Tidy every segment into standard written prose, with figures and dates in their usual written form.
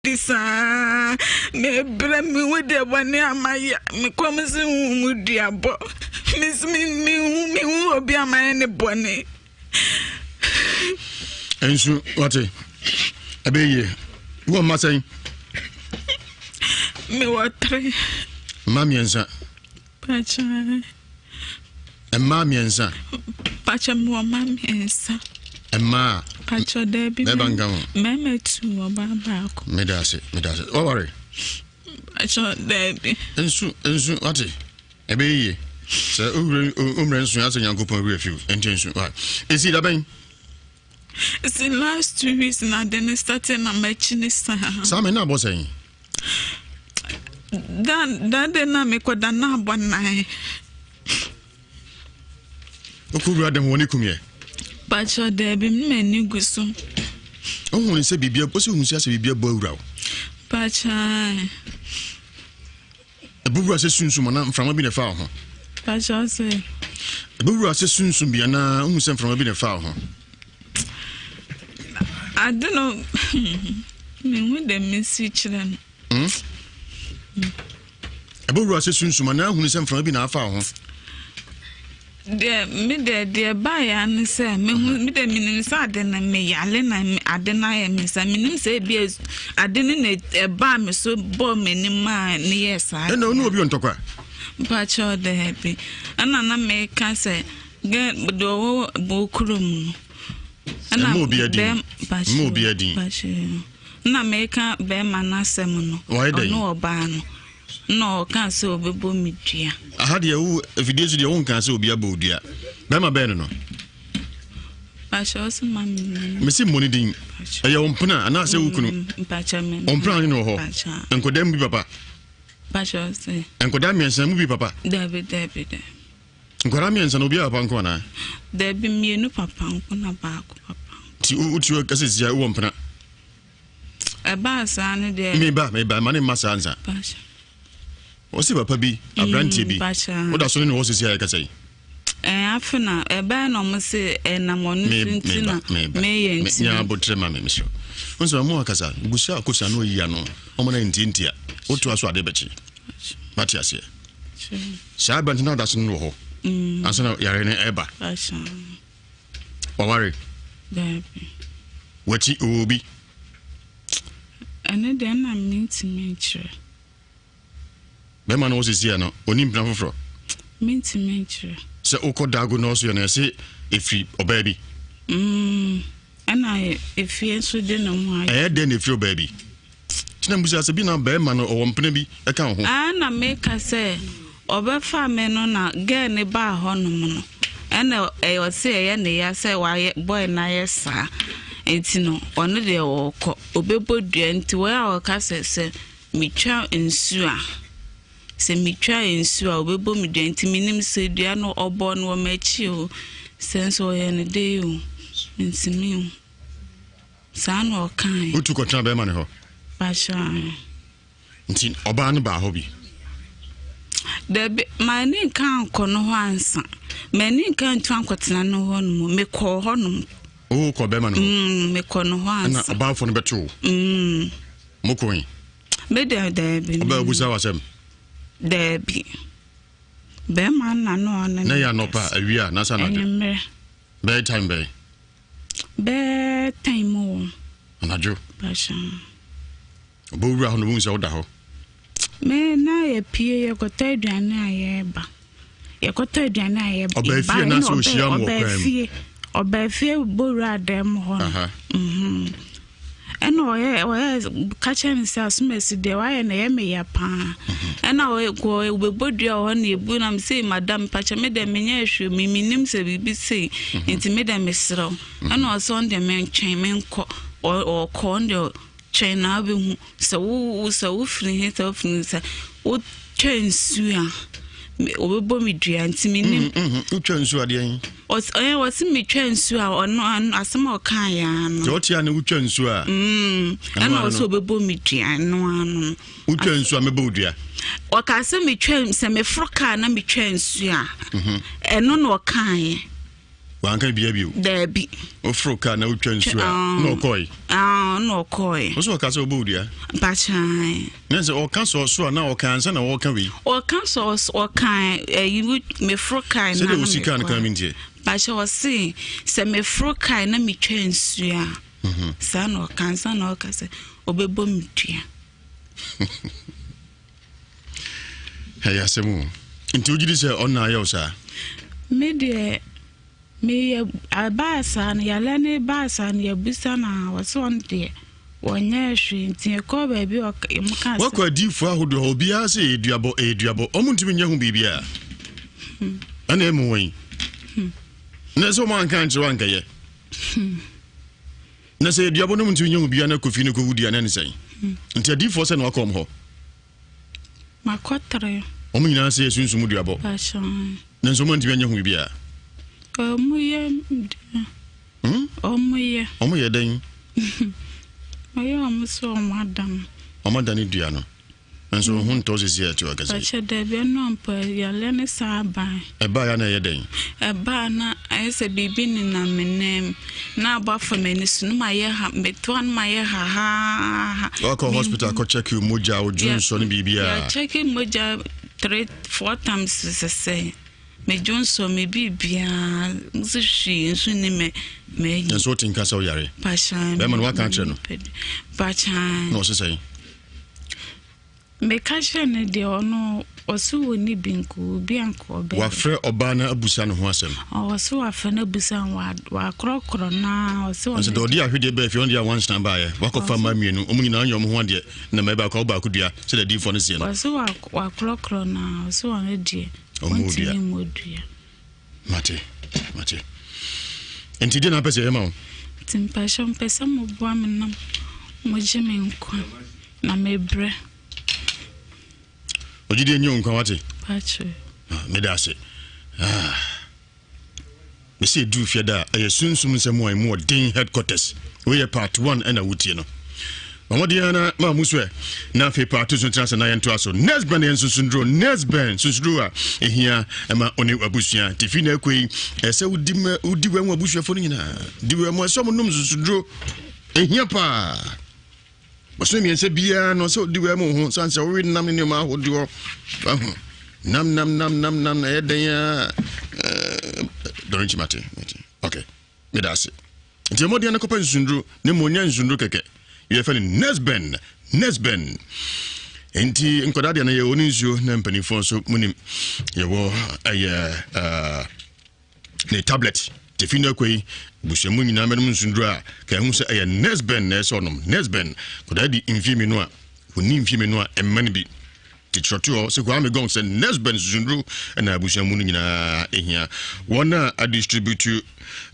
di saa. Mebrɛ mehu deɛ bɔne a mayɛ. Me kɔm so hu mu duabɔ. Mehu mehu obi a mayɛ ne bɔne. Nsu wate ɛbɛyɛ yie. Wowɔ mma sɛn? Mewɔ tere. Mma mmiɛnsa. Pakyɛ. Mmaa mmiɛnsa. Pakyɛ mewɔ mma mmiɛnsa. Mmaa. Pakyɛ daabi. Mɛba nka ho. Mmarima tu ɔbaa baako. Meda ase meda ase. Wɔware. Pakyɛ daabi. Nsu nsu wate ɛbɛyɛ yie sɛ owurɛ owurɛ nsu asɛ Nyankopɔn wura fiw nti nsu wa esi dabɛn. Si last 2 weeks na de ne start na m'akyi ne saa. Saa mɛ na abɔ sɛn. Da da de na mekɔda na abɔ 9. Wokɔ wura dɛm wɔ ne kum yɛ. Pakyɛ daabi m'ani gu so. Wohu ne sɛ biribi wosɛ hu sɛ asɛ biribi abɔ awura wo. Pakyɛ. Ɛbɛwura sɛ sunsum anaa mframa bi na ɛfa wo ho. Pakyɛ sɛ. Ɛbɛwura sɛ sunsum bi anaa wohu sɛ mframa bi na ɛfa wo ho. Ade no mehu dɛ mesi kyerɛ no. Ɛbɛwura sɛ sunsum anaa hunu sɛ mframa bi na afa wo ho. Deɛ me deɛ deɛ baeɛ ne sɛ mehu me deɛ menim sɛ ade no meyale na ade no ayɛ me sa menim sɛ ebi ade no na ɛbaa me so bɔɔ m'anim a ne yɛ saa. Ɛna ɔne obi ɔntɔkwa. Mpakyɛw daabi ɛna na meka sɛ deɛ ɔwɔ bɔ kurom no. Ɛna obi adin. Mma obi adin. Na meka bɛrima n'asɛm no. Ɔno ɔbaa no. Na ɔka sɛ ɔbɛbɔ me dua. Aha deɛ wo afidie so deɛ wonka sɛ obi abɔ dua. Bɛrima bɛn no no. Mpakyɛ ɔsɛ ma me ni. Mesi mmɔ ne din. Ɛyɛ wo mpena anaasɛ wo kunu? Mpakyɛ me. Wo mpena ne no wɔ hɔ. Nkɔdaa mu bi papa. Mpakyɛ ɔsɛ. Nkɔdaa mmiɛnsa mu bi papa. Dabi dabi dabi. Nkwadaa mmiɛnsa no obiara papa nko anaa? Dabi mmienu papa nko na baako papa nko. Ti wotu kɛsɛ sia wowɔ mpena. Ɛbaa saa no deɛ. Meba meba ma ne mma saa nsa. Wɔsi papa bi aberanteɛ bi woda so ne ne wɔ sisi a yɛkasa yi. Ɛɛ afe na ɛbɛn na ɔmo se ɛnam ɔno so nti na meyɛ nti. Nya abotrɛ ma me mesrɛ. Nso ɔmo akasa gusa akosa no oyi ano ɔmo na ntiantia wotoa so ade bɛkye. Mate aseɛ. Saa aberante na ɔda so no wɔ hɔ. Ansa na yare no ɛba. Waware. Wakyi ɔwɔ obi. Ɛno deɛ na mentumi nkyerɛ. Bɛrima no wɔ sisi a no ɔni mpena foforɔ. Mentumi nkyerɛ. Sɛ wokɔ dago na ɔso yɛ no ɛsɛ ɛfiri ɔbaa bi. Ɛna efie nso de ne ho ayɛ. Ɛyɛ dɛn na ɛfiri ɔbaa bi? Tina mbusa sɛ bi na bɛrima no ɔwɔ mpena bi ɛka wo ho. Aa na meka sɛ ɔbɛfa me no na girl ne baa hɔnom no ɛna ɛyɛ ɔse ɛyɛ ne ya sɛ wayɛ boy no ayɛ saa nti no ɔno deɛ ɔkɔ ɔbɛbɔ dua nti wɔyɛ a ɔka sɛ sɛ metwa nsu a sɛ metwa nsu a ɔbɛbɔ me dua nti menim sɛ dua no ɔbɔ no wɔ m'akyi o sɛ nso ɔyɛ no de o ntumi o saa na ɔkae. Wotu kɔtena bɛrima ne hɔ? Bahyɛ. Nti ɔbaa no baa hɔ bi? Dabi, m'ani nka ankɔ no hɔ ansa. M'ani nka ntu ankɔtena no hɔ nom. Mekɔɔ hɔ nom. O kɔ bɛrima no hɔ? Mekɔ no hɔ ansa. Ɛna ɔbaafo no bɛto wo? Mokɔe? Me deɛ daabi. Ɔbaa busa w'asɛm? Daabi. Bɛrima na no ɔne. Na yɛ anɔpa, awia, na sa anadwo? Anwummerɛ. Bɛyɛ time bɛyɛ? Bɛɛ time wɔ. Anadwo? Bahyɛ. Ɔbɛwura hɔ na ɔbɛhu sɛ woda hɔ. Me na yɛpie yɛkɔtɔ aduane a yɛreba. Yɛkɔtɔ aduane a yɛba. Ɔbaa fie na sɛ ɔhyia mu wɔ kwan mu. Ɔbaa fie bɔwura dan mu hɔ no. Ɛna ɔyɛ ɔyɛ ka kyerɛ no sɛ asomasi deɛ wayɛ no ɛyɛ me ya paa. Ɛna ɔyɛ kɔ ɔbɛbɔ dua wɔ hɔ na ebu na me sei madam pakyɛ me deɛ menyɛ hwee me menim sɛ biribi sei nti me deɛ mesrɛ wo. Ɛna ɔsɛ ɔno deɛ mentwɛn menkɔ ɔkɔ ɔno deɛ twɛn na abɛhu sɛ wo sɛ wofiri he sɛ wofiri he sɛ wotwa nsuo a ɔbɛbɔ me dua nti menim. Wotwa nsuo adeɛ yi? Ɔyɛ wɔsi metwa nsuo a ɔno asɛm a ɔka yɛ ano. Sɛ ɔte a na wotwa nsuo a. Ɛna ɔsɛ ɔbɛbɔ me dua ɛno ano. Wotwa nsuo a mɛbɔ wo dua. Ɔka sɛ metwa sɛ meforo kaa na metwa nsuo a. Ɛno na ɔka yɛ. Wanka bia bio? Daabi. Woforo kaa na wotwa nsuo a, na ɔkɔe? Na ɔkɔe. Wo sɛ ɔka sɛ ɔbɔ dua? Mpakyan. Na sɛ ɔka sɛ ɔso a na ɔka ansa na ɔka wei? Ɔka sɛ ɔka ɛyi meforo kaa na Sɛdeɛ ɔsi kaa no kan mi ntiɛ. Mpakyɛ ɔse sɛ meforo kaa na metwa nsuo a, saa na ɔka ansa na ɔka sɛ ɔbɛbɔ me dua. Ɛyɛ asɛm o. Nti wogye di sɛ ɔno ayɛ wo saa? Me deɛ meyɛ ɛbaa saa no yare no baa saa no yɛbusa no a wɔsɛ ɔno deɛ wɔnyɛɛ hwee nti yɛkɔɔ baabi a ɔmo kaa sɛ. Wakɔ adiifoɔ ahodoɔ hɔ obiara sɛ ɛyɛ duabɔ ɛyɛ duabɔ ɔmo ntumi nyɛ ho biribiara ɛna ɛmu wɔn yi na sɛ ɔmo anka ankyerɛ wo ankɛyɛ na sɛ yɛ duabɔ no ɔmo ntumi nyɛ ho biribiara na kɔ fie no kɔwu dua na ɛne sɛn nti adiifoɔ sɛ na wakɔ ɔmo hɔ. Makɔtere. Wɔn nyinaa sɛ yɛ sunsum duabɔ. Nanso wɔn antumi anyɛ ho biribiara. Wɔn yɛ Wɔn yɛ. Wɔn yɛ dɛn? Wɔyɛ wɔn sɛ wɔn adan. Wɔn adan dua no. Nanso wɔn ho ntɔ sisi a ɛte hɔ kɛse. Ɔkyɛ dɛbi ɛno ampa yale ne saa ban. Ɛbaa ya na ɛyɛ dɛn? Ɛbaa na ayɛ sɛ biribi nenam me nan mu. Na abɔ afa m'ani so no mayɛ ha metoa no mayɛ hahaha. Wakɔ hospital akɔ check wo mogya wo dwonsɔ ne biribiara. Yɛ check mogya three four times sɛsɛ me dwonsɔ me biribiara nso hwee nso ni me m'ayi. Nso wote nka sɛ woyare. Pakyan. Bɛrima no waka akyerɛ no. Pakyan. Na ɔse sɛn? Meka kyerɛɛ no deɛ ɔno ɔse ɔnni bi nka obi anka ɔbɛyɛ. Wafrɛ ɔbaa no abusa ne ho asɛm. Ɔse wafrɛ no abusa no wakorɔkorɔ no ara ɔse ɔno. Nso deɛ ɔde ahwedeɛ baa fie ɔno deɛ wansena baeɛ wakɔfa mmaa mmienu wɔn nyinaa nyɛ wɔn ho adeɛ na mmaa baako awo baako dua sɛdeɛ adiyifoɔ no seɛ no. Ɔse wakorɔkorɔ no ara ɔse ɔno deɛ ɔntumi mmɔ dua. Mate mate nti deɛ na apɛ sɛ yɛma wo. Nti mpakyɛw mpɛ sɛ moboa me na mogye me nkwa. Na mebrɛ. Ogyidie nye wo nkwa wate. Pakyɛ. Ah, meda ase. Ah. Mesi edu fiada a ɛyɛ sunsum nsɛm a emu ɔden headquarters. Wei yɛ part one ɛna wotie no. Ɔmɔden ara na maa mu so ɛ. Na afei part two so tena sɛ na yɛntoa so. Next bɛn yɛn sunsunduro. Next bɛn sunsunduro a ehia ɛma ɔne abusua. Tifi na ɛkɔ yi ɛsɛ wodi mɛ wodi wɛn abusuafo no nyinaa. Di wɛn mu ɛsɛ ɔmo nom sunsunduro. Ehia paa. Bosome mmiɛnsa biara no sɛ ɔdi wei mu ho sane sɛ wowe nam ne nneɛma ahodoɔ wahu nam nam nam nam nam na ɛyɛ dɛn a dɔre nkyi mate mate ok meda ase nti mmɔden no kɔpɛ nsunduro ne mmom nyɛ nsunduro kɛkɛ yɛfɛ no nesben nesben nti nkwadaa deɛ no yɛwɔ ne nsuo na mpanimfoɔ nso munim yɛwɔ ɛyɛ uh, ne tablet tefi no akɔ yi busua mu nyinaa bɛnom nsunduro a ka ɛho sɛ ɛyɛ nesben na ɛsɛ ɔnom nesben kɔdaa di mfie mmienu a wɔni mfie mmienu a ɛmma no bi te kyerɛtoɔ sɛ Kwame Gong sɛ nesben nsunduro na abusua mu no nyinaa ɛhia wɔn a adistribute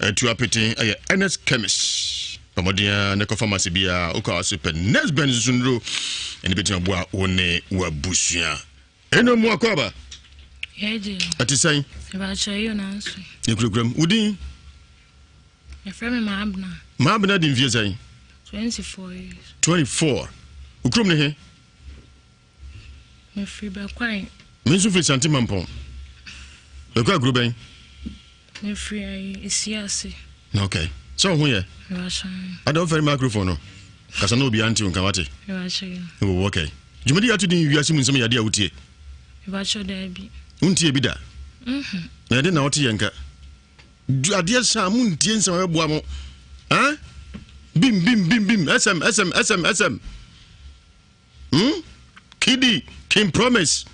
atu apete ɛyɛ Ernest Chemist ɔmɔden a ne kɔ pharmacy biara wokɔ ase pɛ nesben nsunduro ɛne bɛtumi aboa wo ne w'abusua Eno mu akwaaba. Yɛgye. Ɛte sɛn? Ɛbɛkyɛ yɛ nanso. Yɛkurakura mu. Wo din? Yɛfrɛ me Maabena. Maabena di mfie sɛn? 24 years. 24. Wo kurom ne he? Mefiri Bɛkwae. Me nso firi Sante Mampɔn. Bɛkwae kuro bɛn? Mefiri ayi Esiase. Okay. Sɛ wo ho yɛ? Ada wofɛre microphone no. Kasa na obiara nte wo nka wate. Oh, okay. Dwumadi ato din wiase mu nsɛm yɛ ade a wotie. Mebakyɛ daabi. Wontie bi da? Mhm. Na ɛde na wote yɛ nka. Adeɛ sa mo ntie nsɛm a ɛbɛboa mo. Huh? Bim bim bim bim SM SM SM SM. Hmm? Kidi, King Promise,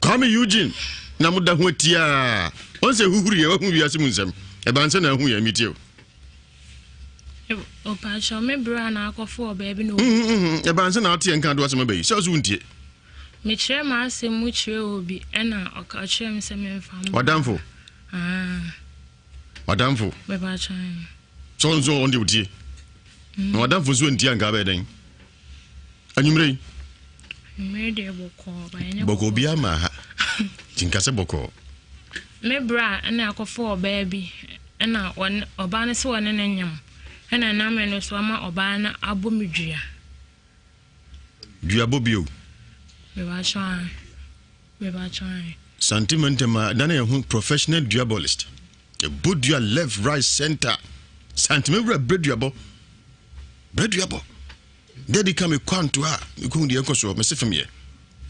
Kwame Eugene, na mo da ho atiaa. Wɔn sɛ huhuru yɛ wahu wiase mu nsɛm. Ɛban sɛ na ahu yɛn metie o. Ɔpakyɛw me bere a na akɔfo wɔ baabi na Ɛban sɛ na ate yɛn nka do asɛm aba yi. Sɛ ɔso wontie. Mekyerɛ m'asɛm mu kyerɛ obi ɛna ɔkyerɛ me sɛ memfa mbra. Wadamfo. Ah. Wadamfo. Mepakyɛw. Sɛ ɔno nso ɔno deɛ otie. Na wadamfo nso ntie anka abɛyɛ dɛn? Anwummerɛ yi. Anwummerɛ deɛ bɔkɔɔ ba ɛnyɛ bɔkɔɔ biara ma ha. Nti nka sɛ bɔkɔɔ. Me bra ɛna akɔfo ɔbaa bi ɛna ɔne ɔbaa no sɛ ɔne ne nyam ɛna nam ɛno so ama ɔbaa no abɔ me dua. Dua bɔ bio. Mebakyɛ an. Mebakyɛ an. Santi mantam a dane yɛn ho professional duabolist. Yɛbɔ dua left, right, center. Santema wura brɛduabɔ. Brɛduabɔ. Dadi ka me kɔ antoa a mekɔhu deɛ ɛkɔ soɔ mese fam yɛ.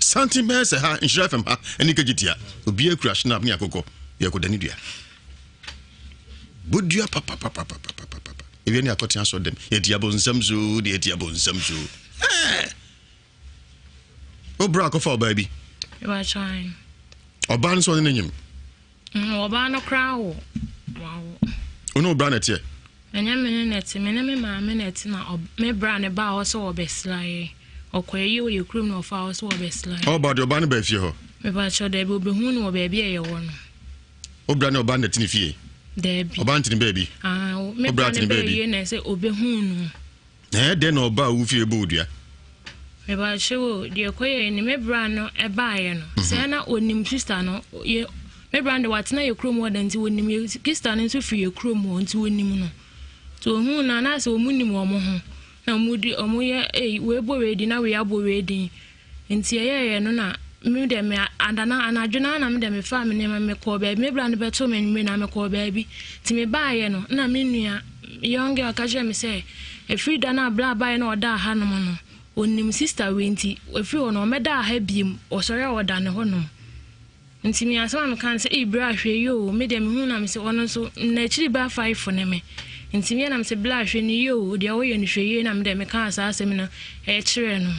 Santen bɛyɛ sɛ ha nhyira fam ha ɛne kagye tia. Obiara kura snap ne akokɔ yɛkɔda ne dua. Bɔ dua papapapapapapa. Ewia ne akɔte asɔ dɛm. Yɛti abonsam so deɛ yɛti abonsam so. Ɛɛ. Wo bra akɔfa ɔbaa bi. Ɔbaa no sɛ ɔne ne nyim. Ɔbaa no koraa wo wawo. Wo ne wo bra na ɛteɛ? Ɛnyɛ me ne na ɛte, me ne me maame na ɛte na me bra ne baa hɔ sɛ wɔbɛsra yɛn. Ɔkɔ ayie wɔ yɛ kurom na ɔfaa hɔ sɛ wɔbɛsra yɛn. Ɔba deɛ ɔbaa no baa fie hɔ? Mepakyɛw daabi, ɔbɛhuu no wɔ baabi a yɛwɔ no. Wo bra ne ɔbaa no na ɛte ne fie? Daabi. Ɔbaa no te ne baabi? Ah, me bra ne baa ayie na ɛsɛ ɔbɛhuu no. Na ɛyɛ dɛn na ɔbaa wo fie bɔɔ dua? Mepakyɛw o, deɛ ɛkɔyɛɛ ni, me bra no ɛbaeɛ no, mhm. sɛ na ɔnim sista no, yɛ me bra no de watena yɛ kurom hɔ da nti ɔnim yɛ sista no nso firi yɛ kurom hɔ nti ɔnim no. Nti ɔhuu no anaasɛ wɔn nim wɔn ho na wɔn di wɔn yɛ ei wei bɔ wei din na wei abɔ wei din. Nti ɛyɛeɛ no na me deɛ me adana anadwo no ara na me deɛ mefaa me nneɛma mekɔɔ baabi me bra no bɛtoo me anwummere na mekɔɔ baabi nti mebaeɛ no na me nua young girl ka kyerɛ me sɛ ɛfiri da no a bra baeɛ na ɔdaa hanom no ɔnim sister wei nti ɛfiri hɔ no ɔmmɛdaa ha biem ɔsɔre a ɔda ne hɔnom. Nti me asɛm a meka ne sɛ, Ei bra hwɛ yie oo, me deɛ mehuu na mese ɔno nso n'akyiri ba faefo ne me. Nti me na mese bra hwɛ no yie oo, deɛ woyɛ no hwɛ yie na me deɛ mekaa saa asɛm no kyerɛɛ no.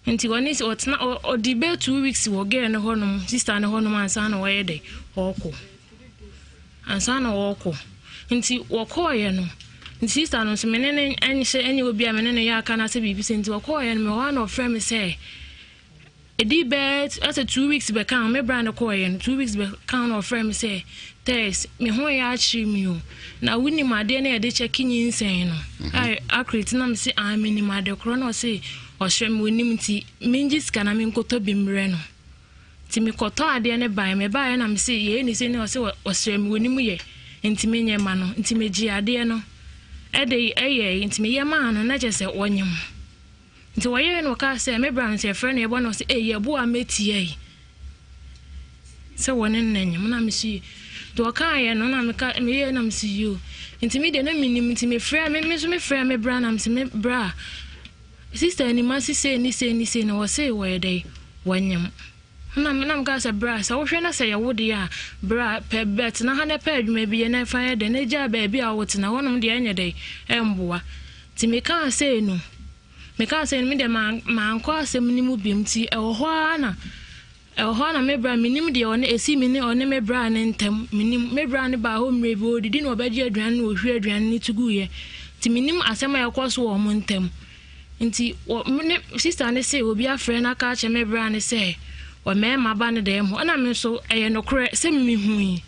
Nti ɔne ɔtena ɔdi bɛyɛ 2 weeks wɔ girl no hɔnom, sister no hɔnom ansa na ɔyɛ dɛ ɔɔkɔ. Ansa na ɔɔkɔ. Nti wɔkɔɔyɛ no, nti sister no nso me ne no nhyɛ ɛnyɛ obi a me ne no yɛ aka anaasɛ biribi sɛ nti wɔkɔɔyɛ no mewɔ hɔ a na ɔfrɛ me sɛ Ɛdii bɛyɛ asɛ 2 weeks bɛka ho, me bra no kɔɔeɛ no, 2 weeks bɛka ho na ɔfrɛɛ me sɛ, Tess, me ho reyɛ akyere me o, na wonim adeɛ no a yɛde kyɛke nyinsɛn no? A Accurate na mese, ah, menim ade korɔ na ɔse ɔhyɛ me ɔnim nti mengye sika na menkɔtɔ bi mmerɛ no. Nti mekɔtɔ adeɛ no baeɛ, mebaeɛ na mese yei ne sei na ɔse ɔsrɛ me ɔnim yɛ nti menyɛ ma no. Nti megyee adeɛ no ɛde ɛyɛe, nti meyɛ maa no na kyerɛ sɛ ɔnyem. Nti wɔyɛɛ na ɔkaa sɛ, me bra no sɛ yɛfrɛ no yɛbɔ no ɔsɛ ei yɛbo a mɛtia yi sɛ wɔne no nanyam na mesi nti ɔkaeɛ no na meka meyɛ na mesi yo nti me deɛ na menim nti mefrɛ me me nso mefrɛ me bra na mesi me bra sister anima si sei ne sei ne sei na wɔse wɔyɛ dɛ wɔnyam na na meka sɛ bra sɛ wohwɛ na sɛ yɛwo deɛ a bra pɛ bɛtena ha na pɛ adwuma bi yɛ na ɛfa yɛ dɛ na gyaa baabi a wotena hɔnom deɛ ɛnyɛ dɛ ɛmboa Nti mekaa sei no, mekaa sei no, me deɛ mankɔ asɛm no mu biom, nti ɛwɔ hɔ ara na, ɛwɔ hɔ ara na me bra, menim deɛ ɔne, ɛsii me ne ɔne me bra no ntam, menim, me bra no baa hɔ mmerɛ bi, ɔredidi na ɔbɛgye aduane na ɔhwie aduane no to guiɛ, nti menim asɛm a ɛkɔ so wɔ wɔn ntam. Nti wɔ, me ne, sista no se obi afrɛ no aka akyerɛ me bra no sɛ ɔmɛɛma ba no dɛm hɔ, ɛna me nso ɛyɛ nokorɛ sɛ mehui.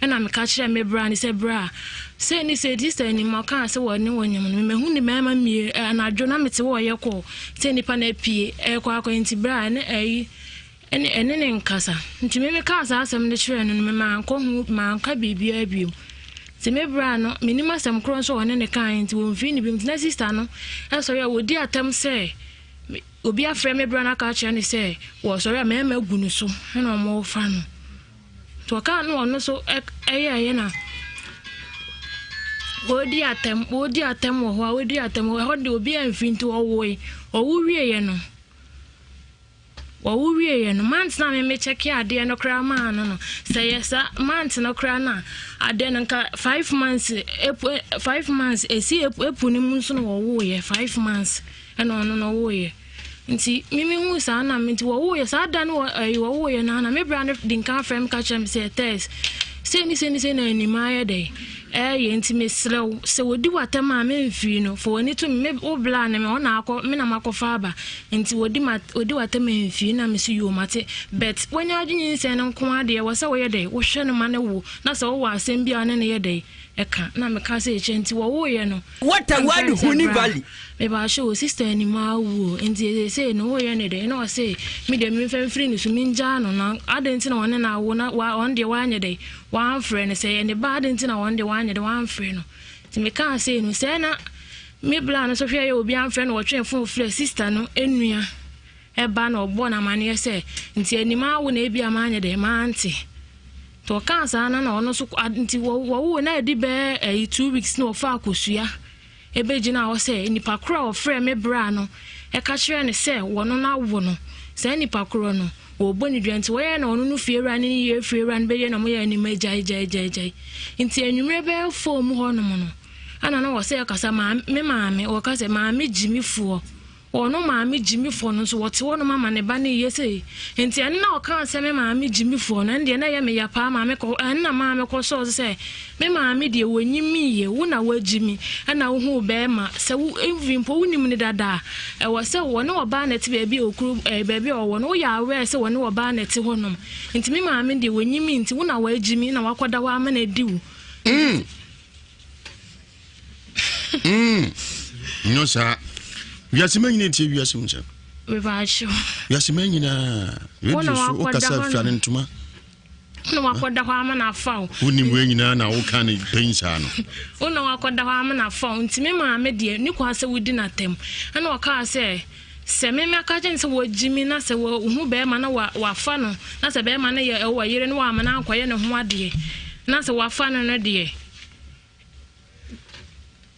Ɛnna meka kyerɛɛ me bra no sɛ, Bra, sei ne sei, sista anim ɔkaa sɛ wɔne wo nyem no, mehu ne mmarima mmie anadwo na mete hɔ ɔyɛ kɔɔ sɛ nnipa no apue ɛrekɔ akɔ nti bra ɛne ɛyi ɛne ɛne ne nkasa. Nti me mekaa saa asɛm no kyerɛɛ no no me mankɔ ho manka biribiara bio. Nti me bra no menim asɛm korɔ nso ɔne ne kaeɛ nti wɔmfiri ne biom nti na sista no ɛsɔre a wɔdi atɛm sɛ obi afrɛ me bra no aka akyerɛ no sɛ wɔsɔre a mmarima gu no so ɛna wɔrefa no. Nti ɔkaa no ɔno nso ɛyɛɛyɛ na wɔredi atɛm wɔredi atɛm wɔ hɔ a wɔredi atɛm wɔ hɔ deɛ obiara mfiri nti ɔwoe ɔwo wieɛ no ɔwo wieɛ no mant na me mekyɛke adeɛ no koraa maa no no sɛ yɛ sa mant no koraa na adeɛ no nka 5 months epu 5 months esi epu no mu nso na wɔwoeɛ 5 months ɛna ɔno no ɔwoeɛ. Nti me mehuu saa na me nti wɔwoeɛ saa da no wɔ ɛyi wɔwoeɛ no na me bra no di nkan frɛ me ka kyerɛ me sɛ tɛs sei ne sei ne sei na anim ayɛ dɛ ɛyɛ nti mesrɛ wo sɛ wɔdi w'atɛm a memfiri no fa w'ani to me wo bla ne me ɔna akɔ me na makɔfa aba nti wɔdi ma wɔdi w'atɛm a mfiri na me so yoo mate but wanya adwene nyinsɛn no nko adeɛ wɔ sɛ woyɛ dɛ wohwɛ no ma ne wo na sɛ wowɔ asɛm bi a ne ne yɛ dɛ ɛka na meka sɛ ɛkyɛ nti wɔwoeɛ no What a word Huni Valley. Mebaakyɛ o, sister anim awu o, nti seesei no woyɛ ne dɛn? Na ɔse me deɛ memfa mfiri ne so, mengyaa no na adɛn nti na ɔne no awo na ɔno deɛ wanyɛ dɛn wamfrɛ no, sɛ ɛyɛ ne ba adɛn nti na ɔno deɛ wanyɛ dɛn wamfrɛ no. Nti mekaa sei no, sɛɛ na me bla no nso hwɛ yɛ obi amfrɛ no, wɔtwee fon frɛ sister no nua ɛba na ɔbɔ no amaneɛ sɛ nti anim awo na ebia manyɛ dɛn mante. Nti ɔkaa saa no na ɔno nso nti wɔwoo na adi bɛyɛ ɛyi 2 weeks na ɔfa akosua ɛbɛgyina hɔ sɛ nipa korɔ a ɔfrɛ me bra no ɛka kyerɛ no sɛ wɔno no awo no, saa nipa korɔ no wɔbɔ ne dua. Nti wɔyɛ na ɔno no fiewura ne ne yere fiewura no bɛyɛ na ɔmoyɛ anim agyae gyae gyae gyae. Nti anwummerɛ bɛyɛ 4 mu hɔnom no, ana na wɔ sɛ ɛkasa maame, me maame wɔka sɛ maame gyimifoɔ, ɔno maame gyimifoɔ no nso wɔte hɔnom ama ne ba no yɛ sɛ. Nti ɛno na ɔkaa sɛ me maame gyimifoɔ no, ɛno deɛ na ɛyɛ me ya paa. Maame kɔ ɛno na maame kɔ sɔɔ so sɛ me maame deɛ wɔnyi mi yɛ wo na woagyi mi, ɛna wohu bɛrima sɛ wo even mpo wonim ne dada a ɛwɔ sɛ wɔne ɔbaa na ɛte baabi a okuro baabi a ɔwɔ no, woyɛ aware sɛ wɔne ɔbaa na ɛte hɔnom. Nti me maame deɛ wɔnyi mi, nti wo na woagyi mi na wakɔda hɔ ama na adi wo. Nyɛ saa wiase ma nyina ntie wiase mu nsɛm. Mebaakyew. Wiase ma nyinaa radio so wokasa fira ne ntoma. Na wakɔda hɔ ama no afa wo. Wonim wei nyinaa na woka ne pɛn saa no. Wo na wakɔda hɔ ama no afa wo, nti me maame deɛ ne kwan sɛ wodi n'atɛm. Ɛna ɔkaa sɛ me maka kyɛn sɛ wɔgyi mi na sɛ wɔhu bɛrima na wafa no, na sɛ bɛrima no yɛ ɛwɔ yere no wama no ankɔyɛ ne ho adeɛ, na sɛ wafa no no deɛ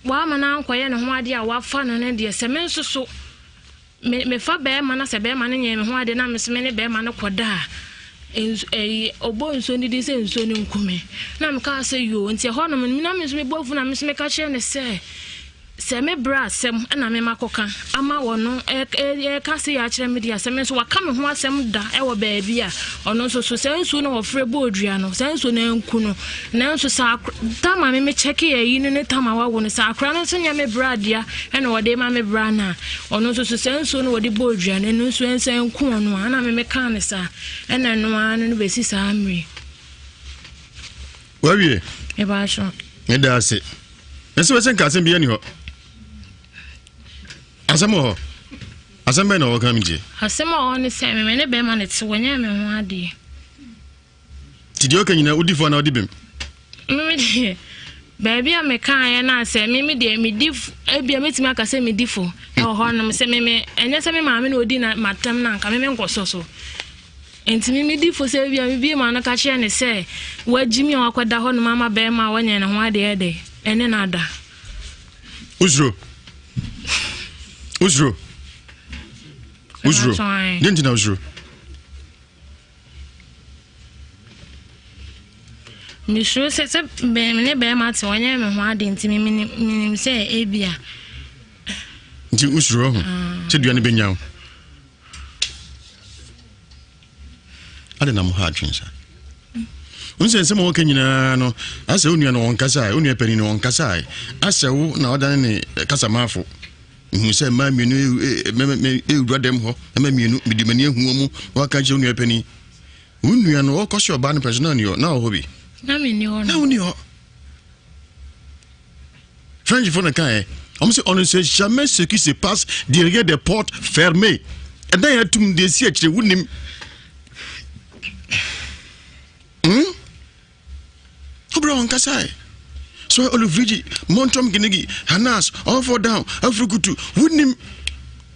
wama no ankɔyɛ ne ho adeɛ a wafa no no deɛ, sɛ me nso so me mefa bɛrima na sɛ bɛrima no nyɛ me ho adeɛ na me nso me ne bɛrima no kɔda a, ɛyi ɔbɔ nsuo no di sɛ nsuo no nkume. Na mekaa sɛ yoo. Nti ɛhɔ nom na me nso mebɔ afu na me nso meka kyerɛ no sɛ me brɛ asɛm ɛna me ma kɔka ama wɔno ɛka sɛ yɛ akyerɛ me deɛ, sɛ me nso waka me ho asɛm da ɛwɔ baabi a, ɔno nso so saa nsuo no wɔfrɛ bɔɔ dua no, saa nsuo no anku no. Nanso saa tama me mekyɛke ayi no ne tama wawo no, saa akora no nso nyɛ me brɛ adea ɛna wɔde ma me brɛ no a, ɔno nso so saa nsuo no wɔde bɔɔ dua no, ɛno nso ɛnsa nku ɔno a. Ɛna me meka ne saa, ɛna ɛno ara no bɛsi saa mmere. Wawie. Ɛbaahyɛ. Meda ase. Ɛsɛ bɛsɛ nka asɛm bi ani hɔ. Asɛm wɔ hɔ. Asɛm bɛn na wɔka me gye? Asɛm a ɔwɔ ne sɛ meme ne bɛrima ne te, wɔnyɛ me ho adeɛ. Nti deɛ ɔka nyinaa wodi fo anaa wodi bem? Meme deɛ, baabi a mekaeɛ no a sɛ meme deɛ medi ebia mɛtumi aka sɛ medi fo ɛwɔ hɔnom sɛ meme ɛnyɛ sɛ me maame na ɔdi na matam no anka meme nkɔsɔ so. Nti meme di fo sɛ ebia mebie ma no ka kyerɛ ne sɛ wagyi mi a wakɔda hɔnom ama bɛrima a wɔnyɛ ne ho adeɛ de ɛne no ada. Wosuro. Wosuro. Wosuro. Deɛ nti na wosuro? Mesuro sɛ me ne bɛrima te wɔnyɛ me ho ade, nti menim sɛ ebia. Nti wosuro ho sɛ dua no bɛnya wo. Ade na mo ha adwene sa. Wo sɛ nsɛm a wɔka nyinaa no, asɛ wo nua no ɔnkasa, wo nua panin no ɔnkasa, asɛ wo na ɔdane ne kasamaafo. Mehu sɛ mmaa mmienu ɛwura dɛm hɔ, mmaa mmienu mede m'ani ahu wɔn mu, na waka kyerɛ wo nua panin. Wo nua no ɔkɔ so ɔbaa no pɛ so na ɔni hɔ, na ɔwɔ hɔ bi. Na menni hɔ no. Na wonni hɔ. French fo no kaeɛ, ɔmo sɛ on ne sait jamais ce qui se passe derrière des portes fermées. Ɛdan yɛ atum deɛ esi akyire wonim. Wobra wɔn kasae. So Olufriji, Montom Ginigi, Hanas, All Fall Down, Afrukutu, wonim.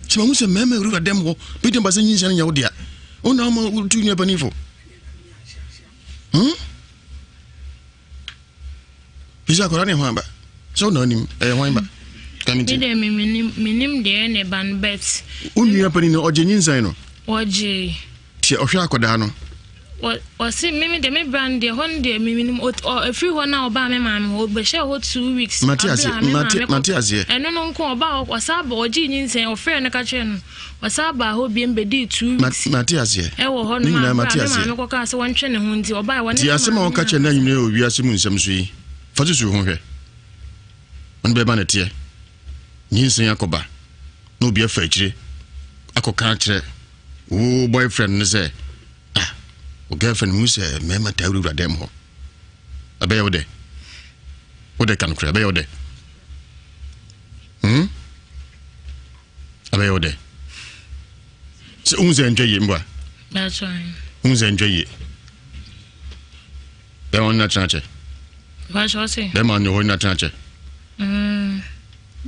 Sɛ mahu sɛ mmarima awura dɛm hɔ, bɛdi mba sɛ nyinsɛn nyɛ wo dea. Wo na woma wotu nua panin fo. Bisa akwadaa ne hwan ba? Sɛ wo na wonim, ɛyɛ hwan ba? Ka me ti. Me deɛ menim deɛ ne ba no bet. Wo nua panin no ɔgye nyinsɛn no? Ɔgye. Tiɛ ɔhwɛ akwadaa no. Ɔse meme deɛ me bra no deɛ hɔ no deɛ menim ɛfiri hɔ no a ɔbaa me maame hɔ ɔbɛhyɛ hɔ 2 weeks. Mate aseɛ, mate aseɛ. Ɛno no nko ɔbaa hɔ ɔsa ba ɔgye nyinsɛn, ɔfrɛ no ka kyerɛ no ɔsa baa hɔ biem bɛdii 2 weeks. Mate aseɛ. Ɛwɔ hɔ no ma abira me maame kɔkaa sɛ wɔntwe ne ho nti ɔbaa wɔne ne maame. Asɛm a wɔka kyerɛ no anwummerɛ wɔ wiase mu nsɛm so yi, fa susu ho hwɛ. Ɔno bɛma no teɛ. Nyinsɛn akɔba na obi afa akyire akɔka akyerɛ wo boyfriend no sɛ, ah, wo girlfriend mu sɛ mmarima taa wurawura dɛm hɔ. Ɛbɛyɛ wo dɛ? Wo dɛ ka nokorɛ, ɛbɛyɛ wo dɛ? Hmm? Ɛbɛyɛ wo dɛ? Sɛ wohu sɛ ɛntwa yie mboa? Wohu sɛ ɛntwa yie? Bɛrima no natena kyɛ. Bɛrima no hɔ natena kyɛ.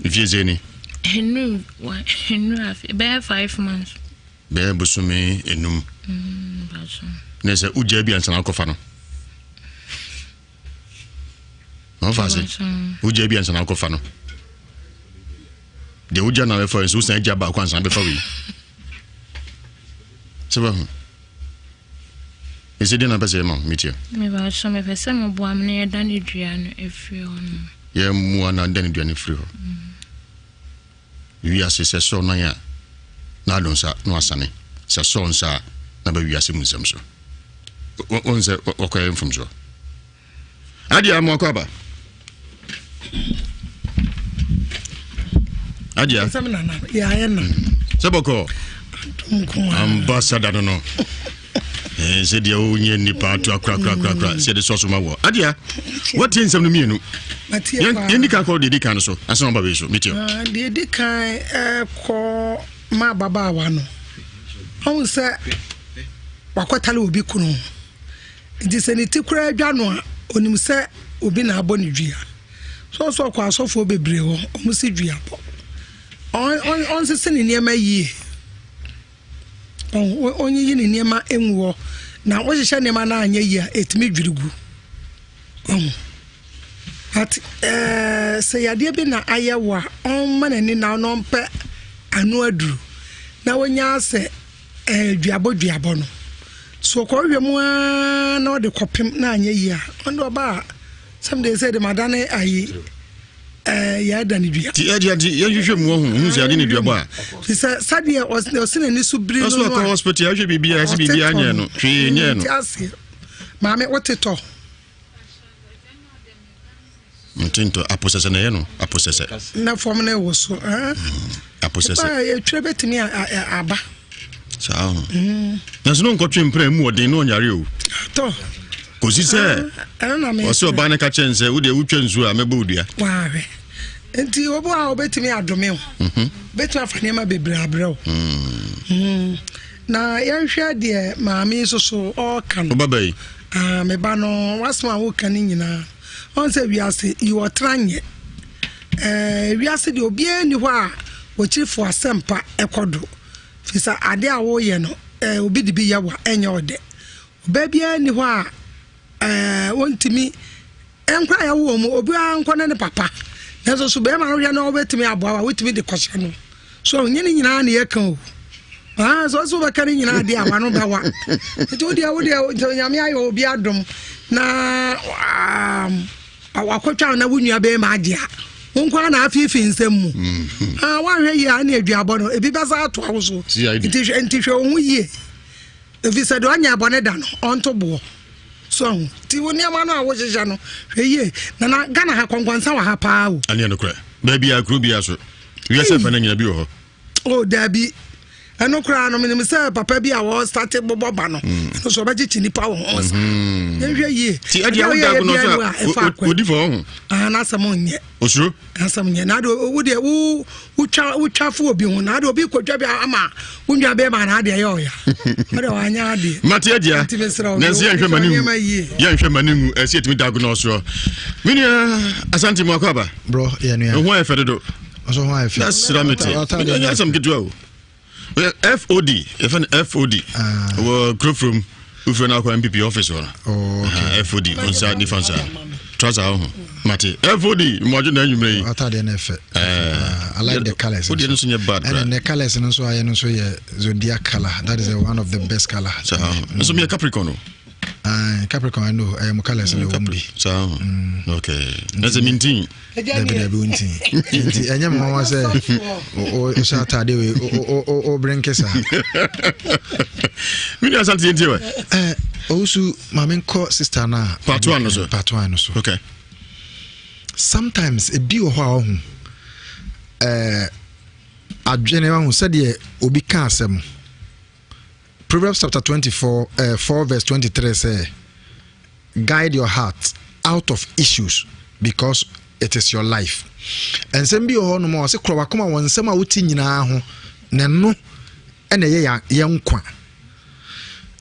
Mfie sɛ ni? Bɛyɛ 5 months. Bɛyɛ bosome 5. Na sɛ wogyaa bi ansa na akɔfa no. Na ɔfa ase. Wogya bi ansa na akɔfa no. Deɛ wogya na bɛfa nso wosan gya baako ansa na bɛfa wei. Sɛ wahu. Ɛsɛ deɛ na pɛ sɛ yɛma wo metia. Mebakyɛ mepɛ sɛ moboa me na yɛda ne dua no afiri hɔ no. Yɛmmoa na da ne dua no firi hɔ. Wiase sɛ sɔɔ nan a na ado nsa na wasane sɛ sɔɔ nsa a na ba wiase mu nsɛm so. Wɔn sɛ wɔkɔyɛ mfomsoɔ. Adia mo akɔ aba. Adia. Sɛ nana yɛ na. Sɛ bɔkɔ. Ambassador no no. Eh, sɛ deɛ wonyɛ nnipa ato akorakorakorakora sɛ de sɔ so ma wɔ adeɛ woatie nsɛm no mmienu yɛndi kan kɔ deɛ ɛdi kan no so asɛm aba wei so metie ah, deɛ ɛdi kan ɛkɔ ma ababaawa no ɔhu sɛ wakɔtale obi kunu Nti sɛ ne ti koraa dwa no a, onim sɛ obi na abɔ ne dua. So ɔsɛ ɔkɔ asɔfoɔ bebree hɔ, wɔn si dua bɔ. Ɔnsese ne nneɛma yie. Ɔnyiyi ne nneɛma ngu hɔ. Na wohyehyɛ nneɛma no anyɛ yie a, ɛtumi dwiri gu. Ɔho. But ɛɛ sɛ yadeɛ bi na ayɛ wo a, ɔmma n'ani na ɔmpɛ ano aduru. Na wɔnya sɛ Ɛɛ duabɔ duabɔ no. So ɔkɔhwehwɛ mu ara na ɔde kɔpem na anyɛ yie a, ɔno deɛ ɔba a, sɛm deɛ sɛ de madane ayi ɛɛ yɛada ne dua. Ti ɛdeɛ nti yɛnhwehwɛ mu ɔho hu sɛ ade ne duabɔ a. Fi sɛ sɛdeɛ ɔse n'ani so biri no no a. Ɔso ɔkɔ hospital ahwɛ biribiara sɛ biribiara nyɛ no hwee nyɛ no. Ti aseɛ maame wotetɔ. Ntentɔ aposɛsɛ na ɛyɛ no aposɛsɛ. Na fam no ɛwɔ so. Mm, aposɛsɛ. Ɛtwerɛ bɛtumi aba. Saa ho. Mm. Nanso no nkɔtwe mpira mu ɔden na ɔnyare o. Tɔ. Kɔsi sɛ ɔsɛ ɔbaa no ka kyɛn sɛ wodeɛ wotwa nsuo a mɛbɔ odua. Waahwɛ. Nti obi a wobɛtumi adome o. Mhm. Wobɛtumi afa nneɛma bebree abrɛ o. Mm. Mm. Na yɛnhwɛ deɛ maame yi soso ɔɔka no. Ɔba bɛyi. Ah, me ba no, w'asɛm a woka no nyinaa, ɔn sɛ wiase yi ɔtra nyɛ. Ɛɛ, wiase deɛ obiara nni hɔ a wɔkyiri fo asɛmpa ɛkɔ do. Firi sɛ adeɛ a woyɛ no, ɛɛ, obi de bi yɛ wa, ɛnyɛ ɔdɛ. Ɔbaa biara nni hɔ a, ɛɛ, ɔntumi Nkwa a yɛwo wɔn mu, obiara nkɔ ne ne papa. Nanso so bɛrima no hwɛ na ɔbɛtumi aboa wa, wotumi de kɔhyɛ no. So nyɛ ne nyinaa na yɛka o. Ah, so so bɛka ne nyinaa deɛ awa no bɛwa. Nti wo deɛ wo deɛ nti Onyame ayɛ obi adom na um, wakɔtwa na wo nua bɛrima agye a. Wo nkwa na afiifi nsɛm mu. Mm-hmm. Ah, woanhwɛ yie a ne aduabɔ no ebi bɛsa atoa wo so. Nti hwɛ wo ho yie. Efisɛ deɛ ɔnyɛɛ bɔne da no, ɔnto boɔ. So ahu? Nti wo nneɛma no a wohyehyɛ no, hwɛ yie. Nana, Ghana ha, kɔnkɔnsa wɔ ha paa o. Ɛne nokorɛ. Baabi a, kuro biara so. Wiase afa no nyina bi wɔ hɔ. O, daabi. Ɛno koraa no, menim sɛ papa bi a wɔstate bobɔ ba no, mm. ɛno so ɔbɛkyekye nipa wɔ ho sa. Mm-hmm. Yɛnhwɛ yie. Ti ɛdeɛ woda ago no sɛ odi fɔ ɔho. Ah, n'asɛm nyɛ. Osuro. Asɛm nyɛ na ade wo deɛ wo wotwa wotwa fo obi ho na ade obi kɔtwa bi ama wo nua bɛrima na adeɛ yɛ ɔya ɔde wanyɛ adeɛ. Mate adia nanso yɛnhwɛ ma ne ngu yɛnhwɛ ma ne ngu ɛsɛ yɛtumi da ago na ɔsorɔ. Me nua Asante mu akɔ aba. Bro yɛ nua. Ho ayɛ fɛ dodo. Ɔsɔ ho ayɛ fɛ. Na sira me te. Nyɛ asɛm ketewa o. FOD yɛfɛ no FOD ah. wɔ kurofurom wofrɛ no akɔ MPP office hɔ no oh, FOD nsa nifa nsa trouser ho mate FOD mmoadwo na anwummerɛ yi atadeɛ no ɛfɛ eh. I like the colors wodeɛ no nso nyɛ bad ɛne ne colors no nso ayɛ no nso yɛ zodiac color that is one of the best color saa nso meyɛ Capricorn o Ah, Capricorn, I know. I am colors no won't be. So, mm. okay. That's a mintin. Dabi dabi wonti. Nti ɛnyɛ me nwanwa sɛ wohyɛ atade wei wobrenke saa. Me nua Asante yɛntie wɛ. Eh, owusu ma menkɔ sister no a. Part one no so. Part one no so. Okay. Sometimes ebi wɔ hɔ a ɔho eh, adwene ɔho sɛdeɛ obi ka asɛm. Proverbs chapter 24, eh, 4 verse 23 sɛ, Guide your heart out of issues because it is your life. Nsɛm bi wɔ hɔ nom a ɔsɛ korɔ wakoma wɔ nsɛm a wote nyinaa ho na ɛno ɛna ɛyɛ yɛn nkwa.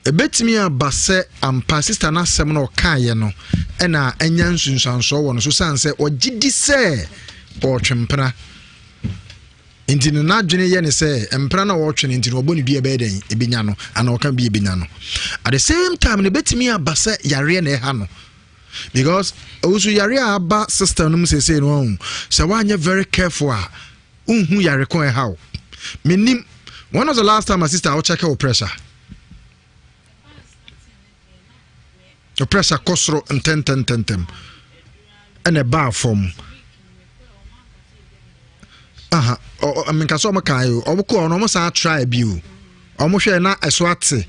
Ebetumi aba sɛ ampa sista no asɛm na ɔkaeɛ no ɛna anya nsunsuansoɔ wɔ no so san sɛ ɔgye di sɛ ɔretwe mpena. Nti no n'adwene yɛ ne sɛ mpena na ɔretwe no nti no ɔbɔ ne dua ɛbɛyɛ dɛn ebenya no anaa ɔka bi ebenya no. At the same time no ebetumi aba sɛ yareɛ na ɛha no. Because owusu yare a aba system no mu seesei no ɔho sɛ woanyɛ very careful a wonhu yare ko ɛha wo. Menim when was the last time a sister wo check wo pressure? Wo pressure kɔ soro ntɛntɛntɛntɛm ɛna ɛbaa fam. Aha, menka sɛ ɔmo kan o, ɔmo kɔ ɔno ɔmo san try bi o. Ɔmo hwɛ na ɛso ate.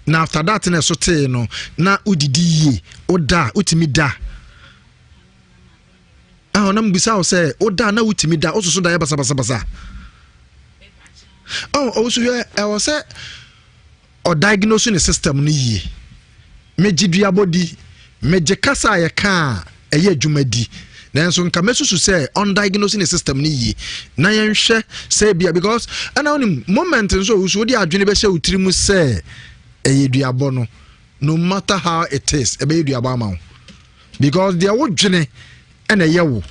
Na after that na ɛso tee no, na wodidi yie, woda, wotumi da. Ah, ɔnam bisa wo sɛ woda na wotumi da, wososo da yɛ basabasabasa. Oh, ɔwɔ so hwɛ, ɛwɔ sɛ ɔdiagnose ne system no yie. Megye duabɔ di, megye kasa a yɛka a ɛyɛ adwuma di. Nanso nka mɛsusu sɛ ɔndiagnose ne system no yie na yɛnhwɛ sɛ ebia because ɛna wonim moment nso owusu wode adwene bɛhyɛ wo tiri mu sɛ ɛyɛ duabɔ no no matter how it is ɛbɛyɛ duabɔ ama wo because deɛ wodwene ɛna ɛyɛ wo.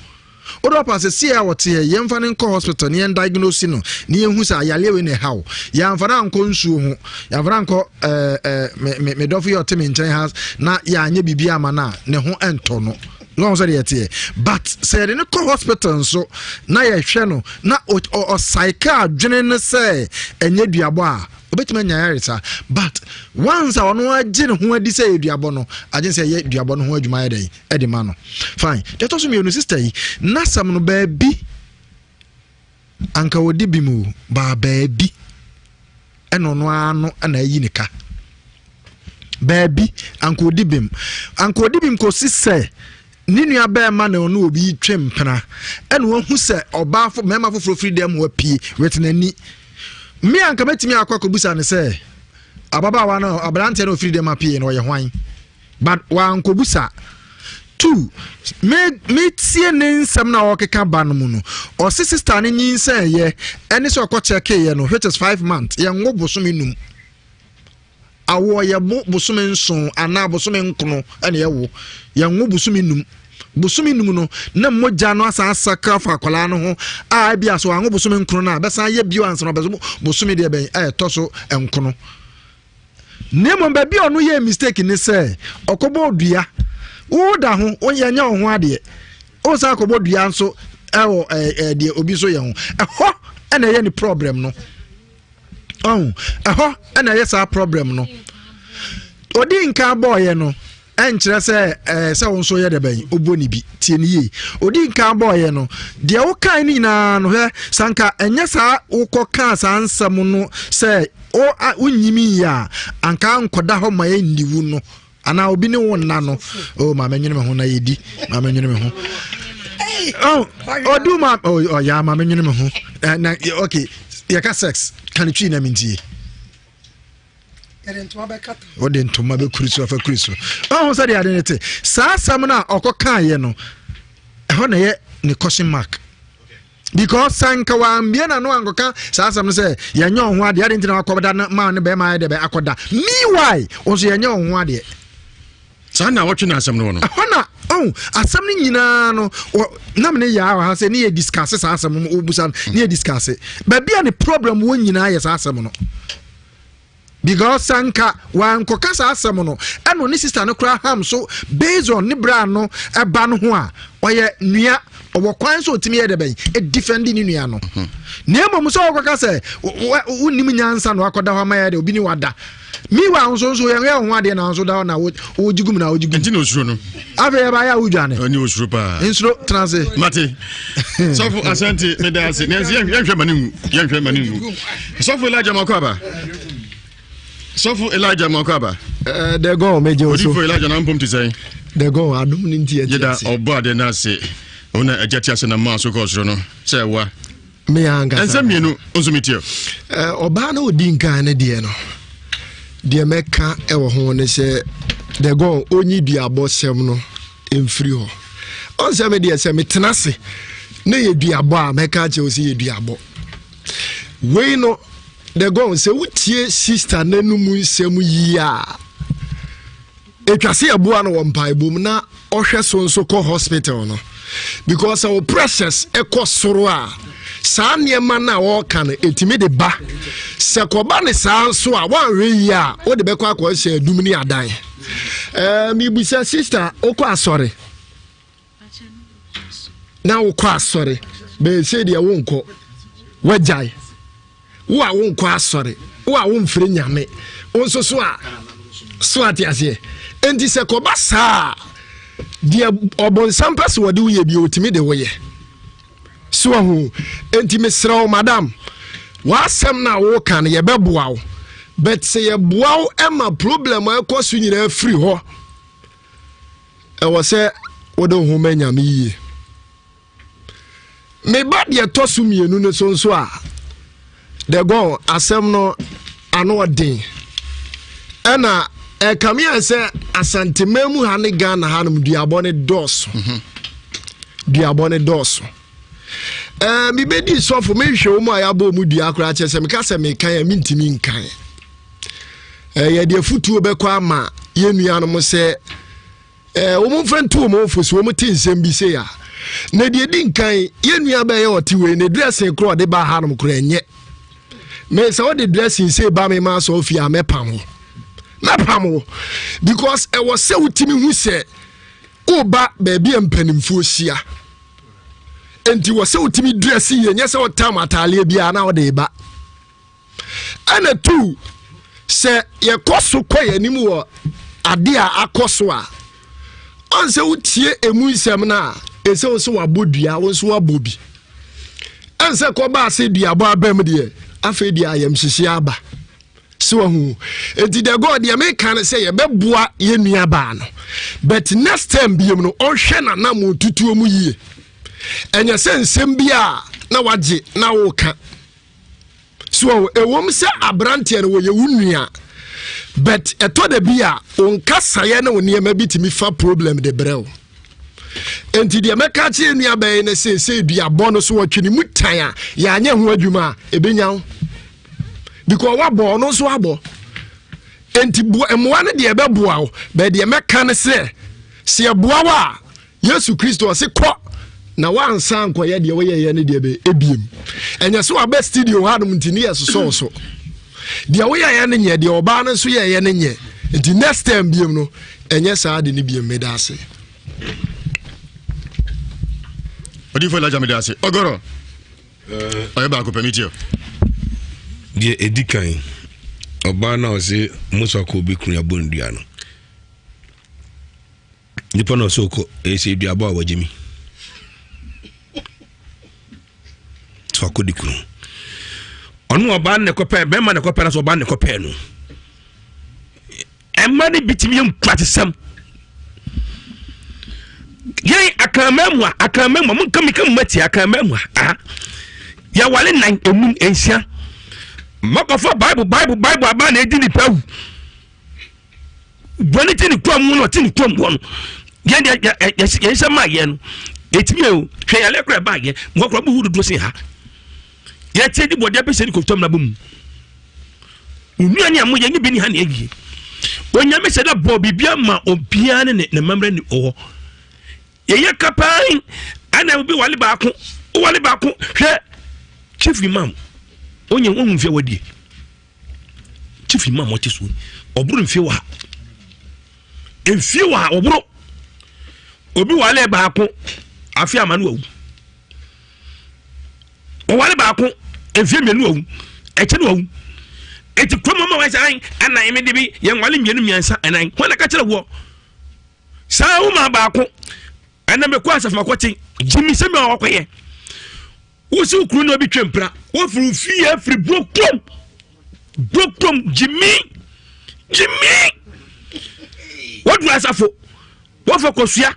Wode ɔpa sɛ sie a wɔte yɛ yɛmfa no nkɔ hospital ne yɛn diagnose no ne yɛnhu sɛ ayareɛ wei na ɛha wo. Yɛamfa no ankɔ nsuo ho, yɛamfa no ankɔ ɛɛ ɛɛ me me me dɔfo yi ɔte me nkyɛn ha na yɛanyɛ biribi ama no a ne ho ɛntɔ no. Na wɔn sɛ deɛ ɛteɛ. But sɛ yɛde no kɔ hospital nso na yɛhwɛ no na ɔsaeke adwene no sɛ ɛnyɛ duabɔ a obetumi anya ayaresa. But once a ɔno agye ne ho adi sɛ ɛyɛ duabɔ no, agye sɛ ɛyɛ duabɔ no ho adwuma yɛ dɛn ɛde ma no. Fine. Deɛ ɛtɔ so mmienu, sister yi, n'asɛm no baabi anka ɔdi bi mu baa baabi ɛna ɔno ara no ɛna ayi ne ka. Baabi anka ɔdi bim. Anka ɔdi bim kɔsi sɛ ne nua bɛrima na ɔne obi twe mpena ɛna wahu sɛ ɔbaa fo mmarima foforɔ firi dɛm hɔ apue with n'ani. Me anka mɛtumi akɔ akɔbusa no sɛ ababaawa no aberanteɛ no ɔfiri dɛm apue no ɔyɛ hwan? But wankɔbusa. Two, me metie ne nsɛm na ɔkeka ba no mu no, ɔse sister no nyinsɛnyɛ ɛne sɛ ɔkɔ kyɛkeeɛ no which is 5 months, yɛnwo bosome num. Awoɔ yɛbo bosome 7 anaa bosome 9 ɛna yɛwo. Yɛnwo bosome num. Bosome num no na mogya no asan asakra fa akwadaa no ho a ebi aso anwo bosome 9 no a bɛsan yɛ bio ansa na ɔbɛso bosome deɛ bɛn ɛtɔ so 9. Na mmom baabi a ɔno yɛɛ mistake ne sɛ ɔkɔbɔɔ dua. Woda ho, yɛnyɛ wo ho adeɛ. Wosan akɔbɔ dua nso ɛwɔ ɛɛ deɛ obi nso yɛ ho. Ɛhɔ ɛna ɛyɛ ne problem no. Ɔho, ɛhɔ ɛna ɛyɛ saa problem no. Odi nkan bɔɔyɛ no, ɛnkyerɛ sɛ ɛɛ sɛ wo nso yɛ dɛ bɛn wobɔ ne bi. Tie ne yie. Odi nkan bɔɔyɛ no, deɛ wokae no nyinaa no hwɛ, sanka ɛnyɛ saa wokɔ kaa saa nsɛm no sɛ o a wonyimi yie a, anka nkɔda hɔ ma ɛnni wu no anaa obi ne wo nna no. O maame nwene me ho na yɛdi maame nwene me ho. Oh, ɔdu ma oh, oh, ya maame nwene me ho. Na okay, yɛka sex ka ne twi na mentie. Wode ntoma bɛkuri so afa kuri so. Ɔho sɛ deɛ ade no te. Saa asɛm no a ɔkɔ kaeɛ no, ɛhɔ na ɛyɛ ne question mark. Because sɛ nka wambie n'ano ankɔka saa asɛm no sɛ yɛnyɛ ɔho adeɛ, ade nti na wakɔda no maa ne bɛrima ayɛ dɛ bɛ akɔda. Meanwhile, wo nso yɛnyɛ ɔho adeɛ. Saa na wɔtwe na asɛm no wɔ no. Ɛhɔ na ɔn asɛm no nyinaa no nam ne yaa wɔ ha sɛ ne yɛ discuss saa asɛm no wɔbusa no ne yɛ discuss. Baabi a ne problem wɔ nyinaa yɛ saa asɛm no. Because sanka wankɔka saa asɛm no ɛna ɔne sister no koraa ham so based on ne bra no ɛba no ho a ɔyɛ nua ɔwɔ kwan sɛ ɔtumi yɛ dɛ bɛn ɛdifɛndi ne nua no. Na mmom sɛ ɔkɔka sɛ wonim nyansa na wakɔda hɔ ama yɛ dɛ obi ne wada. Meanwhile nso nso yɛn yɛ ho adeɛ na nso da hɔ na wogye gum na wogye gum. Nti na osuro no. Afei yɛ ba yɛ a wodwane. Ɔne osuro paa. Nsuro tena ase. Mate. Sɔfo Asante meda ase. Nansi yɛnhwɛ ma ne ngu. Yɛnhwɛ ma ne ngu. Sɔfo Elijah Mako aba. Sɔfo Elijah Mako aba. Eh, Dɛgɔn mɛgye wo so. Odifo Elijah na mpom te sɛn? Dɛgɔn adom ne nti ɛte ase. Yɛda ɔbɔ adeɛ no ase. Wo na agya te ase na maa so kɔɔ soro no sɛ ɛwa. Me ankasa. Ɛnsɛm mmienu nso metie. Ɔbaa no ɔdi nkan no deɛ no, deɛ mɛka wɔ ho ne sɛ Dɛgɔn ɔnyi duabɔsɛm no mfiri hɔ. Ɔnsɛ me deɛ sɛ metena ase na yɛ duabɔ a mɛka akyerɛ wo sɛ yɛ duabɔ. Wei no Dɛgɔn sɛ wotie sista n'anum nsɛm yie a, Ɛtwa sɛ yɛboa no wɔ mpaebɔ mu na ɔhwɛ so nso kɔ hospital no because sɛ wo pressures ɛkɔ soro a saa nneɛma no a wɔreka no ɛtumi de ba. Sɛ kɔba ne saa nso a woanhwɛ yie a wode bɛkɔ akɔhyɛ adum ne adan. Ɛɛ mebisa sister wokɔ asɔre? Na wokɔ asɔre bɛyɛ sɛ deɛ wonkɔ wagyae wo a wonkɔ asɔre wo a womfrɛ nyame wo nso so a so ate aseɛ enti sɛ kɔba saa deɛ ɔbonsam pɛ sɛ wɔde woyɛ bi ɔtumi de woyɛ So wahu? Enti mesrɛ wo madam, w'asɛm no a woka no yɛbɛboa wo. But sɛ yɛboa wo ma problem a ɛkɔ so nyinaa firi hɔ, ɛwɔ sɛ wode wo ho ma Nyame yie. Meba deɛ ɛtɔ so mmienu no so nso a, The gone asɛm no ano ɔden ɛna ɛkame ayɛ sɛ asanteman mu ha ne Ghana hanom duabɔ ne dɔɔso mhm. duabɔ ne dɔɔso ɛɛ mebɛdi sɔfo mehwɛ wɔn a yɛabɔ wɔn dua koraa kyerɛ sɛ meka sɛ mekan a mentumi nkan ɛɛ yɛde afutuo bɛkɔ ama yɛn nuanom sɛ Eh, wɔn mfa ntu wɔn fo so wɔn te nsɛm bi sei a. Na deɛ di nkan, yɛn nua bɛyɛ ɔte wei ne dressing korɔ ɔde ba hanom korɔ ɛnyɛ. Me sɛ ɔde dressing sei ba me ma asɔ fie a mɛpam wo. Mɛpam wo because ɛwɔ sɛ wotumi hu sɛ woba baabi a mpanimfoɔ hyia. Nti wɔ sɛ wotumi dressing yie nyɛ sɛ ɔtam ataaleɛ biara na ɔde ba. Ɛna tu sɛ yɛkɔ so kɔ yɛn anim wɔ ade a akɔ so a, ɔn sɛ wotie emu nsɛm no a, ɛsɛ wo sɛ wabɔ dua, wo nso wabɔ bi. Ɛn sɛ kɔba ase duabɔ abam deɛ, afei deɛ ayamhyehye aba. So wahu. Enti the God deɛ meka no sɛ yɛbɛboa yɛn nuabaa no. But next time biom no, ɔnhwɛ n'anammɔn tutuo mu yie. Ɛnyɛ sɛ nsɛm bi a na wagye na woka. So ɛwom sɛ aberanteɛ no wɔyɛ wo nua but ɛtɔ da bi a wo nkasaeɛ ne wo nneɛma bi tumi fa problem de brɛ wo. Enti deɛ mɛka akyerɛ nua bɛyɛ ne sɛ sɛ duabɔ no so wɔtwe ne mu tan a yɛanyɛ ho adwuma a ɛbɛnya wo because wabɔ ɔno nso abɔ. Enti mmoa no deɛ ɛbɛboa wo bɛɛ deɛ mɛka ne sɛ sɛ yɛboa wo a Yesu Kristo ɔse kɔ na wansa nkɔyɛ deɛ woyɛyɛ no deɛ bɛ ebiem. Ɛnyɛ sɛ waba studio hanom nti ne yɛ sosɔw so. Deɛ woyɛyɛ no nyɛ, deɛ ɔbaa no nso yɛyɛ no nyɛ. Nti next time biem no, ɛnyɛ saa de no biem meda ase. Odifo Elijah meda ase. Ɔgɔrɔ. Ɔyɛ baako pɛ metie. Deɛ ɛdi kan, ɔbaa no a ɔse Musa kɔ obi kunu abɔ no dua no. Nipa na ɔsɛ ɔkɔ ɛyɛ sɛ aduabɔ a wagye mi so akɔ di kunu ɔno ɔbaa ne kɔpɛ bɛrima ne kɔpɛ na so ɔbaa ne kɔpɛ no ɛma ne bi tumi yɛ nkuratesɛm yɛn akanman mu a akanman mu a mo nka mi ka mu mati akanman mu a aha yɛwale nan enum nsia mɔkɔfɔ bible bible bible aba na edi nipa wu. Bɔne ti ne kurom mu na ɔte ne kurom hɔ no yɛn deɛ yɛn nsɛm maa yɛn no ɛtumi yɛ o hwɛ yɛlɛ kora ɛbaa yɛ mo kora mo hu dodoɔ sen ha yɛte di bɔdeɛ pɛsɛ ne kɔtɔm na bɔ mu onua ne a mo yɛ nye bi ne ha ne awie onyame sɛ da bɔ biribi ama obiara ne ne mammerɛ ne ɔwɔ yɛyɛ kapaa ɛna obi wale baako wale baako hwɛ chief imam onye ohun fie wadie Chief Imam ɔte so ɔboro mfie wɔ ha mfie wɔ ha ɔboro obi wale baako afe ama no wawu ɔwale baako mfie mmienu wawu ɛkyɛ no wawu eti kurom ɔma wɔn sɛ ayi ɛnan mi de bi yɛn wale mmienu mmiɛnsa ɛnan wɔn na kakyere wɔ saa woma baako ɛna mekɔ asafo makɔkye gyimi sɛ mi a wɔkɔyɛ. Wosi wo kunu na obi twa mpira. Wofiri wo fie afiri burokurom. Burokurom gyimi. Gyimi. Woduru asafo. Wofa kosua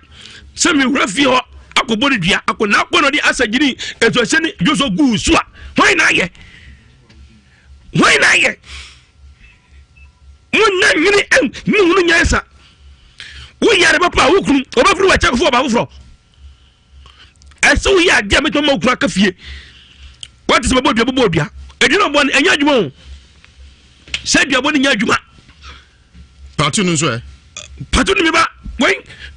sɛ mewura fie hɔ akɔbɔ ne dua akɔ na akɔ na ɔde asagyini etuahyɛ ne dwoso guu so a hwan na ayɛ? Hwan na ayɛ? Munya nwene muhunu nyansa. Woyare bɛpa a wo kunu ɔbɛfiri w'akyɛ akɔfo ɔbaa foforɔ. Ɛsɛ woyɛ adeɛ a mɛtumi ama wo kunu aka fie. Wate sɛ bɛbɔ dua bɛbɔ dua. Ɛdua na ɔbɔ no ɛnyɛ adwuma o. Sɛ duabɔ no nyɛ adwuma. Patu no nso ɛ? Patu no meba wei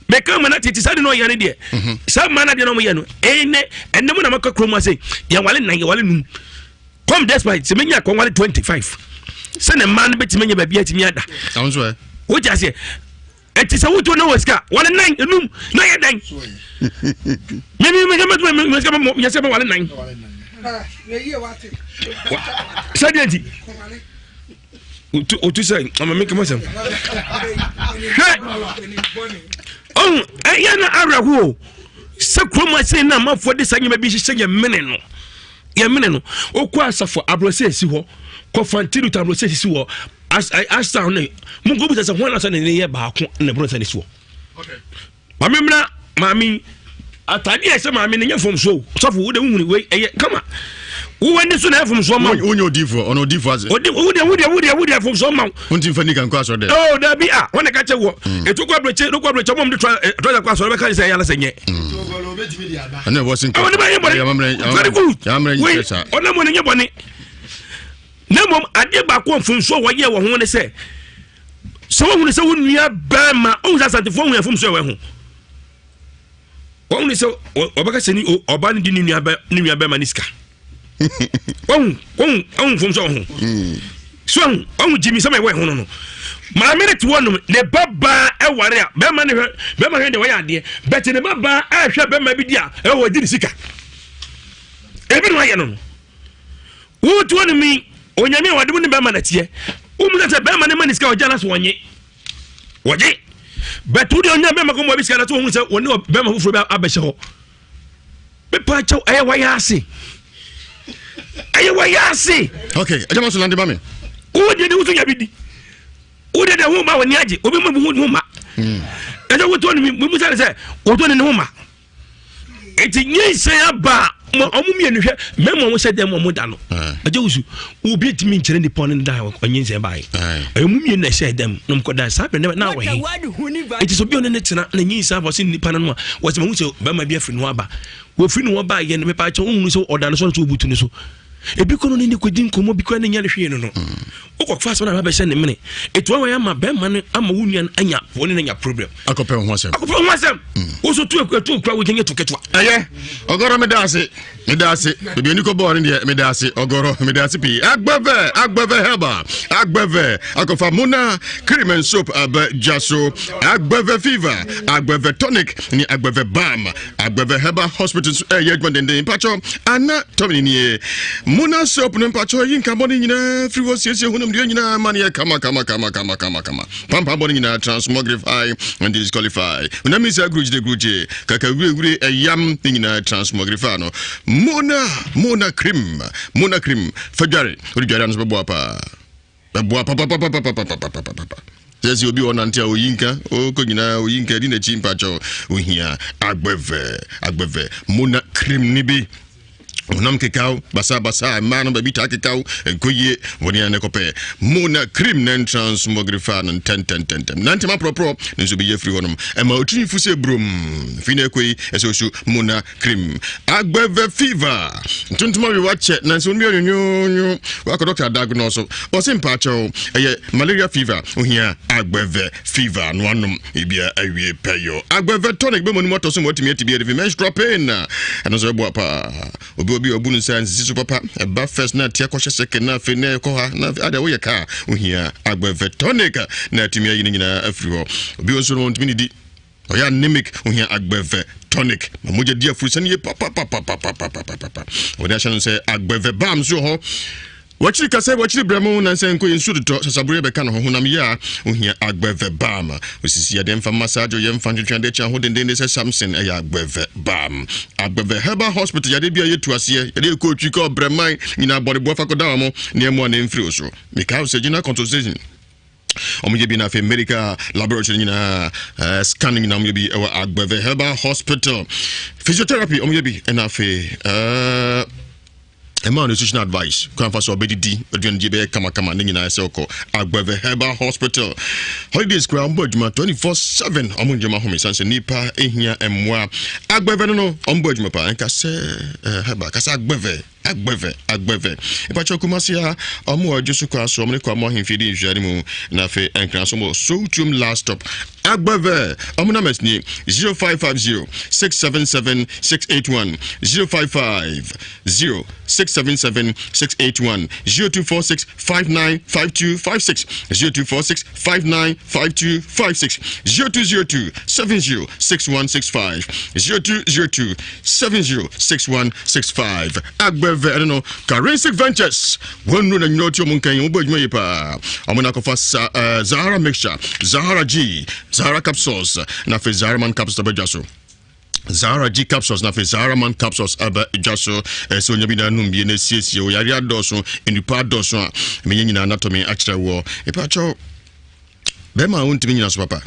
meka ma no tete saa de na ɔyɛ no deɛ. Mhm. Saa mmaa no adeɛ na ɔmoyɛ no ɛnɛ ɛnɛ mu na maka kurom ase yɛwale nan yɛwale num. Come despite sɛ menya akɔnwale 25 sɛ ne mmaa no bɛtumi anya baabi atumi ada. Ɛho nso ɛ? Wogya aseɛ. Ɛti sɛ wotu na wɔ sika wɔle nan enum na yɛ dɛn? Mímí mi mi mi mi sika mi yɛ sɛ mi wɔle nan. Sɛdeɛ nti otu otu sɛ ɔma mi kama sɛm. Hwɛ ɔn ɛyɛ na awerɛho sɛ kurom ase na amanfoɔ de saa nneɛma bi hyehyɛ yɛn mene no. Yɛmene no, wokɔ asafo abrɔsɛ esi hɔ, kɔ fantiru ta abrɔsɛ sisi hɔ, asan ne mo nkɔ bisa sɛ hɔn asa ne ne yɛ baako na ɛboro nsa ne si hɔ. Maame mmra maame atade a ɛsɛ maame no nyɛ mfomsoɔ o sɔfo wo de wohuni wei ɛyɛ kama wowɔ ani so na ɛyɛ mfomsoɔ ma wo. Wonyɛ odiifoɔ ɔno odiifoɔ ase. Odi wo deɛ wo deɛ wo deɛ wo deɛ mfomsoɔ ma wo. Wonti nfa nika nkɔ asɔre dɛ. Oh dabi a wɔn na ɛka kyɛ wɔ. Etu kɔ aburokye kɔ aburokye ɔmo de tra trɔsa kɔ asɔre bɛka sɛ ɛyɛ anasɛ nyɛ. Ɛna ɛwɔ se nkɔ. Ɛwɔ ne ba yɛ bɔne. Very good. Wei ɔnam wɔn nyɛ bɔne. Na mmom adeɛ baako mfomsoɔ wɔyɛ wɔ ho ne sɛ sɛ wɔhunu sɛ wo nua bɛrima ɔhu sɛ asantefoɔ hu mfomsoɔ ɛwɔ ho. Wɔhunu sɛ ɔbɛka sɛ ni ɔba no di ne nua bɛrima ne sika. Wɔhu wɔhu wɔhu mfomsoɔ wɔ ho. So wɔhu wɔhu gyimi sɛ ma ɛwɔ ɛho no no. Maame no te hɔ nom ne ba baa ɛware a bɛrima no hwɛ bɛrima hwɛ deɛ wɔyɛ adeɛ bɛte ne ba baa ɛhwɛ bɛrima bi di a ɛwɔ wɔdi ne sika. Ebi na wɔayɛ no no. Wotu hɔ nom yi onyame a wɔde mu ne bɛrima na teɛ. Wɔn mu sɛ bɛrima no ma ne sika ɔgya na so wɔnye. Wɔgye bɛte wo deɛ ɔnya bɛrima kɔmmɔ bi sika na so wɔn sɛ wɔne bɛrima foforɔ bi abɛhyɛ hɔ. Mepa kyɛw ɛyɛ wayɛ ase. Ɛyɛ wayɛ ase. Okay, ɛgyama so lande ma me. Wo deɛ de wo so nya bi di. Wo deɛ de ho ma w'ani agye. Obi mu ho ma. Ɛsɛ wotɔ ne mu musa ne sɛ wotɔ ne ne ho ma. Eti nyinsɛn aba a ɔmo mmienu hwɛ mmarima ɔmo hyɛ dɛm ɔmo da no. Ɛgye wusu obi etumi nkyerɛ nipa ɔne ne da ɔnyinsɛn baa yi. Ɛyɛ ɔmo mmienu na ɛhyɛ dɛm na ɔmo kɔ dan saa bɛrɛ na wɔ he. Eti sɛ obi ɔne ne tena na nyinsɛn aba ɔsi nipa no no a wɔsɛ mahu sɛ bɛrima bi afiri ne ho aba. Wɔfiri ne ho ba yɛ no mepa kyɛw ohunu sɛ ɔda no so ɔno so ɔbutu ne so. Ebi kɔ no ne ne kɔdi nkɔmmɔ bi kora ne nya ne hwee no no. Wokɔfa asɛm na abɛhyɛ ne mene. Etu awa ama bɛrima no ama wo nua no anya wɔne no anya problem. Akɔpɛ ho asɛm. Akɔpɛ ho asɛm. Wo so tu etu kura wo gyenya tu ketewa. Ɛyɛ ɔgɔrɔ meda ase meda ase baabi ani kɔ bɔɔl no deɛ meda ase ɔgɔrɔ meda ase pii agbɛvɛ agbɛvɛ herbal agbɛvɛ akɔfa mona cream and soap aba dwa so agbɛvɛ fever agbɛvɛ tonic ne agbɛvɛ balm Agbɛvɛ Herbal Hospital nso ɛyɛ adwuma denden mpakyɛw ana tɔmini nie Mona soap no mpakyɛw yi nkabɔ no nyinaa firi hɔ siesie honam deɛ nyinaa ma no yɛ kama kama kama kama kama kama pampa bɔ no nyinaa transmogrify and disqualify honam yi sɛ gurugyire gurugye kaka wurawure ɛyam ne nyinaa transmogrify no Mona Mona cream Mona cream fa dware wode dware ano so bɛboa paa Ɛboa papapapapapapapapa. Sɛ sɛ obi ɔnante a oyi nka ɔkɔ nyinaa oyi nka di n'akyi mpakyɛw ohia agbɛvɛ agbɛvɛ mona cream ni bi honam kekaw basabasa mmaa no baabi taa kekaw ɛnkɔ yie wɔne a ne kɔpɛ mona cream na ntransmogrifa no ntɛntɛntɛntɛm nantɛm aporɔporɔ ne nso bɛyɛ afiri hɔnom ɛma otiri fu sɛ burom fi na ɛkɔ yi ɛsɛ osu mona Cream. Agbɛvɛ fever. Ntontoma wi wakyɛ nanso wo nua nwonwonwo. Wakɔ doctor diagnose. Ɔse mpaakyɛw ɛyɛ malaria fever. Ohia agbɛvɛ fever no anom ebia awie pɛyɔ. Agbɛvɛ tonic bɛma no mu atɔ so ma watumi ate bi adifi menstrual pain. Ɛno nso ɛboa paa. Obi obi ɔbu no nsa nsisi so papa. Ɛba first na atia kɔhyɛ second na afei na ɛkɔ ha na afei adeɛ woyɛ kaa. Ohia agbɛvɛ tonic na atumi ayi ne nyinaa afiri hɔ. Obi nso no ɔntumi nidi. Ɔyɛ anemic, ohia agbɛvɛ tonic. Ma mogya di afurusa no yie papapapapapapapa. Wɔde ahyɛ no sɛ agbɛvɛ balm nso wɔ hɔ. Wakyiri kasa, wakyiri brɛ mo, nansa nko yɛ nsuo totɔ, sasaboro yɛ bɛka ne ho honam yɛ a, ohia agbɛvɛ balm. Osisi adeɛ mfa massage, yɛ mfa ntwetwe adeɛ kyɛ ho dendenden sɛ Samson, ɛyɛ agbɛvɛ balm. Agbɛvɛ Herbal Hospital, yadeɛ bi a yɛtu aseɛ, yadeɛ ɛkɔ otwi kɔ brɛman, nyinaa bɔdeboa fa kɔda wɔn, nneɛma a na ɛmfiri wo so. Mekae wo sɛ gyina consultation. Wɔn yɛ bi na afei medical laboratory nyinaa eh, scan nyinaa wɔn yɛ bi ɛwɔ Agbeve Herbal Hospital physiotherapy wɔn yɛ bi ɛna afei ɛɛ ɛma nutritional advice kwan fa so ɔbɛdidi aduane die bɛyɛ kamakama ne nyinaa sɛ ɔkɔ Agbeve Herbal Hospital holidays koraa wɔn bɔ adwuma 24/7 wɔn ndwuma home san sɛ nipa ehia mmoa Agbeve no no wɔn bɔ adwuma paa nka sɛ ɛɛ herbal kasa Agbeve. Agbɛvɛ, Agbɛvɛ. Mpakyɛw Kumasi ha, ɔmo wɔ Adwo so kwan so, ɔmo ne Kwamo Ahemfie di nhwɛane mu. Na afei Nkran so ɔmo wɔ Sowutuom last stop. Agbɛvɛ, ɔmo numbers nie, 0550 677 681, 0550 677 681, 0246 595256, 0246 595256, 0202 706165, 0202 706165 Agbɛvɛ ɛno no Karensic Ventures wɔn nnuro na nyina ɔte ɔmo nkan wɔn bɔ adwuma yie paa ɔmo na akɔfa sa uh, Zahara mixture Zahara G Zahara capsules na afei Zahara man capsules abɛdwa so Zahara G capsules na afei Zahara man capsules aba dwa so ɛsɛ onya bi na anum bie na esiesie o yare adɔɔso nnipa adɔɔso a menyɛ nyinaa natɔ akyerɛ wɔ epa kyɛw bɛrima a wontumi nyina so papa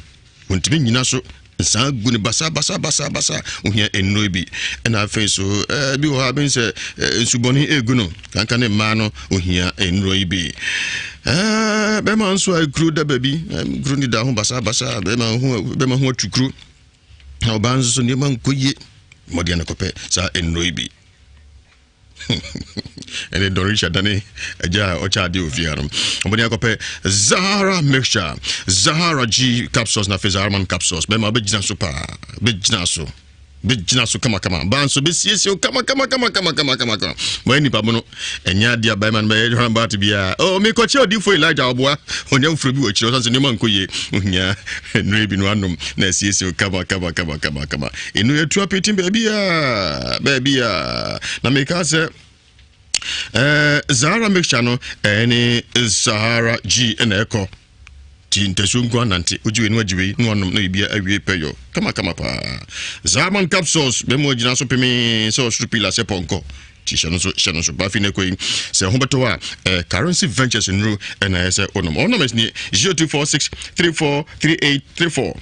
Ontumi nnyina so nsan gu no basa basa basa basa ohia nnuro bi ɛna afei so ɛɛ bi wɔ hɔ a bɛn sɛ ɛɛ nsubɔne egu no kanka ne mmaa no ohia nnuro yi bi ɛɛ bɛrima nso a ekuro da baabi kuro ne da ho basa basa bɛrima ho bɛrima ho atu kuro na ɔbaa nso so nneɛma nkɔ yie mmɔden no kɔpɛ saa nnuro yi bi. ɛne Don Richard dane agya a ɔkyɛ adeɛ wɔ fie ha no ɔmɔden akɔpɛ Zahara mixture Zahara G capsules na afei Zahara man capsules bɛma wobɛgyina so paa bɛgyina so bɛgyina so kamakama baa nso bɛsiesie wo kama kama kama kama kama kama kama wɔyɛ nipa mu no ɛnyɛ adeɛ a bɛrima no bɛyɛ runabout biara oh mekɔkyɛ odifoɔ Elijah ɔboa ɔnya mfuro bi wɔ akyire ɔsan sɛ nneɛma nkɔ yie ohia nnuro bi no anom na asiesie wo kama kama kama kama kama Enu yɛ tua pete baabi a baabi a na meka sɛ eh, Zahara mixture no ɛne eh, Zahara G na ɛkɔ ti ntasuo nko anante wogye wei no agye wei na wanom na biribi awie pɛyɔ kamakama paa Zaman capsules bɛmu agyina so pemee sɛ ɔsoro pila sɛ pɔnkɔ ti hyɛ no nso hyɛ no nso bafi no kɔ yi sɛ ho bɛtɔ a eh, currency ventures nnuro ɛna ɛyɛ sɛ wonom ɔnam nie 0246 34 38 34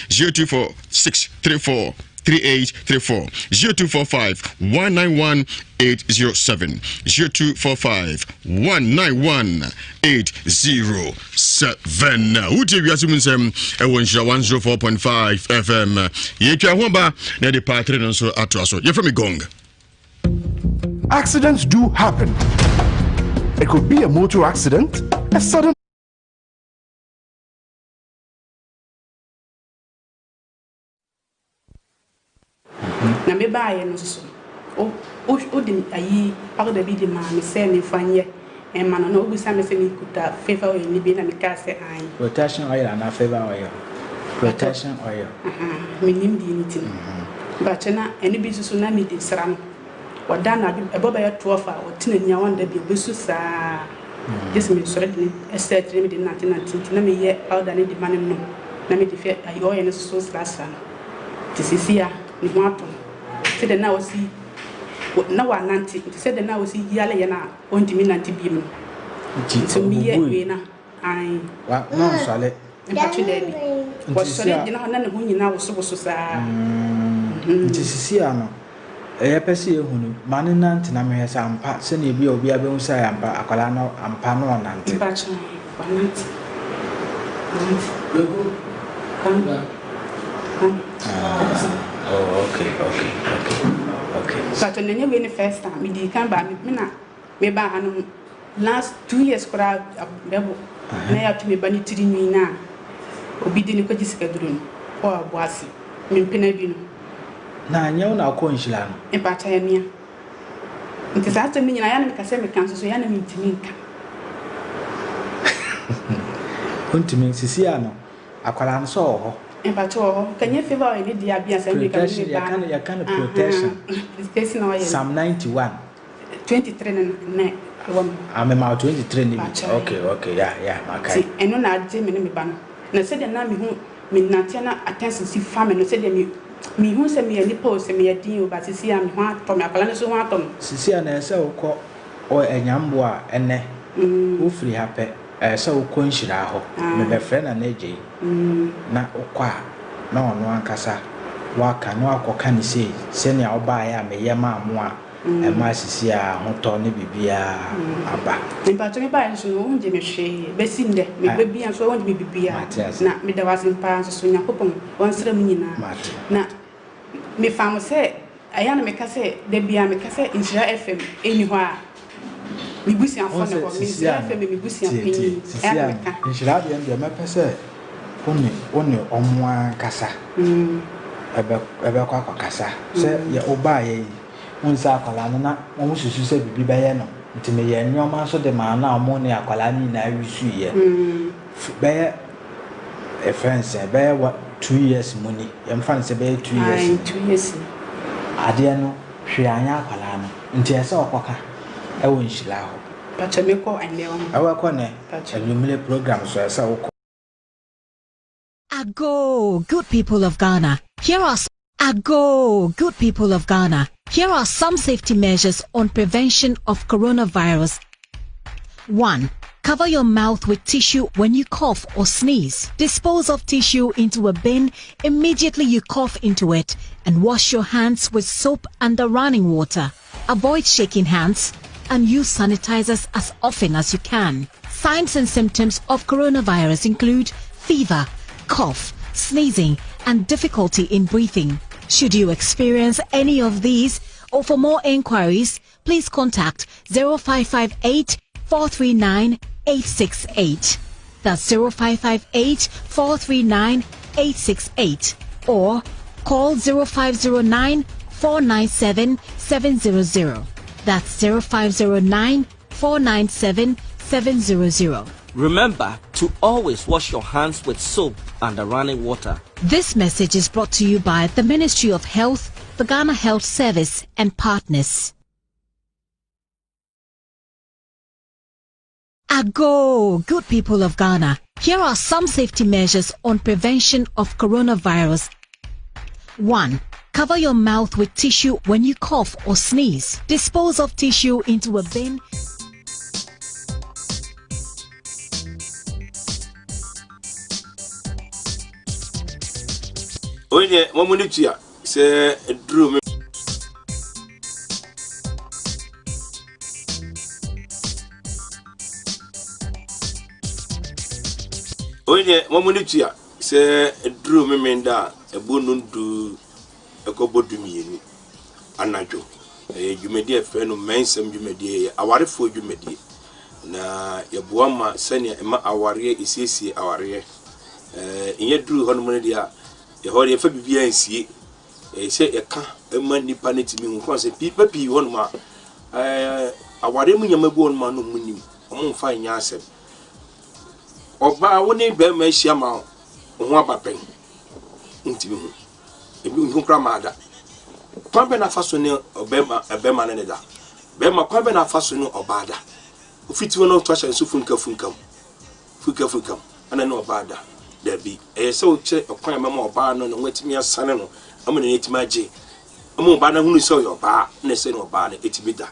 0246 34 3834 0245 191 807 0245 191 807 wotie wiase mu nsɛm ɛwɔ nhyira 104.5 fm yɛtwa ho ba na yɛde paatere no nso atoa so yɛfrɛ me gong Accidents do happen. It could be a motor accident, a sudden Na me baeɛ no nso so, wo, wo, wode ayi powder bi de maa me sɛ memfa nyɛ mma no, na wobisa me sɛ mekuta favour oil no bi na mekaa sɛ aane. Protection oil anaa favour oil? Protection oil. Ahaa, mennim deɛ ne ti no. Mpakyɛ na ɛno bi nso so na mede sra no. Ɔda anadwo, ɛbɔ bɛyɛ 12 a, ɔte n'ani a ɔnda bio, ɔbɛsu saa ara. Gye sɛ mesɔre de no sra akyire na mede no nantenante nti na meyɛ powder no de ma no nom na mede fɛ ayi oil no soso srasra no. Nti seesei a ne ho atɔ no, sɛdeɛ na ɔsi na wanante nti sɛdeɛ na ɔsi yale yɛ no a ɔntumi nnante bio no. Nti Nti meyɛ ɔbubui? wei no a, ae. Wa, na ɔnsɔre? Mpatwe daabi. Nti Ɔsɔre seesei a. gyina hɔ na ne ho nyinaa wosowoso saa. Nti seesei a no, Yɛpɛ sɛ yɛhu no, ma no nnante na mehwɛ sɛ ampa, sɛnea ebia obiara bɛhu sɛ ɛyɛ ampa, akwadaa no ampa na ɔnante. Mpakyɛw, wanante, wanante. Kwame, Kwame, Ah, oh, okay, okay, okay, okay. Mpakyɛw, na ɛnyɛ wei ne first time, medii kan baa, me na mebaa hanom last 2 years koraa bɛbo na yɛato me ba ne tiri nwi no a obi de no kɔgye sikaduro no wɔ Aboase, me mpena bi no. Na anyɛ wo na wokɔ nhyira no. Mpakyɛ yɛ mea. Nti saa asɛm no nyinaa yɛ a na meka sɛ meka nso so yɛ a na mentumi nka. Wontumi, sisi a no akwadaa no sɛ ɔwɔ hɔ. Mpakyɛ wɔ hɔ. Nka nyɛ favour oil ne deɛ a bia sɛ meka me Protection, ne ba yɛka no. no yɛka no protection. Protection na ɔyɛ no. Psalm 91. 23 no na ɛwɔ me hɔ. Ah, mema wo 23 no bi. Mpakyɛ. Okay, okay, yeah, yeah, makae. Nti ɛno na agye me ne me ba no. Na sɛdeɛ na mehu Me nanteɛ na attention si fa me no sɛdeɛ me me hu sɛ meyɛ nipa o sɛ meyɛ den o but sisi a me ho atɔ me akwadaa no nso ho atɔ no. Sisi a na ɛsɛ wokɔ ɔ Anyamboa a ɛnɛ wo firi ha pɛ ɛyɛ sɛ wokɔ Nhyira hɔ me bɛ frɛ Nana Agyei na wokɔ a na ɔno ankasa waka na wakɔ ka ne sei sɛnea wobaeɛ a meyɛ maa mo a Ɛma sisi a ahotɔ ne biribiara aba. Mpakyɛ me baeɛ nso no wo ngye me hwee bɛsi ndɛ me ba bia nso wo ngye me biribiara na meda wo ase paa nso so Nyankopɔn ɔnsra mo nyinaa na me faa mo sɛ. Ɛyɛ a na meka sɛ, da biara meka sɛ Nhyira FM nni hɔ a, me busuafoɔ na ɛwɔ. Me Nhyira FM yɛ me busua panyin. Ɛyɛ a na meka. Nhyira deɛ deɛ mɛpɛ sɛ wo ne wo ne ɔmo ankasa ɛbɛ ɛbɛkɔ akɔkasa sɛ yɛ wobaayɛ yi wohu sɛ akwadaa no na wɔn susu sɛ biribi bɛyɛ no nti meyɛ nneɛma nso de maa no a wɔn ne akwadaa no nyinaa wisuiɛ bɛyɛ Yɛfrɛ no sɛn, ɛbɛyɛ wa 2 years mu ni, yɛmfa no sɛ ɛbɛyɛ 2 years Ae, ni. 2 years ni. Adeɛ no, hwee anyɛ akwadaa no, nti ɛsɛ sɛ ɔkɔka ɛwɔ nhyira hɔ. Pakyɛ mekɔ ɛnnɛ ɔho. Ɛwɔ ɛkɔ nnɛ, Pakyɛ. anwummere program so ɛsɛ sɛ wokɔ. Ago, good people of Ghana. Here are Ago, good people of Ghana. Here are some safety measures on prevention of coronavirus. 1. Cover your mouth with tissue when you cough or sneeze. Dispose of tissue into a bin immediately you cough into it and wash your hands with soap under running water. Avoid shaking hands and use sanitizers as often as you can. Signs and symptoms of coronavirus include fever, cough, sneezing, and difficulty in breathing. Should you experience any of these or for more inquiries, please contact 0558 439 868. That's 0558 439 868 or call 0509 497 700. That's 0509 497 700. Remember to always wash your hands with soap and the running water. This message is brought to you by the Ministry of Health, the Ghana Health Service, and partners. Ago, good people of Ghana. Here are some safety measures on prevention of coronavirus. 1. Cover your mouth with tissue when you cough or sneeze. Dispose of tissue into a bin. Wei deɛ wɔn mu no tua sɛ duro me. Wei deɛ wɔn mu no tua sɛ duro memenda a ɛbɔ nondu ɛkɔbɔ 12 anadwo. Ɛyɛ dwumadie a ɛfrɛ no mmɛnsɛm dwumadie, ɛyɛ awarefoɔ dwumadie. Na yɛboa ma sɛnea ɛma awareɛ ɛsiesie awareɛ. Ɛɛ nyɛ duru hɔnom no deɛ a, ɛhɔ deɛ yɛfa biribiara nsie. Ɛyɛ sɛ yɛka ma nnipa no tumi hu. Kwan sɛ nnipa pii hɔnom a, ɛɛ awareɛ mu nneɛma bi hɔnom a na wɔn nim, wɔn mfa nyɛ asɛm. Ɔbaa wo ne bɛrima ahyia ma wo ho aba pɛn, ntumi hu. Ebi nhu koraa maa da. Kwan bɛn na afa so ne ɔbɛrima ɛbɛrima ne ne da? Bɛrima kwan bɛn na afa so ne ɔbaa da? Ofiti hɔ na ɔto ahyɛ nso funka funkam. Funka funkam ɛna ne ɔbaa da. Dabi, ɛyɛ sɛ wokyerɛ ɛkwan a ɛbɛma ɔbaa no ne ho atumi asane no ama n'ani atumi agye. Ama ɔbaa no ahunu sɛ ɔyɛ ɔbaa na ɛsɛ ne ɔbaa no atumi da.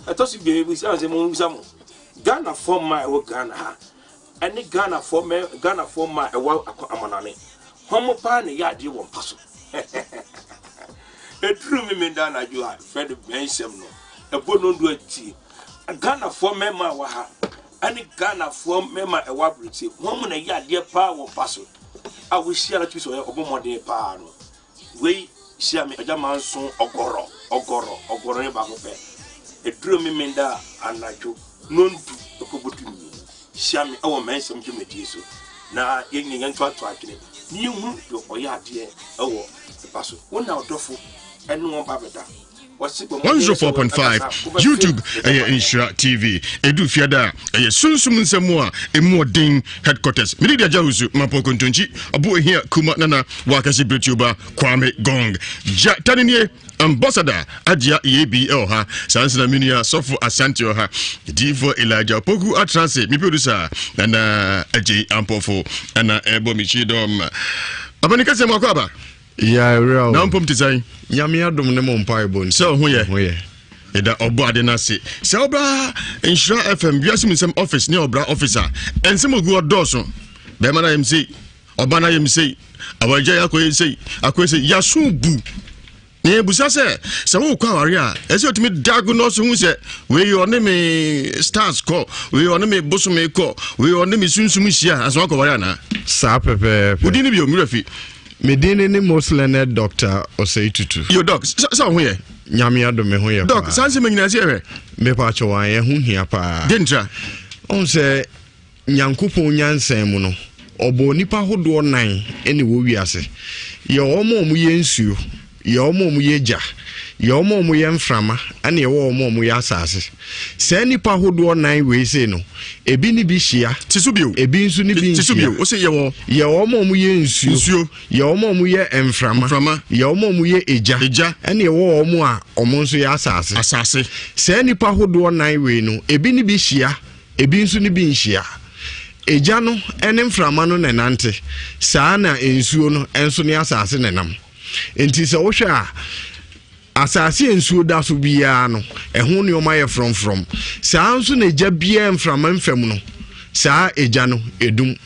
Ɛtɔ so bio, mebisa sɛ mo mo Ghanafoɔ mmaa a ɛwɔ Ghana ha ɛne Ghanafoɔ mɛ Ghanafoɔ mmaa a ɛwɔ amanane hɔn paa na ɛyɛ adeɛ wɔ mpa so. Ɛduru me menda anadwo a fɛ de bɛnsɛm no ɛbɔ nondo atie. Ghanafoɔ mmarima a ɛwɔ ha ɛne Ghanafoɔ mmarima a ɛwɔ aburokyi hɔn mu na ɛyɛ adeɛ paa wɔ mpa so a wohyia no tumi sɛ ɔyɛ ɔbɔ mmɔden paa no. Wei hyia me agya manso ɔgɔrɔ ɔgɔrɔ ɔgɔrɔ ne baako pɛ. Ɛduru me menda anadwo nondu ɛkɔbɔ 12 hyia me ɛwɔ mmɛnsɛm dwumadie so na yɛnyɛ yɛn ntoatoa adwene na yɛhunu deɛ ɔyɛ adeɛ ɛwɔ ɛpa so. Wo na ɔdɔfo ɛne wɔn ba bɛda. Wɔse bɔ mmɔden sɛ 104.5 wɔbɛkasa wobɛte YouTube ɛyɛ n'agyapadeɛ. Nhyira TV. Ɛdu fiada a ɛyɛ sunsum nsɛm a ɛmu ɔden headquarters. Mede de agya wusu Mampɔ Kontonkyi Abo Ehia Kuma Nana Wakasi Bretuba Kwame Gong. Gya tane nie Ambassador Agyia Yebi ɛwɔ ha. Saa nso na me nua Sɔfo Asante wɔ ha. Diifoɔ Elijah Opoku atena ase. Me producer Nana Agyei Ampɔfo ɛna ɛbɔ me kyi dɔm. Abani kɛseɛ mu akɔ aba. Ya awura o. Na mpom te sɛn? Nyame adom ne mo mpaebɔ nti. Sɛ ɔho yɛ. Ho yɛ. Yɛda ɔbɔ ade no ase. Sɛ wobra Nhyira FM wiase mu nsɛm office ne ɔbra office a, ɛnsɛm ogu hɔ dɔɔso. Bɛrima no ayɛ sei, ɔba no ayɛ sei, awaregya yɛ akɔyɛ sei, akɔyɛ sei. Yaso bu. Na yɛbusa sɛ, sɛ wokɔ aware a, ɛsɛ otumi diagnose hu sɛ wei ɔne me stars kɔ, wei ɔne me bosome kɔ, wei ɔne me sunsum hyia, ansa wakɔ aware anaa? Saa pɛpɛɛpɛ. Wodin no bio, mmerɛ fi. Me din ne most learned Doctor Osei Tutu. Yo doc, sɛ wo ho yɛ? Nyame adom me ho yɛ paa. Doc, saa nsɛm nyinaa sɛ yɛhwɛ. Mepa kyɛw an ɛho hia paa. De ntra. Ɔhu sɛ Nyankopɔn nyansa mu no, ɔbɔɔ nipa hodoɔ nan ɛna ɛwɔ wiase. Yɛ wɔn a wɔyɛ nsuo, yɛ wɔn a wɔyɛ gya, yɛ wɔn a wɔyɛ mframa, ɛna yɛwɔ wɔn a wɔyɛ asase. Saa nipa hodoɔ nan wei sei no, ebi ne bi hyia. Ti so bio. Ebi nso ne bi nhyia. Ti so bio. Wose yɛwɔ. Yɛ wɔn a wɔyɛ nsuo. Nsuo. Yɛ wɔn a wɔyɛ mframa. Mframa. Yɛ wɔn a wɔyɛ egya. Egya. Ɛna yɛwɔ wɔn a wɔn nso yɛ asase. Asase. Saa nipa hodoɔ nan wei no, ebi ne bi hyia, ebi nso ne bi nhyia. Egya no ne mframa no na ɛnante. Saa na nsuo no nso ne asase na ɛnam. Nti sɛ wohwɛ a, asase a nsuo da so biara no, ɛho nneɛma yɛ frɔmfrɔm. Saa nso na egya biara mframa mfa mu no, saa egya no, edum.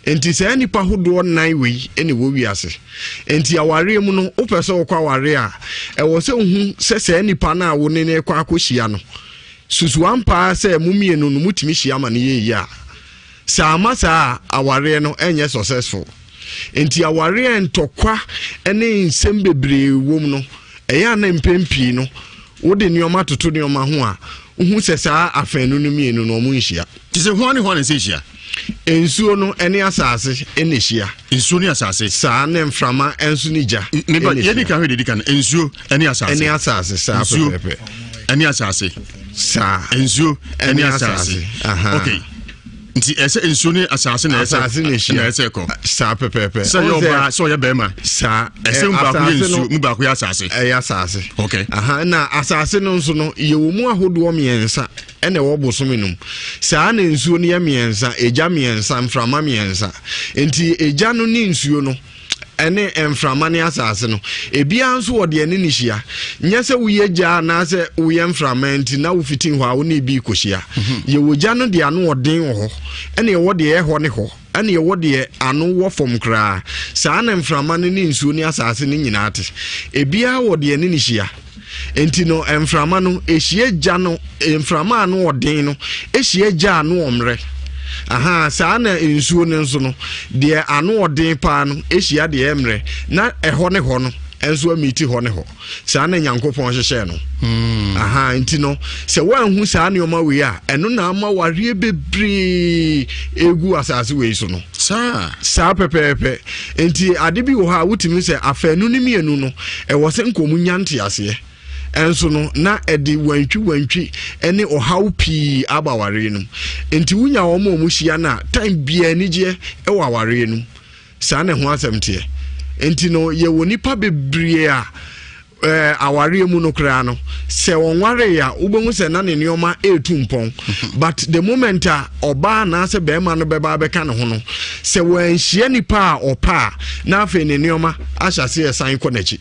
Nti saa nnipa hodoɔ nnan wei na ɛwɔ wiase. Nti awareɛ mu no, wopɛ sɛ wokɔ awareɛ a, ɛwɔ sɛ wohu sɛ saa nipa no a wo ne no rekɔ akɔhyia no, susu ampa ara sɛ mo mmienu no motumi hyia ma no yɛ yie a. Sɛ amma saa a, awareɛ no ɛnyɛ successful. Nti awareɛ a ntɔkwa ne nsɛm bebree wom no, ɛyɛ a na mpɛn pii no, wode nneɛma toto nneɛma ho a, wohu sɛ saa afanu no mmienu no wɔn nhyia. Te sɛ hwan ne hwan na ɛsɛ hyia? Nsuo no ne asase na ɛhyia. Nsuo ne asase. Saa ne mframa nso ne gya. Meba yɛdi kan hwɛ deɛ di kan nsuo ne asase. Ne asase saa pɛpɛpɛ. Nsuo ne asase. Saa. Nsuo ne asase. Okay. Nti ɛsɛ nsuo ne asase na ɛsɛ asase na ɛhyia na ɛsɛ kɔ. Saa pɛpɛpɛ. Sɛ ɔyɛ ɔbaa sɛ ɔyɛ bɛrima. Saa. Ɛsɛ mu baako yɛ nsuo mu baako yɛ asase. Ɛyɛ asase. Okay. Aha na asase no nso no yɛwɔ mu ahodoɔ mmiɛnsa ɛna ɛwɔ bosome no mu. Saa na nsuo no yɛ mmiɛnsa, egya mmiɛnsa, mframa mmiɛnsa. Nti egya no ne nsuo no ɛne mframa ne asase no, ebiara nso wɔ deɛ ne ne hyia. Nyɛ sɛ woyɛ gya anaasɛ woyɛ mframa nti na wofiti hɔ a wo ne bi kɔhyia. Mhm. Yɛwɔ gya no deɛ ano ɔden wɔ hɔ, ɛne ɛwɔ deɛ ɛhɔ ne hɔ, ɛne ɛwɔ deɛ ano wɔ fam koraa. Saa na mframa no ne nsuo ne asase no nyinaa te. Ebiara wɔ deɛ ne ne hyia. Enti no, mframa no, ɛhyia gya no, mframa ano ɔden no, ɛhyia gya ano ɔmmerɛ. Aha, saa na nsuo no nso no, deɛ ano ɔden paa no, ɛhyia deɛ ɛmmerɛ, na ɛhɔ ne hɔ no, nso amiti hɔ ne hɔ. Saa na Nyankopɔn hyehyɛɛ no. Hmm. Aha, nti no, sɛ woanhu saa nneɛma wei a, ɛno na ama wareɛ bebree egu asase wei so no. Saa. Saa pɛpɛɛpɛ. Nti ade bi wɔ hɔ a wotumi sɛ afanu no mmienu no, ɛwɔ sɛ nka wɔn nya nteaseɛ. Ɛnso no, na ɛde wantwi wantwi ne ɔhaw pii aba awareɛ no mu. Nti wonya wɔn a wɔhyia no a, time biara anigyeɛ wɔ awareɛ no mu. Saa na ɛho asɛm teɛ. Nti no, yɛwɔ nnipa bebree a eh, awareɛ mu no koraa no sɛ ɔnwaree a wobɛhu sɛ na ne nneɛma ɛretu mpɔn but the moment a ɔbaa anaasɛ bɛrima no bɛba abɛka ne ho no sɛ wɔanhyia nipa a ɔpɛ a na afei ne nneɛma ahyɛ ase ɛsan kɔ n'akyi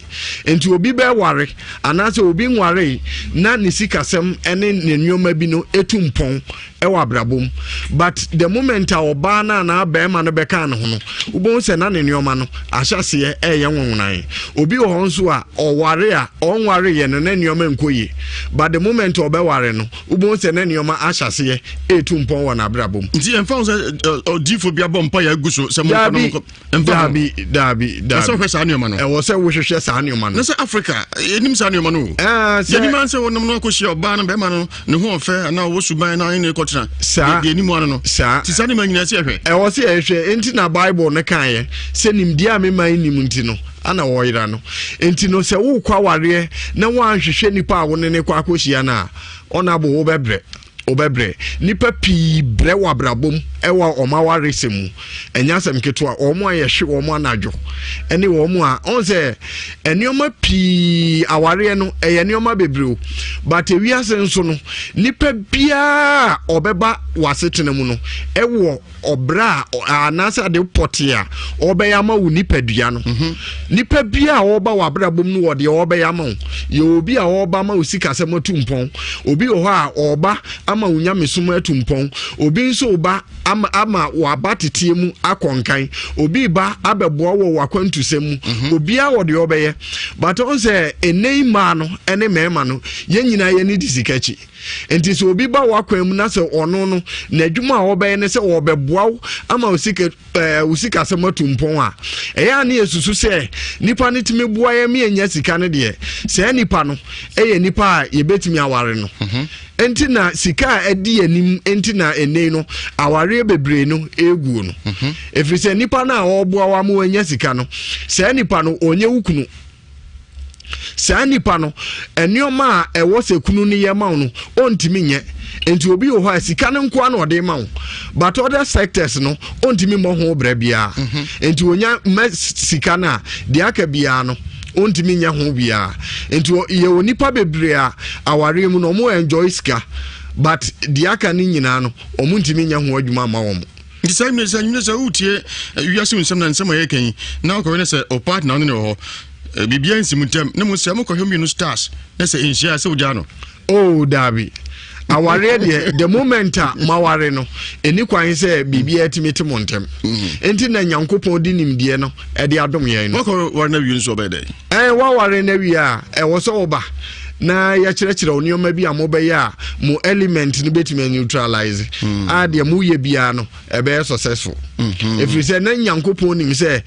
nti obi bɛware anaasɛ obi nwaree na ne sikasɛm ne ne nneɛma bi no ɛtu mpɔn ɛwɔ abrabɔ mu but the moment a ɔbaa no anaa bɛrima no bɛkaa ne ho no wobɛhu sɛ na ne nneɛma no ahyɛ aseɛ ɛyɛ nwonwonan obi wɔ hɔ nso a ɔware a ɔnwareeɛ no na nneɛma nkɔ yie but the moment ɔbɛware no wobɛhu sɛ na nneɛma ahyɛ aseɛ ɛretu mpɔn wɔ n'abrabɔ mu. Nti ɛmfa ho sɛ ɔdiifo bi abɔ mpa yɛ agu so sɛ monkɔ na monkɔ Daabi, daabi, daabi. Ɛsɛ wohwɛ saa nneɛma no. Ɛwɔ sɛ wohwehwɛ saa nneɛma no. Na sɛ Africa, yɛnim saa nneɛma no o. Sɛ yɛnim ara sɛ wɔnom no akɔhyia ɔbaa no bɛrima no ne ho ɔfɛ anaa ɔwɔ suban na ɔne ne kɔtena. Saa. Deɛ anim ano no. Saa. Ti saa nneɛma nyinaa sɛ yɛhwɛ. Ɛwɔ sɛ yɛhwɛ. Enti na Bible no kaeɛ sɛ nimdeɛ a me man nim nti no ana wɔyera no. Enti no sɛ wokɔ awareɛ na woanhwehwɛ nipa a wo ne ne kɔ akɔhyia no a, ɔnabo wobɛbrɛ. Wobɛbrɛ. Nnipa pii brɛ wɔ abrabɔ mu wɔ wɔn awaresɛm mu. Ɛnyɛ asɛm ketewa. Wɔn a yɛhwe wɔn anadwo ne wɔn a ɔn sɛ nneɛma pii awareɛ no ɛyɛ nneɛma bebree o. But ewiase nso no nipa biara a ɔbɛba w'asetena mu no ɛwɔ ɔbrɛ a anaasɛ ade pɔtee a ɔbɛyɛ ama wo nipadua no mhm. nipa bi a ɔba wɔ abrabɔ mu no wɔ deɛ ɔbɛyɛ ama wo yɛ obi a ɔba ama wo sikasɛm atu mpɔn obi wɔ hɔ a ɔba ama wo nyamesom atu mpɔn obi nso ba ama ama waba teteɛ mu akɔ nkan obi ba abɛboa wɔ w'akwantusɛm mu mhm. obiara wɔ deɛ ɔbɛyɛ but ɔn sɛ ɛnɛ yi mmaa no ne mmarima no yɛn nyinaa yɛn ani di sika akyi. Nti sɛ obi ba w'akwan mu na sɛ ɔno no n'adwuma a ɔbɛyɛ ne sɛ ɔbɛboa wo ama wo sika ɛɛ wo sikasɛm atu mpɔn a, ɛyɛ a ne yɛsusu sɛ nipa no tumi boa yɛn ma yɛnya sika no deɛ, saa nipa no yɛ nipa a yɛbɛtumi aware no. Mhm. Nti na sika a ɛdi anim nti na ɛnɛ no awareɛ bebree no ɛguo no. Mhm. Ɛfiri sɛ nipa no a ɔreboa wo ama wanya sika no, saa nipa no ɔnyɛ wo kunu. Saa nipa no, nneɛma a ɛwɔ sɛ kunu no yɛ ma wo no, ɔntumi nyɛ. Nti obi wɔ hɔ a sika no nkoa na ɔde ma wo, but other sectors no ɔntumi mmɔ ho brɛ biara. Mhm. Nti onya ma sika no a, deɛ aka biara no ɔntumi nyɛ ho biara. Nti yɛwɔ nipa bebree a awareɛ mu no wɔn enjoy sika, but deɛ aka no nyinaa no wɔn ntumi nyɛ ho adwuma ma wɔn. Nti saa mmerɛ sɛ nwene sɛ wotie eh, wiase mu nsɛm na nsɛm a yɛka yi na wokɔhwɛ ne sɛ o partner wo ne ne wɔ hɔ eh, biribiara nsi mu ntam na mu sɛ mokɔhwɛ mmienu stars na sɛ nhyia sɛ wogyaa no. Oh daabi awareɛ deɛ the moment a maware no ɛni kwan sɛ biribiara tumi te mo ntɛm mm. nti na nyankopɔn de nimdeɛ no ɛde adom yɛn no wakɔware no awie nso ɔbɛyɛ dɛn ɛɛ waware no awie a ɛwɔ sɛ woba na yɛkyerɛkyerɛ wo nneɛma bi a mobɛyɛ a mo element no bɛtumi neutralize mm. a deɛ moyɛ biara no ɛbɛyɛ successful mm-hmm. ɛfiri sɛ na nyankopɔn nim sɛ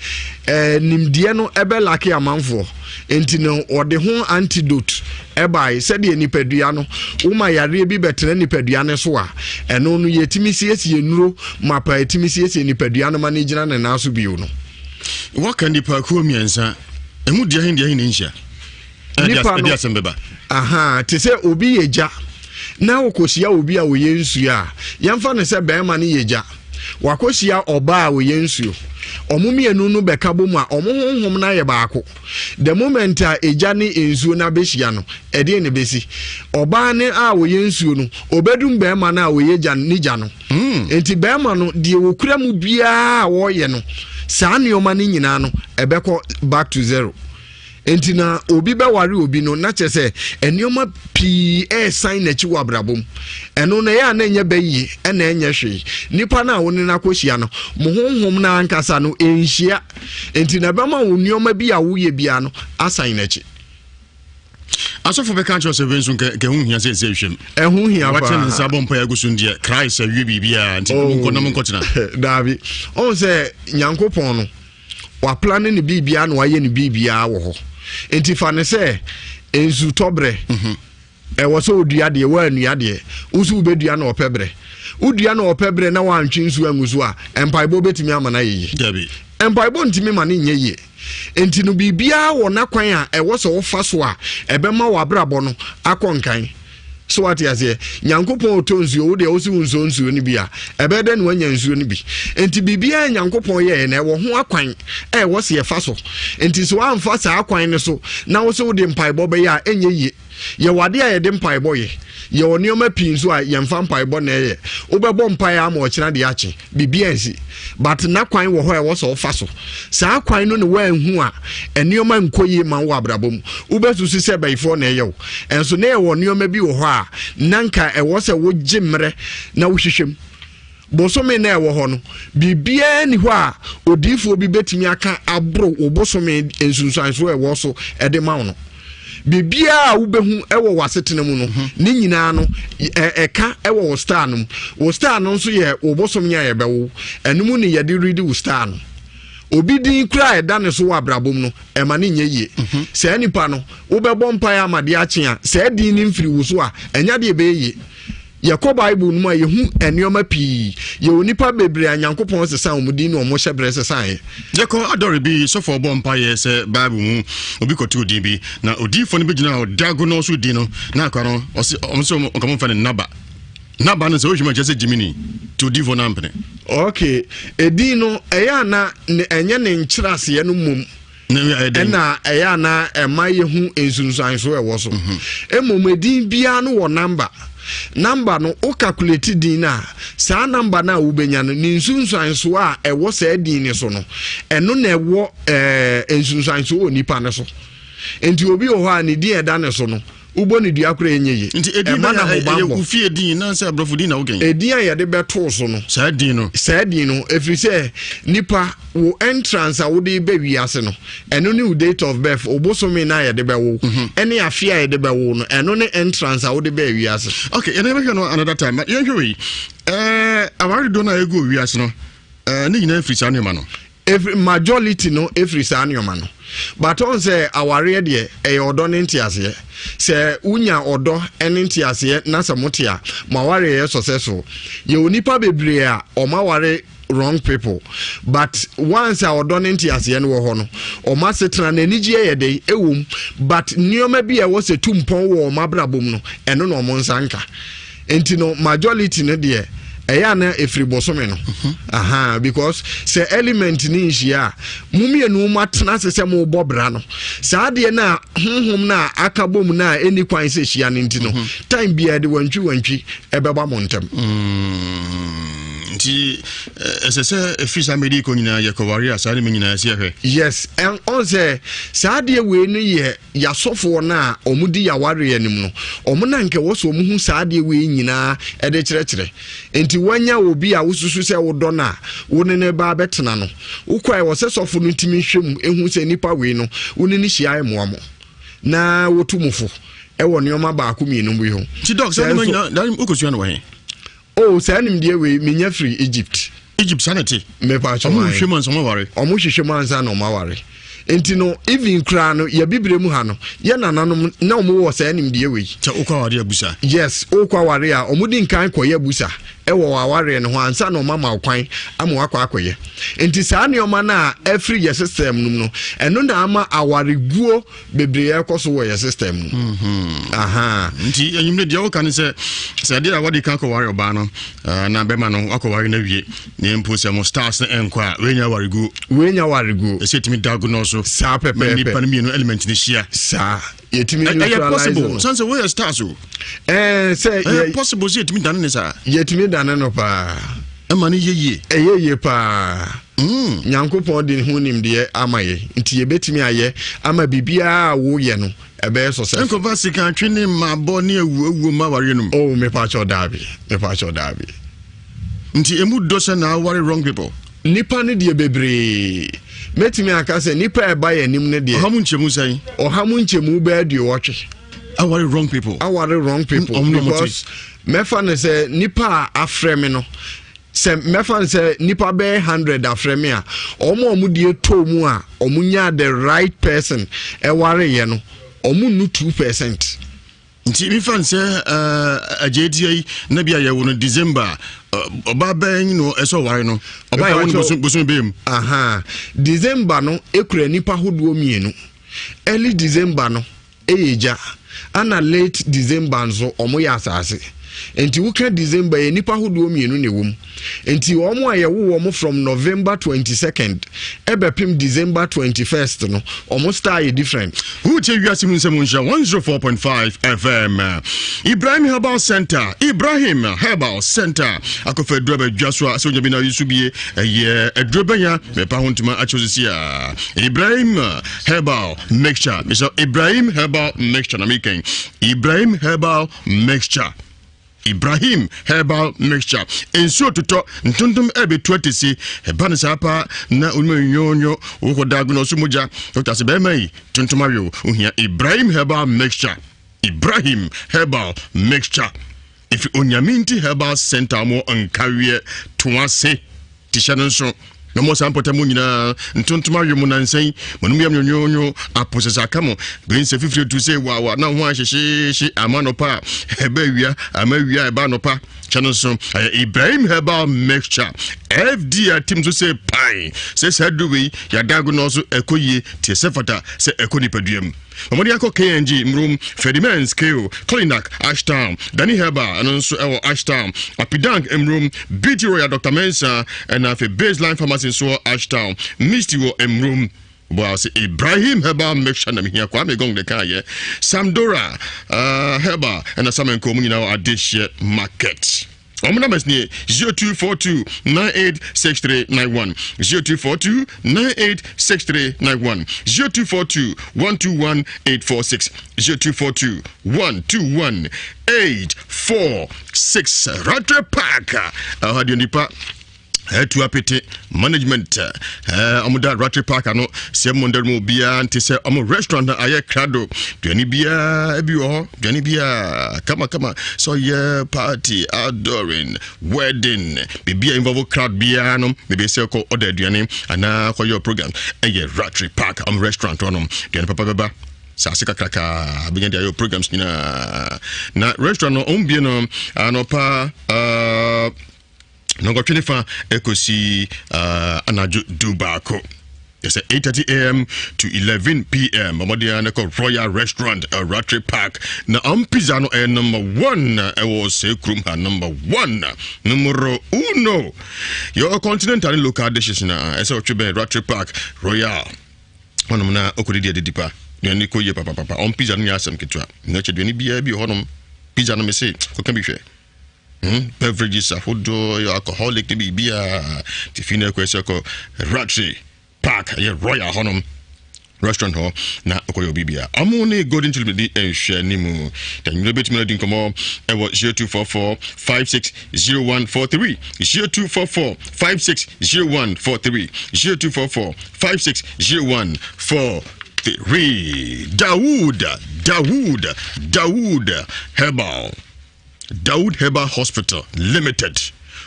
eh, nimdeɛ no ɛbɛlake amanfoɔ nti no ɔde ho antidote ɛbae sɛdeɛ nipadua no woma yareɛ bi bɛtena nipadua no so a ɛno no yɛtumi siesie nnuro mapa ɛtumi siesie nipadua no ma no gyina ne nan so bio no wɔka nnipakuo mmiɛnsa ɛmu deɛ he deɛ he ne nhyia nipa no asɛm bɛba aha te sɛ obi yɛ gya na wokɔhyia obi a ɔyɛ nsuo a yɛmfa no sɛ bɛrima no yɛ gya wakɔhyia ɔbaa a ɔyɛ nsuo ɔmo mmienu no bɛka bɔ mu a ɔmo honhom no ayɛ baako the moment a egya ne nsuo no abɛhyia no ɛdeɛ na ɛbɛsi ɔbaa no a ɔyɛ nsuo no ɔbɛdum bɛrima no a ɔyɛ gya ne gya no hmm. nti bɛrima no deɛ wɔkura mu biara a wɔreyɛ no saa nneɛma no nyinaa no ɛbɛkɔ back to zero Enti na obi bɛware obi no, na kyerɛ sɛ nneɛma pii ɛresan n'akyi wɔ abrabɔ mu. Ɛno no ɛyɛ a na ɛnyɛ bɛyie ɛna ɛnyɛ hwee. Nipa no a wo ne no akɔhyia no, mo honhom no ankasa no ɛnhyia. Enti na ɛbɛma wo nneɛma bi a woyɛ biara no asan n'akyi. Asɔfo bɛka kyerɛ sɛ wei nso nka ɛho hia sɛ ɛsɛ hwɛm. Ɛho hia paa. Wakyɛ ne nsa bɔ mpaeɛ agu so deɛ Christ awie biribiara nti oh. monkɔ na monkɔtena. Daabi. Ɔhu sɛ Nyankopɔn no waplane ne biribiara na wayɛ ne biribiara wɔ hɔ nti fa ne sɛ nsutɔberɛ mhm. ɛwɔ sɛ odua deɛ woannua deɛ wo so wobɛdua na ɔpɛ berɛ wodua na ɔpɛ berɛ na woantwe nsuo angu so a mpaebɔ bɛtumi ama no ayɛ yie mpaebɔ ntumi ma no nyɛ yie nti no biribiara wɔ n'akwan a ɛwɔ sɛ wofa so a ɛbɛma w'abrabɔ no akɔ nkan So wate aseɛ? Nyankopɔn ɔtɔ nsuo, wo deɛ wo se wo nsuo nsuo no bi a, ɛbɛyɛ dɛ na wanya nsuo no bi. Nti biribiara Nyankopɔn yɛɛ na ɛwɔ ho akwan a ɛwɔ se yɛfa so. Nti sɛ woamfa saa akwan no so na wo se wode mpaebɔ bɛyɛ a, ɛnyɛ yie. Yɛwɔ adeɛ a yɛde mpaebɔ yɛ. Yɛwɔ nneɛma pii nso a yɛmfa mpaebɔ na ɛyɛ. Wobɛbɔ mpaeɛ ama ɔkyena deɛ akye. Biribiara nsi. But na kwan wɔ hɔ a ɛwɔ sɛ ɔfa so. Saa kwan no na woanhu a, nneɛma nkɔ yie ma wo wɔ abrabɔ mu. Wobɛsusu sɛ bayifoɔ na ɛyɛ wo. Ɛnso na ɛwɔ nneɛma bi wɔ hɔ a, na nka ɛwɔ sɛ wogye mmerɛ na wohwehwɛ mu. Bosome na ɛwɔ hɔ no, biribiara nni hɔ a odiyifoɔ bi bɛtumi aka aboro wo bosome nsunsuansoɔ a ɛwɔ so de ma wo no. Biribiara a wobɛhu wɔ w'asetena mu no, mhm. ne nyinaa no ɛka wɔ wo star no mu. Wo star no nso yɛ wo bosom yɛ a yɛbɛwo. Ɛno mu ne yɛde redi wo star no. Obi din kura a ɛda ne so wɔ abrabɔ mu no, ɛma ne nyɛ yie. Mhm. Saa nipa no, wobɛbɔ mpaeɛ ama deɛ akye a, saa din no mfiri wo so a, ɛnya deɛ ɛbɛyɛ yie. Yɛkɔ Bible no mu a, yɛhu nneɛma pii. Yɛwɔ nnipa bebree a Nyankopɔn sesa wɔn din ne wɔn hyɛberɛ sesaeɛ. Yɛkɔ adɔre bi, sɔfo ɔbɔ mpaeɛ sɛ Bible mu obi kɔtoo din bi, na odiyifoɔ no bɛgyina hɔ da ago na ɔso din no, na akora no, ɔse, ɔmo sɛ ɔmo nka momfa no Naba. Naba no sɛ wohwɛ mu a kyerɛ sɛ Gyimini, nti odiyifoɔ no ampene. Ok, edin no, ɛyɛ a na ɛnyɛ ne nkyerɛaseɛ no mmom. Ɛna ɛyɛ a na ɛma yɛhu nsunsuansoɔ ɛwɔ so. Mhm. Mmom edin biara no wɔ namba. Namba no wo calculate din no a, saa namba no a wobɛnya no ne nsunsuansoɔ a ɛwɔ saa din no so no, ɛno na ɛwɔ ɛɛ nsunsuansoɔ wɔ nipa no so. Nti obi wɔ hɔ a ne din ɛda ne so no, Wobɔ ne dua koraa ɛnyɛ yie. Nti edin Ɛma bɛn no a ɛyɛ ahobammɔ. wo fie din na sɛ aborɔfo din na wokɛn? Edin a yɛde bɛtoo so no. Saa din no. Saa din no, ɛfiri sɛ nipa wo entrance a wode ba wiase no, ɛno ne wo date of birth, wo bosome no a yɛde bɛwo, ɛne afe a yɛde bɛwo no, ɛno ne entrance a wode baa wiase. Okay, yɛn bɛhwɛ no another time. But yɛnhwɛ wei. Ɛɛ aware dodoɔ no a ɛgu wɔ wiase no, ɛɛ ne nyinaa firi saa nneɛma no. Ɛfiri majority no ɛfiri saa nneɛma no. But ɔn sɛ awareɛ deɛ ɛyɛ ɔdɔ ne nteaseɛ. Sɛ wonya ɔdɔ ne nteaseɛ na sɛ mote a, mo awareɛ yɛ successful. Yɛwɔ nipa bebree a wɔn aware wrong people but once a ɔdɔ ne nteaseɛ no wɔ hɔ no, wɔn asetena no anigyeɛ yɛ dɛn ɛwɔ mu but nneɛma bi a ɛwɔ sɛ tu mpɔn wɔ wɔn abrabɔ mu no, ɛno na wɔn nsa nka. Nti no majority no deɛ ɛyɛ a na ɛfiri bosome no mhm. aha because sɛ element ne nhyia a mo mmienu mo atena ase sɛ mobɔ bra no saa adeɛ no a honhom no a aka bom no a ɛnni kwan sɛ hyia no nti no mhm. time biara de wantwi wantwi ɛbɛba mo ntɛm mm, nti ɛsɛ sɛ ɛfiri saa mɛdi kɔ nyinaa yɛkɔware a saa ne mu nyinaa ɛsɛ yɛhwɛ yes ɔn sɛ saa adeɛ wei no yɛ Y'asɔfoɔ no a wɔn di y'awareɛ anim no, wɔn na nka ɛwɔ sɛ wɔn hu saa adeɛ wei nyinaa de kyerɛkyerɛ. Nti wanya obi a wosusu sɛ wodɔ no a wo ne no ba abɛtena no, wokɔ a ɛwɔ sɛ sɔfo no tumi hwɛ mu ehu sɛ nipa wei no wo ne no hyia mmoa mo na wotu mo fo ɛwɔ nneɛma baako mmienu bi ho. Nti dɔk sɛ nneɛma nyinaa wokɔsua no wɔ he? Oh, saa nimdeɛ wei menya firi Egypt. Egypt saa na ɛte. Mepa kyɛw. Ɔmo hwehwɛ mu ansa ɔmo aware. Ɔmo hwehwɛ mu ansa na ɔmo aware. Nti no even koraa no yɛ bibire mu ha no yɛ nananom na ɔmo wɔ saa nimdeɛ wei. Sɛ okɔ aware abusa. Yes, okɔ aware a ɔmo di nkan kɔyɛ abusa ɛwɔ awareɛ no ho ansa na ɔmo ama kwan ama wakɔ akɔyɛ. Nti saa nneɛma no a ɛfiri yɛ system no mu no ɛno na ama awareguo bebree ɛkɔ so wɔ yɛ system mu. Mhm. Nti enyimire deɛ woka ne sɛ sɛ adeɛ a wɔde ka kɔware ɔbaa no eh, na bɛma no wakɔware no awie na mpo sɛ mo stars no ɛnkɔ a wei nya awareguo. Wei nya awareguo. Ɛsɛ yɛtumi diagnose so. Saa pɛpɛɛpɛ. Ma nipa no mmienu element no hyia. Saa yɛtumi neutralize no. Ɛyɛ possible san sɛ woyɛ stars o. Ɛɛ sɛ ɛyɛ possible sɛ yɛtumi dane ne saa. Yɛtumi dane no paa. Ɛma no yɛ yie. Ɛyɛ yie paa. Mm. Nyankopɔn de ho nimdeɛ ama yɛ nti yɛbɛtumi ayɛ ama biribiara a woyɛ no ɛbɛyɛ successful. Nkɔfa sika twe ne mmaabɔ ne awu awuo mma awareɛ no mu. Oh, mepakyɛw daabi, mepakyɛw daabi. Nti emu dɔ sɛ na aware wrong people. Nipa no deɛ bebree. Mɛtumi aka sɛ nipa a ɛba yɛn anim no deɛ. Ɔha mu nkyɛmu sɛn? Ɔha mu nkyɛmu bɛyɛ aduowɔtwe. Aware wrong people. Aware wrong people because mɛfa no sɛ nipa a afrɛ me no sɛ mɛfa no sɛ nipa bɛyɛ hundred afrɛ me a wɔn a wɔn deɛ too mu a wɔn nyaa the right person ɛwareeɛ no wɔn nnu 2%. Nti mefa no sɛ agyeetia yi na bi a yɛwo no December ɔbaa bɛn no ɛsɛ ɔware no ɔbaa yɛwo no bosom bɛyɛ mu. Aha December no ekura nipa hodoɔ mmienu early December no yɛ gya ɛna late December nso wɔn yɛ asase nti woka December yɛ nipa ahodoɔ mmienu na ɛwɔ mu nti wɔn a yɛwo wɔn from November 22nd ɛbɛpem December 21st no wɔn star yɛ different. Wotie wiase mu nsɛm nhyira 104.5 FM. Ibrahim Herbal Center, Ibrahim Herbal Center. Akɔfa aduru abɛdwa so a sɛ wonya bi na ayi so bie ɛyɛ aduro bɛnya mepa ho ntoma akyɛw sisi a. Ibrahim Herbal mixture mesɛ Ibrahim herbal mixture na mekɛn Ibrahim herbal mixture Ibrahim herbal mixture nsuo totɔ ntontom ɛbɛtu atese ɛba no saa paa na onima nyonyo wokɔ dago na ɔso mogya dɔkta sɛ bɛrima yi tontom awe ohia Ibrahim herbal mixture Ibrahim herbal mixture ɛfiri Onyame nti herbal center mo nkaweɛ toase Te hyɛ no nso, na mo saa mpɔtam mu nyinaa ntontom awe mo nansa yi, mo anom yam nwonwonwo, apo sɛ aka mo, bere nsɛ fifiri atu sɛ wawa na ho ahyehyeehye ama anɔpa a ɛba awia, ama awia a ɛba anɔpa. Kyɛ no nso, ɛyɛ Ibrahim Herbal Mixture. FDA atim so sɛ pan sɛ saa duru wei yɛadago no so ɛkɔ yie te sɛ fata sɛ ɛkɔ nipadua mu. Wɔde akɔ KNG, Mmrom, Ferdinand Scale, Clinac, Ashtown, Danny Herbal, ɛno nso ɛwɔ Ashtown, Apidank, Mmrom, BT Royal, Dr. Mensah, ɛna afei Baseline Pharmacy nso wɔ Ashtown, Misty wɔ Mmrom. Boa sɛ Ibrahim Herbal Mixture na mehia Kwame Gong de kaayɛ Samdora uh, Herbal ɛna Samenko mu nyinaa wɔ Adehyeɛ Market. Wɔn numbers nie 0242 986391 0242 986391 0242 121 846 0242 121 846 Rattray Park ɛhɔ deɛ nipa ɛtu apete management ɔmo da Rattray Park ano sɛ mo ndɛrɛ mu obiara nte sɛ ɔmo restaurant na ayɛ krado duane biara ebi wɔ hɔ duane biara kamakama sɛ ɔyɛ party outdooring wedding biribi a involve crowd biara no biribi sɛ kɔ ɔda aduane anaa kɔyɛ program ɛyɛ Rattray Park ɔmo restaurant hɔnom duane papa bɛba saase kakraka bɛnya de ayɛ programs nyinaa na restaurant no ɔmo bie no anɔpa nɔnkɔtwe ne fa ɛkɔsi anadwo du baako yɛsɛ 8:30 am to 11 pm ɔmɔden a kɔ Royal Restaurant, Rattray Park. Na ɔm pizza no ɛyɛ number one ɛwɔ sɛ kurom ha, number one, numero uno. Yɛwɔ continental ne local dishes na ɛsɛ ɔtwe bɛn Rattray Park Royal hɔnom na ɔkɔdidi adidi pa. Aduane kɔ yie papapapa. Ɔm pizza no nyɛ asɛm ketewa na kyɛ aduane biara bi wɔ hɔnom. Pizza no me se kɔka bi hwɛ. Beverages ahodoɔ, yɛ alcoholic ne biribiaa nti fi no ɛkɔ ɛsɛ kɔ Rattray Park, ɛyɛ Royal hɔnom restaurant hɔ na ɔkɔyɛ obi bia. Ɔmo ne Golden Tulip di nhwɛ ne mu da nwura bɛtumi adi nkɔmmɔ ɛwɔ 0244 560143, 0244 560143, 0244 560143. Dawood, Dawood, Dawood Herbal, Dawood Herbal Hospital Limited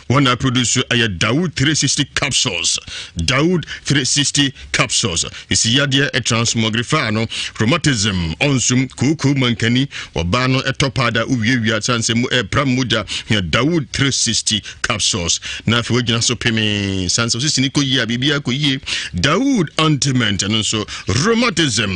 wɔn na produce ɛyɛ Dawood 360 capsules. Dawood 360 capsules esi yadeɛ, transmogrify no, rheumatism, ɔnsum kooko mankani, ɔbaa no ɛtɔ paada wowiawia san sɛ mu ɛpram mogya hia Dawood 360 capsules na afei wogyina so pemee san sɛ osisi ne kɔ yie a biribiara kɔ yie. Dawood ointment, ɛno nso rheumatism,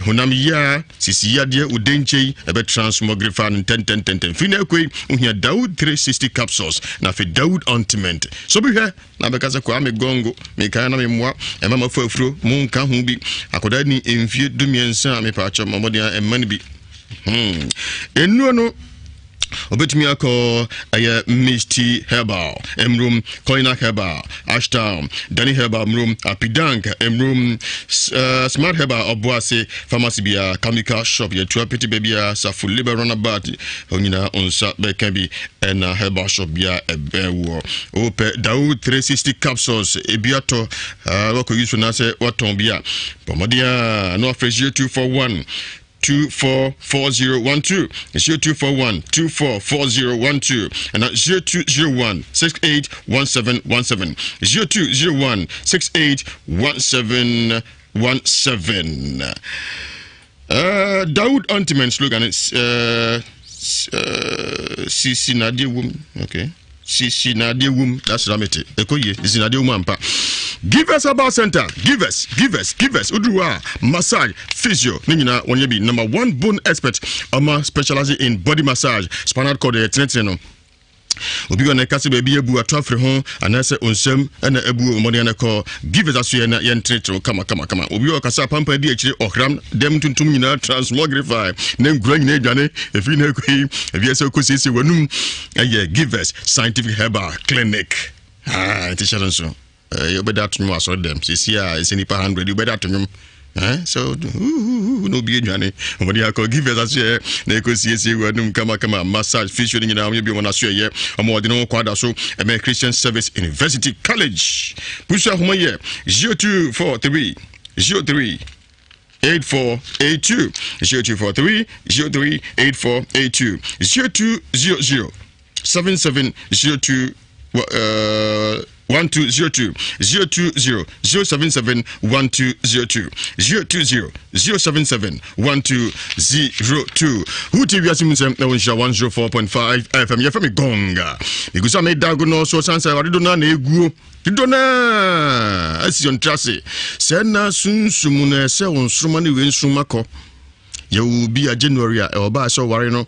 honam yia, sisi yadeɛ, odenkyei, ɛbɛ transmogrify no ntɛntɛntɛntɛn. Firi na ɛkɔ yi wohia Dawood 360 capsules na afei Dawood ointment so bi hwɛ na bɛka sɛ Kwame Gongo mekae na memmoa ɛma mafa afuro mo nka ho bi. Akɔdaa ni mfie 13 a mepaakyɛ ma mmɔden a ɛmma no bi. Ɛnnuo no obɛtumi akɔ ɛyɛ Misty Herbal Mrum, Coinac Herbal Ashtown, Danny Herbal Mrum, Apidank Mrum, Smart Herbal Ɔboase, pharmacy bia, chemical shop yɛtua pete baabia, Safo Labour runabout hɔ nyinaa nsa bɛka bi, ɛna herbal shop bia ɛbɛn woɔ. Wopɛ Dawood 360 capsules ebi atɔ, wakɔ yi so na sɛ watɔn bi a, bɔ mmɔden a na wafrɛ 0241 244012, 0241 244012 and 0201 681717, 0201 681717. Dawood ointment slogan is sisi na adeɛ wom. Okay, sisi na adeɛ wom. That's ramete ɛkɔ yie. Sisi na adeɛ wom ampa. Givers Herbal Center, givers, givers, givers. Woduru hɔ a, massage, physio ne nyinaa wɔnyɛ bi. Number one bone expert, ɔma specialize in body massage, spinal cord yɛ tenetene no. Obi wɔ na ɛka sɛ baabi abu ato afiri ho anaasɛ onsɛm ɛna abu, mmɔden no kɔ Givers asoɛ na yɛntenetene kama kama kama. Obi wɔ kasa pampan di akyire, ɔhram dɛm tuntum nyinaa transmogrify na nkura nyinaa adwane ɛfiri no akɔ yi. Ebi sɛ wokɔ siesie w'anum, ɛyɛ Givers Scientific Herbal Clinic. Ah, nti hyɛ no nso wobɛda ato nwom asɔre dɛm sɛsi a ɛsɛ nipa 100 wobɛda ato nwom. So na obi adwane, ɔmɔde akɔ Givers asoɛ na ɛkɔ siesie w'anum kamakama. Massage, physio no nyinaa ɔmyɛ bi ɔmɔ n'aso ɛyɛ ɔmɔ ɔde ne ho kɔ ada so ɛmɛ Christian Service University College. Pusu ahoma yɛ 0243 03 8482, 0243 03 8482, 0200 7702 1202, 020 077 1202, 020 077 1202. Wotie Wiase mu Nsɛm na wo Nhyira 104.5 FM. Yɛfrɛ me Gonga megu so a medago no so ɔsiane sɛ adedo no a na ɛguo dodo no a asi ɔntra ase sɛ na sunsum no ɛsɛ wo nsoroma ne wei nsoroma kɔ. Yɛwɔ bi a January a ɔbaa sɛ ɔware no,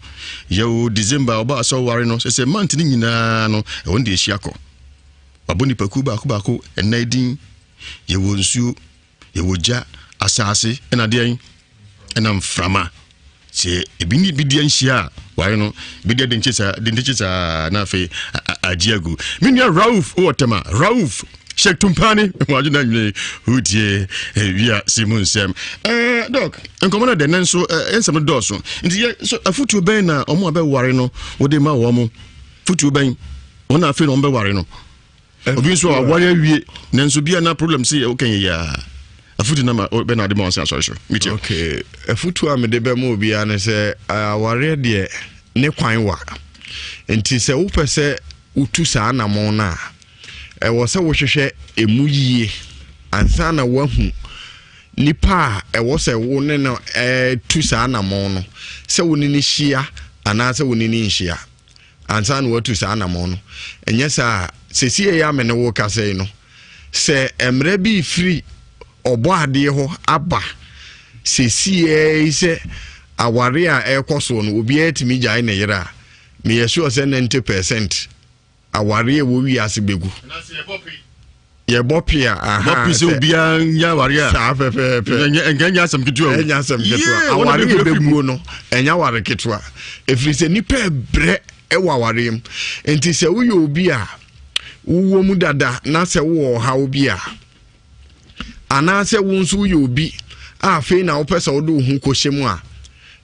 yɛwɔ December a ɔbaa sɛ ɔware no. Sɛ month no nyinaa no ɛwɔ no de ahyia kɔ wabɔ nipakuo baako baako ɛnna din. Yɛwɔ nsuo, yɛwɔ gya, asase, ɛna deɛn, ɛna mframa. Sɛ ebi ne bi deɛ nhyia a Ware no bɛdi adenkye saa adentekye saa na afei agye agu. Me nua Rauf wɔ tɛma Rauf Sheikh Tumpani wadwo na nwene wotie eh, wia si mu nsɛm. Eh, dɔk nkɔmmɔ no dɛ nanso eh, nsɛm no dɔɔso nti yɛ so afotuo bɛn na ɔmo a bɛware no wode ma wɔn mo fotuo bɛn wɔn na afei na wɔn bɛware no obi nso a waware awie nanso bi a na problem si yɛ wokɛn yɛ yaa afotu na ma bɛ na ade ma wɔn sɛ asɔre so metie. Okay afotu a mede bɛma obiara ne sɛ awareɛ deɛ ne kwan wa nti sɛ wopɛ sɛ wotu saa anamɔn no a ɛwɔ sɛ wohwehwɛ emu yie ansa na woahu nipa a ɛwɔ sɛ wo ne no tu saa anamɔn no sɛ wo ne no hyia anaasɛ wo ne no nhyia ansa na watu saa anammɔn no. Ɛnyɛ saa a, seesei yi a me ne wo rekasa yi no, sɛ mmerɛ bi refiri Ɔbɔadeɛ hɔ aba seesei yi sɛ awareɛ a ɛrekɔ soɔ no, obiara tumi gyae ne yere a, meyɛ sure sɛ 90 percent awareɛ a ɛwɔ wiase bɛgu. Yɛbɔ pe a, aha. Bɔ pe sɛ obiara nyɛ awareɛ a. Saa pɛpɛɛpɛ. Ɛnyɛ ɛnyɛ asɛm ketewa o. Ɛnyɛ asɛm ketewa. Awareɛ a ɛbɛguo no, ɛnyɛ aware ketewa. Ɛfiri sɛ nnipa ɛbrɛ ɛwɔ awareɛ mu. Nti sɛ woyɛ obi a wowɔ mu dada na sɛ wowɔ ɔhaw bi a, anaasɛ wo nso woyɛ obi a afei na wopɛ sɛ wode wo ho kɔhyɛ mu a,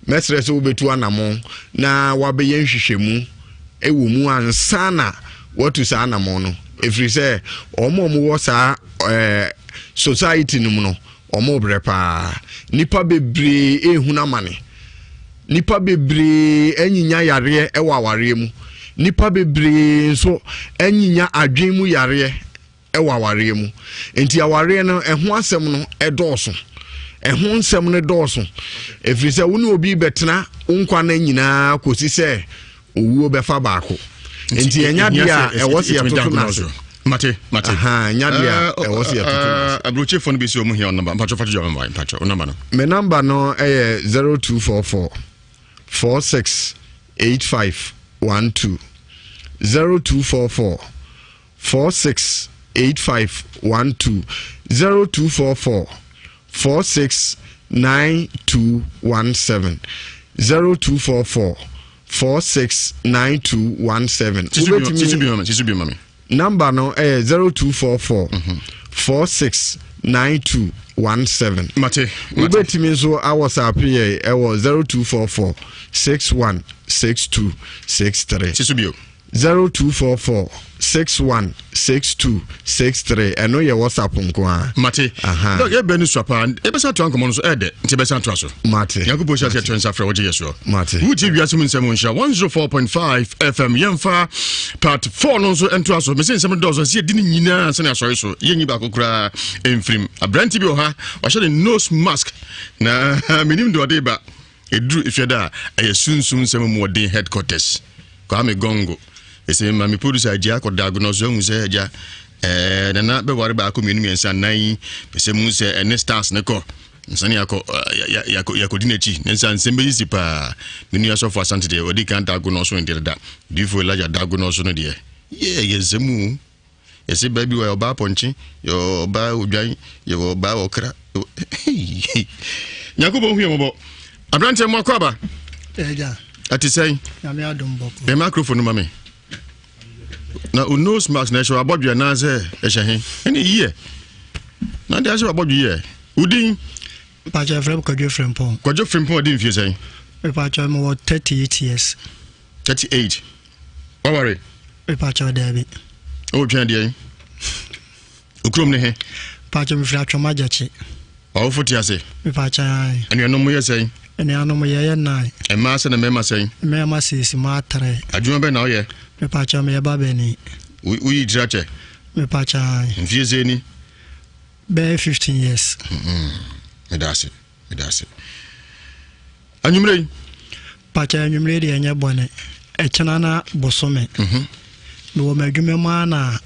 mɛsrɛ sɛ wobɛtu anammɔn na woabɛyɛ nhwehwɛmu wɔ mu ansa na woatu saa anammɔn no. Ɛfiri sɛ wɔn a wɔwɔ saa ɛɛ society no mu no, wɔrebrɛ paa. Nnipa bebree rehunu amane. Nnipa bebree anyinya yareɛ wɔ awareɛ mu. Nnipa bebree nso anyinya adwene mu yareɛ wɔ awareɛ mu. Nti awareɛ no ɛho asɛm no ɛdɔɔso. Ɛho nsɛm no dɔɔso. Ɛfiri sɛ wo ne obi bɛtena wo nkwa no nyinaa kɔsi sɛ owuo bɛfa baako. Nti ɛnya deɛ a ɛwɔ sɛ yɛtoto no ase. Mate, mate. Ɛnya deɛ a ɛwɔ sɛ yɛtoto no ase. Aburokyefoɔ no bi sɛ ɔmo hia nɔmba. Mpatwɔ fa to dwa mma mpatwɔ nɔmba no. Me nɔmba no ɛyɛ 0244 46 85 12 0244 46 85 12 0244 46 92 17 0244 46 92 17. Wobɛtumi number no ɛyɛ 0244 46 92 17. Mate. Wobɛtumi nso awɔsape yɛ ɛwɔ 0244 61 62 63. Sisu bio. 0244 61 62 63 ɛno yɛ WhatsApp nko ara. Mate. Dɔk yɛ bɛ no sua paa. Yɛbɛsan atoa nkɔmmɔ no so ɛɛdɛ nti yɛbɛsan atoa so. Mate. Nyankopɔn hyɛ aseɛ to nsa frɛ wogye yɛ soɔ. Mate. Wotie wiase mu nsɛm nhyira 104.5 FM yɛmfa part 4 no nso ntoa so. Mese nsɛm no dɔɔso sɛ yɛdi ne nyinaa sɛne asɔre so. Yɛnyi baako koraa mfirim. Aberante bi wɔ ha wahyɛ ne nose mask na menim deɛ ɔde ba. Ɛduru Efiada a, ɛyɛ Sunsum Nsɛm Mu Ɔden Headquarters, Kwame Gongo. Ɛsɛ ma me producer agya akɔda agonɔ so ahu sɛ agya ɛɛ nana bɛware baako mmienu mmiɛnsa nnan yi pɛ sɛ mu sɛ ɛne stars ne kɔ nsane yakɔ yakɔ yakɔdi n'akyi ne nsa nsɛm bɛsisi paa me nua sɔfo asante deɛ ɔdi kan da agonɔ so no deɛ dada difo Elijah da agonɔ so no deɛ yɛ yɛ nsɛm mu Yɛse baa bi wɔ yɛ ɔbaa pɔnkye, yɛ ɔbaa odwan, yɛ ɔbaa ɔkra. Nyankopɔn hu yɛ mɔbɔ. Aberanteɛ mo akɔ aba. Ɛgya. Ɛte sɛn? Nyame adom bɔkɔ. Bɛn microphone no ma me. Na o nose mask na ɛhyɛ wabɔdwe anaasɛ ɛhyɛ he? Ɛne yiyɛ. Na deɛ ahyɛ wabɔdwe yɛ. Wodin? Mpakyɛ frɛ me Kwadwo Frimpong. Kwadwo Frimpong ɔdi mfie sɛn? Mpakyɛ mewɔ 38 years. 38. Waware? Mepakyɛw daabi. O twɛn deɛ. Okurom ne he? Mepakyɛw mefiri Atwom Agyakye. W'awofo te ase? Mepakyɛw ae. Anuanom mo yɛ sɛn? Anuanom yɛyɛ nnan. Mmaa sɛn na mmarima sɛn? Mmarima six, mmaa three. Adwuma bɛn na woyɛ? Mepakyɛw meyɛ babani. Woyi tiri akyɛ? Mepakyɛw ae. Mfie sɛn ni? Bɛyɛ 15 years. Meda ase. Meda ase. Anwummerɛ yi. Pakyɛ anwummerɛ yi deɛ ɛnyɛ bɔne. Ɛkyena na bosome. Mhm. Mewɔ m'adwuma mu ara na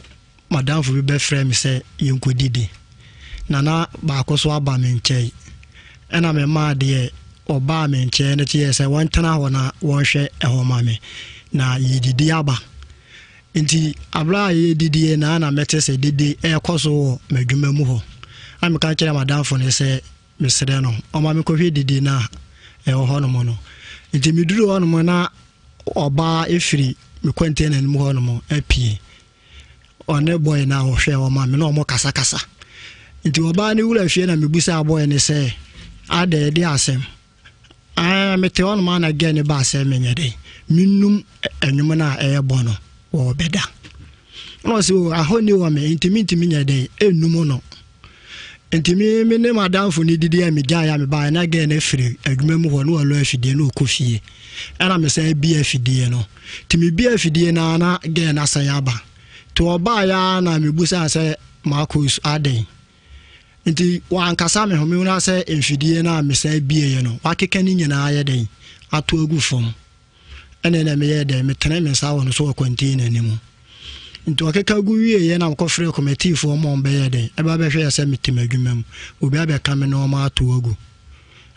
madamfo bi bɛfrɛ me sɛ yɛnkɔdidi. Na na baako so aba me nkyɛn. Ɛna memaa deɛ ɔbaa me nkyɛn no teɛ sɛ wɔntena hɔ na wɔnhwɛ ɛhɔ ma me. Na yɛdidi aba. Nti aberɛ a yɛdidie na na mɛte sɛ dede ɛrekɔ so wɔ m'adwuma mu hɔ. Na meka kyerɛ madamfo no sɛ Mesrɛ no ɔma menkɔhwɛ didi no a ɛwɔ hɔnom no. Nti meduruu hɔnom na ɔbaa ɛfiri me container no mu hɔ nom apue. Ɔne boy no a ɔhwɛɛ hɔ ma me na ɔmo kasakasa. Nti ɔbaa no wura fie na mebusaa boy no sɛ adɛn ɛde asɛm? Aah mete hɔ nom a na girl no baa sɛ menyɛ dɛn menum ɛnwom no a ɛɛbɔ no wɔɔbɛda. Ɛna ɔse o ahɔni wɔ me nti mentumi nyɛ dɛn ɛnum no. Nti me me ne m'adamfo no didi a megyaeɛ a mebaeɛ na girl no afiri adwuma mu hɔ na ɔlɔ afidie na ɔkɔ fie. Ɛna mesan bie afidie no. Nti mebie afidie no ara na girl no asan aba. Nti ɔbaeɛ ara na mebusaa sɛ Marcus adɛn? Nti wankasa me ho, mehunu ara sɛ mfidie no a mesan bieeɛ no wakeka ne nyinaa ayɛ dɛn ato agu fam. Ɛnna na meyɛɛ dɛn? Metenee me nsa wɔ no so wɔ container no mu. Nti ɔkeka gu wieeɛ na mekɔfrɛɛ kɔmɛtiifoɔ ma wɔbɛyɛɛ dɛn? Ɛba bɛhwɛɛ sɛ mete m'adwuma mu. Obi abɛka me nnoɔma ato agu.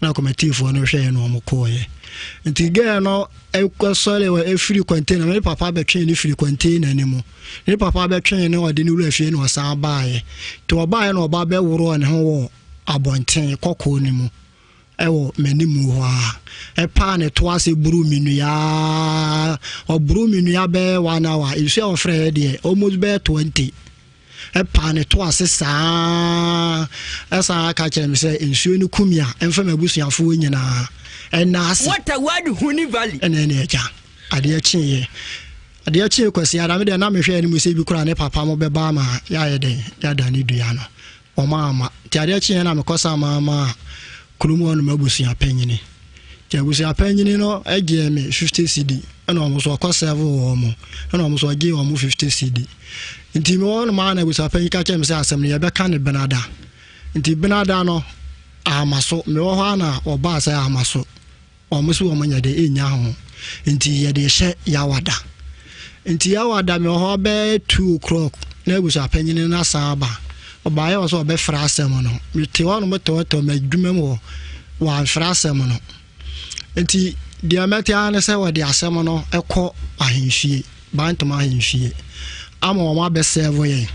Na kɔmɛtiifoɔ no hwɛeɛ na wɔkɔeɛ. Nti girl no sɔre wɔ ɛfiri container ne papa bɛtwee no firi container no mu. Ne papa bɛtwee no ɔde no wura fie na ɔsan baeɛ. Nti ɔbaeɛ na ɔba bɛworɔɔ ne ho wɔ abɔnten kɔkɔɔ no mu. Wɔ m'anim hɔ ara. Ɛpaa ne to ase boroo me nua ara. Ɔboroo me nua bɛyɛ one hour. Nsuo a ɔfrɛeɛ deɛ, almost bɛyɛ 20. Ɛpaa ne to ase saa ara. Ɛsan ka kyerɛɛ me sɛ nsuo no ku me a, ɛmfa m'abusuafoɔ nyinaa ɛnna ase. Ɛna ɛne agya. Adeɛ kyeeɛ. Adeɛ kyee Kwasiada, me deɛ na mehwɛ anim sɛ ebi koraa ne papa mo bɛba ama yɛayɛ dɛn, yɛadane dua no. Wɔamma. Nti adeɛ kyeeɛ na mekɔsan maa maa kurom hɔ nom abusua panyini. Nti abusua panyini no gyee me 50 cedi ɛna wɔn nso ɔkɔ sɛvo wɔn ɛna wɔn nso ɔgyee wɔn 50 cedi. Nti mewɔ hɔ nom ara na abusua panyin ka kyerɛ me sɛ asɛm no yɛbɛka no benada. Nti benada no amma so. Mewɔ hɔ ara na wɔbaa sɛ amma so. Wɔn so wɔn nyɛ dɛ nnya ho nti yɛde hyɛ Yawada. Nti Yawada mewɔ hɔ bɛyɛ 2 o'clock na abusuapanyini no asan aba. Ɔbaeɛ wɔ sɛ ɔbɛfrɛ asɛm no. Mete hɔ nom tɔɔtɔɔ m'adwuma mu hɔ, wɔamfrɛ asɛm no. Nti deɛ mɛte ara ne sɛ wɔde asɛm no kɔ ahemfie, Bantam ahemfie, ama wɔn abɛsɛɛvo yɛn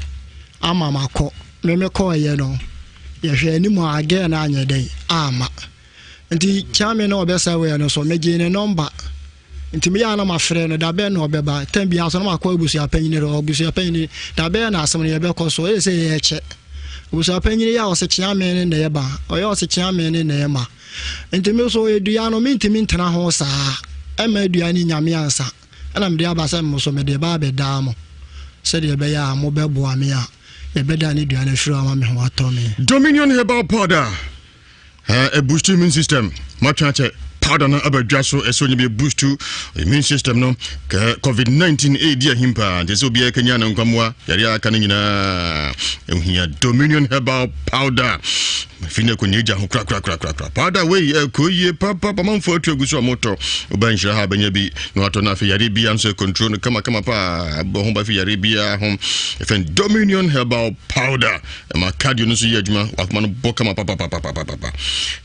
ama makɔ. Me mekɔeɛ no, yɛhwɛ anim a girl no anyɛ dɛn amma. Nti Kyame na ɔbɛsa wei no so megyee ne nɔmba nti meyɛ a na mafrɛ no da bɛn na ɔbɛba tɛm biara so na makɔ abusua panyin hɔ abusua panyin da bɛn na asɛm no yɛbɛkɔ so ɛyɛ sɛ yɛkyɛ abusua panyin yɛ a ɔsɛ Kyame ne na ɛba ɔyɛ ɔsɛ Kyame ne na ɛma nti me so edua no mentumi ntena ho saa ɛma edua ne nyame ansa ɛna mede aba sɛ mo so mede ba abɛdaa mo sɛdeɛ ɛbɛyɛ a mobɛboa me a yɛbɛda ne dua no afiri ama me ho atɔ me. Dominion Herbal Powder Eh, boost immune system. Matwe akyɛ powder no aba dwa so ɛsɛ onye bi boost immune system no kɛ covid-19 ɛredi ahim paa nti sɛ obiara kanya ne nkwamoa yare aka no nyinaa ɛhia dominion herbal powder fi ne kɔnya gya ho korakorakorakora powder wei ɛkɔ yie papa pamanfoɔ atu agu so a motɔ woba nhyira ha bɛnya bi na watɔ no afei yare bia nso control no kamakama paa bɔ ho ba fi yare biara ho ɛfɛn dominion herbal powder Ɛma cardio no nso yɛ adwuma, wakoma no bɔ kama papapapapapa.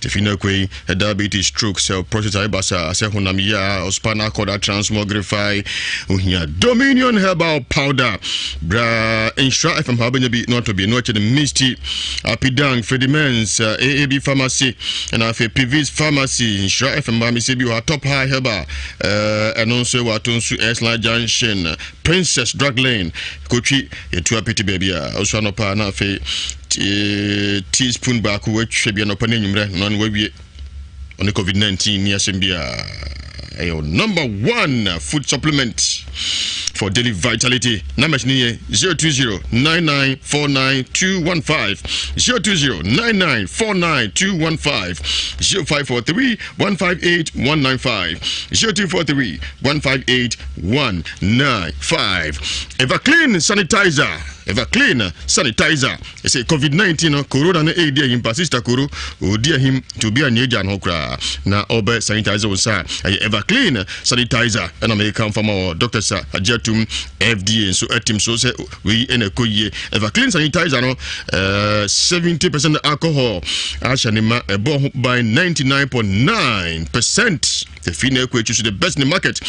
Tefi no akɔ yi, diabetes, stroke, sɛ prostate ayɛ basa, sɛ honam yɛ a, spinal cord transmogrify, ohia Dominion Herbal Powder. Bra Nhyira FM ha wobɛnya bi na watɔ bi, na wakyɛ no Misty, Apidang, Fredimens, AAB Pharmacy, ɛna afei Pivis Pharmacy, Nhyira FM ha mesɛ bi wɔ ha, Top High Herbal, ɛno nso wɔ Atonsu S-Line Junction, Princess Drug Lane, Kotwi, Yɛtu apete baabi a ɔsɔ anɔpa na afei teaspoon baako watwa bi anɔpa ne anwummerɛ na ɔno wawie. Ɔne COVID-19 ni asɛm bi a ɛyɛ number one food supplement for daily vitality. Numbers ni yɛ 020 9949215 020 9949215 0543 158 195 0243 158 195 Everclean sanitizer Everclean sanitizer ɛsɛ covid-19 no corona no ɛredi ahim pa sister koro ɔredi ahim nti obi anyɛ agya no ho koraa na ɔbɛ sanitizer wo nsa a ɛyɛ Everclean sanitizer ɛna meka mfa ma wɔ doctors a agye atum FDA nso atim so sɛ wei ɛna ɛkɔ yie Everclean sanitizer no 70 percent alcohol ahyɛ ne ma ɛbɔ ho ban 99.9 percent Efi na ɛkɔ akyi so the best in the market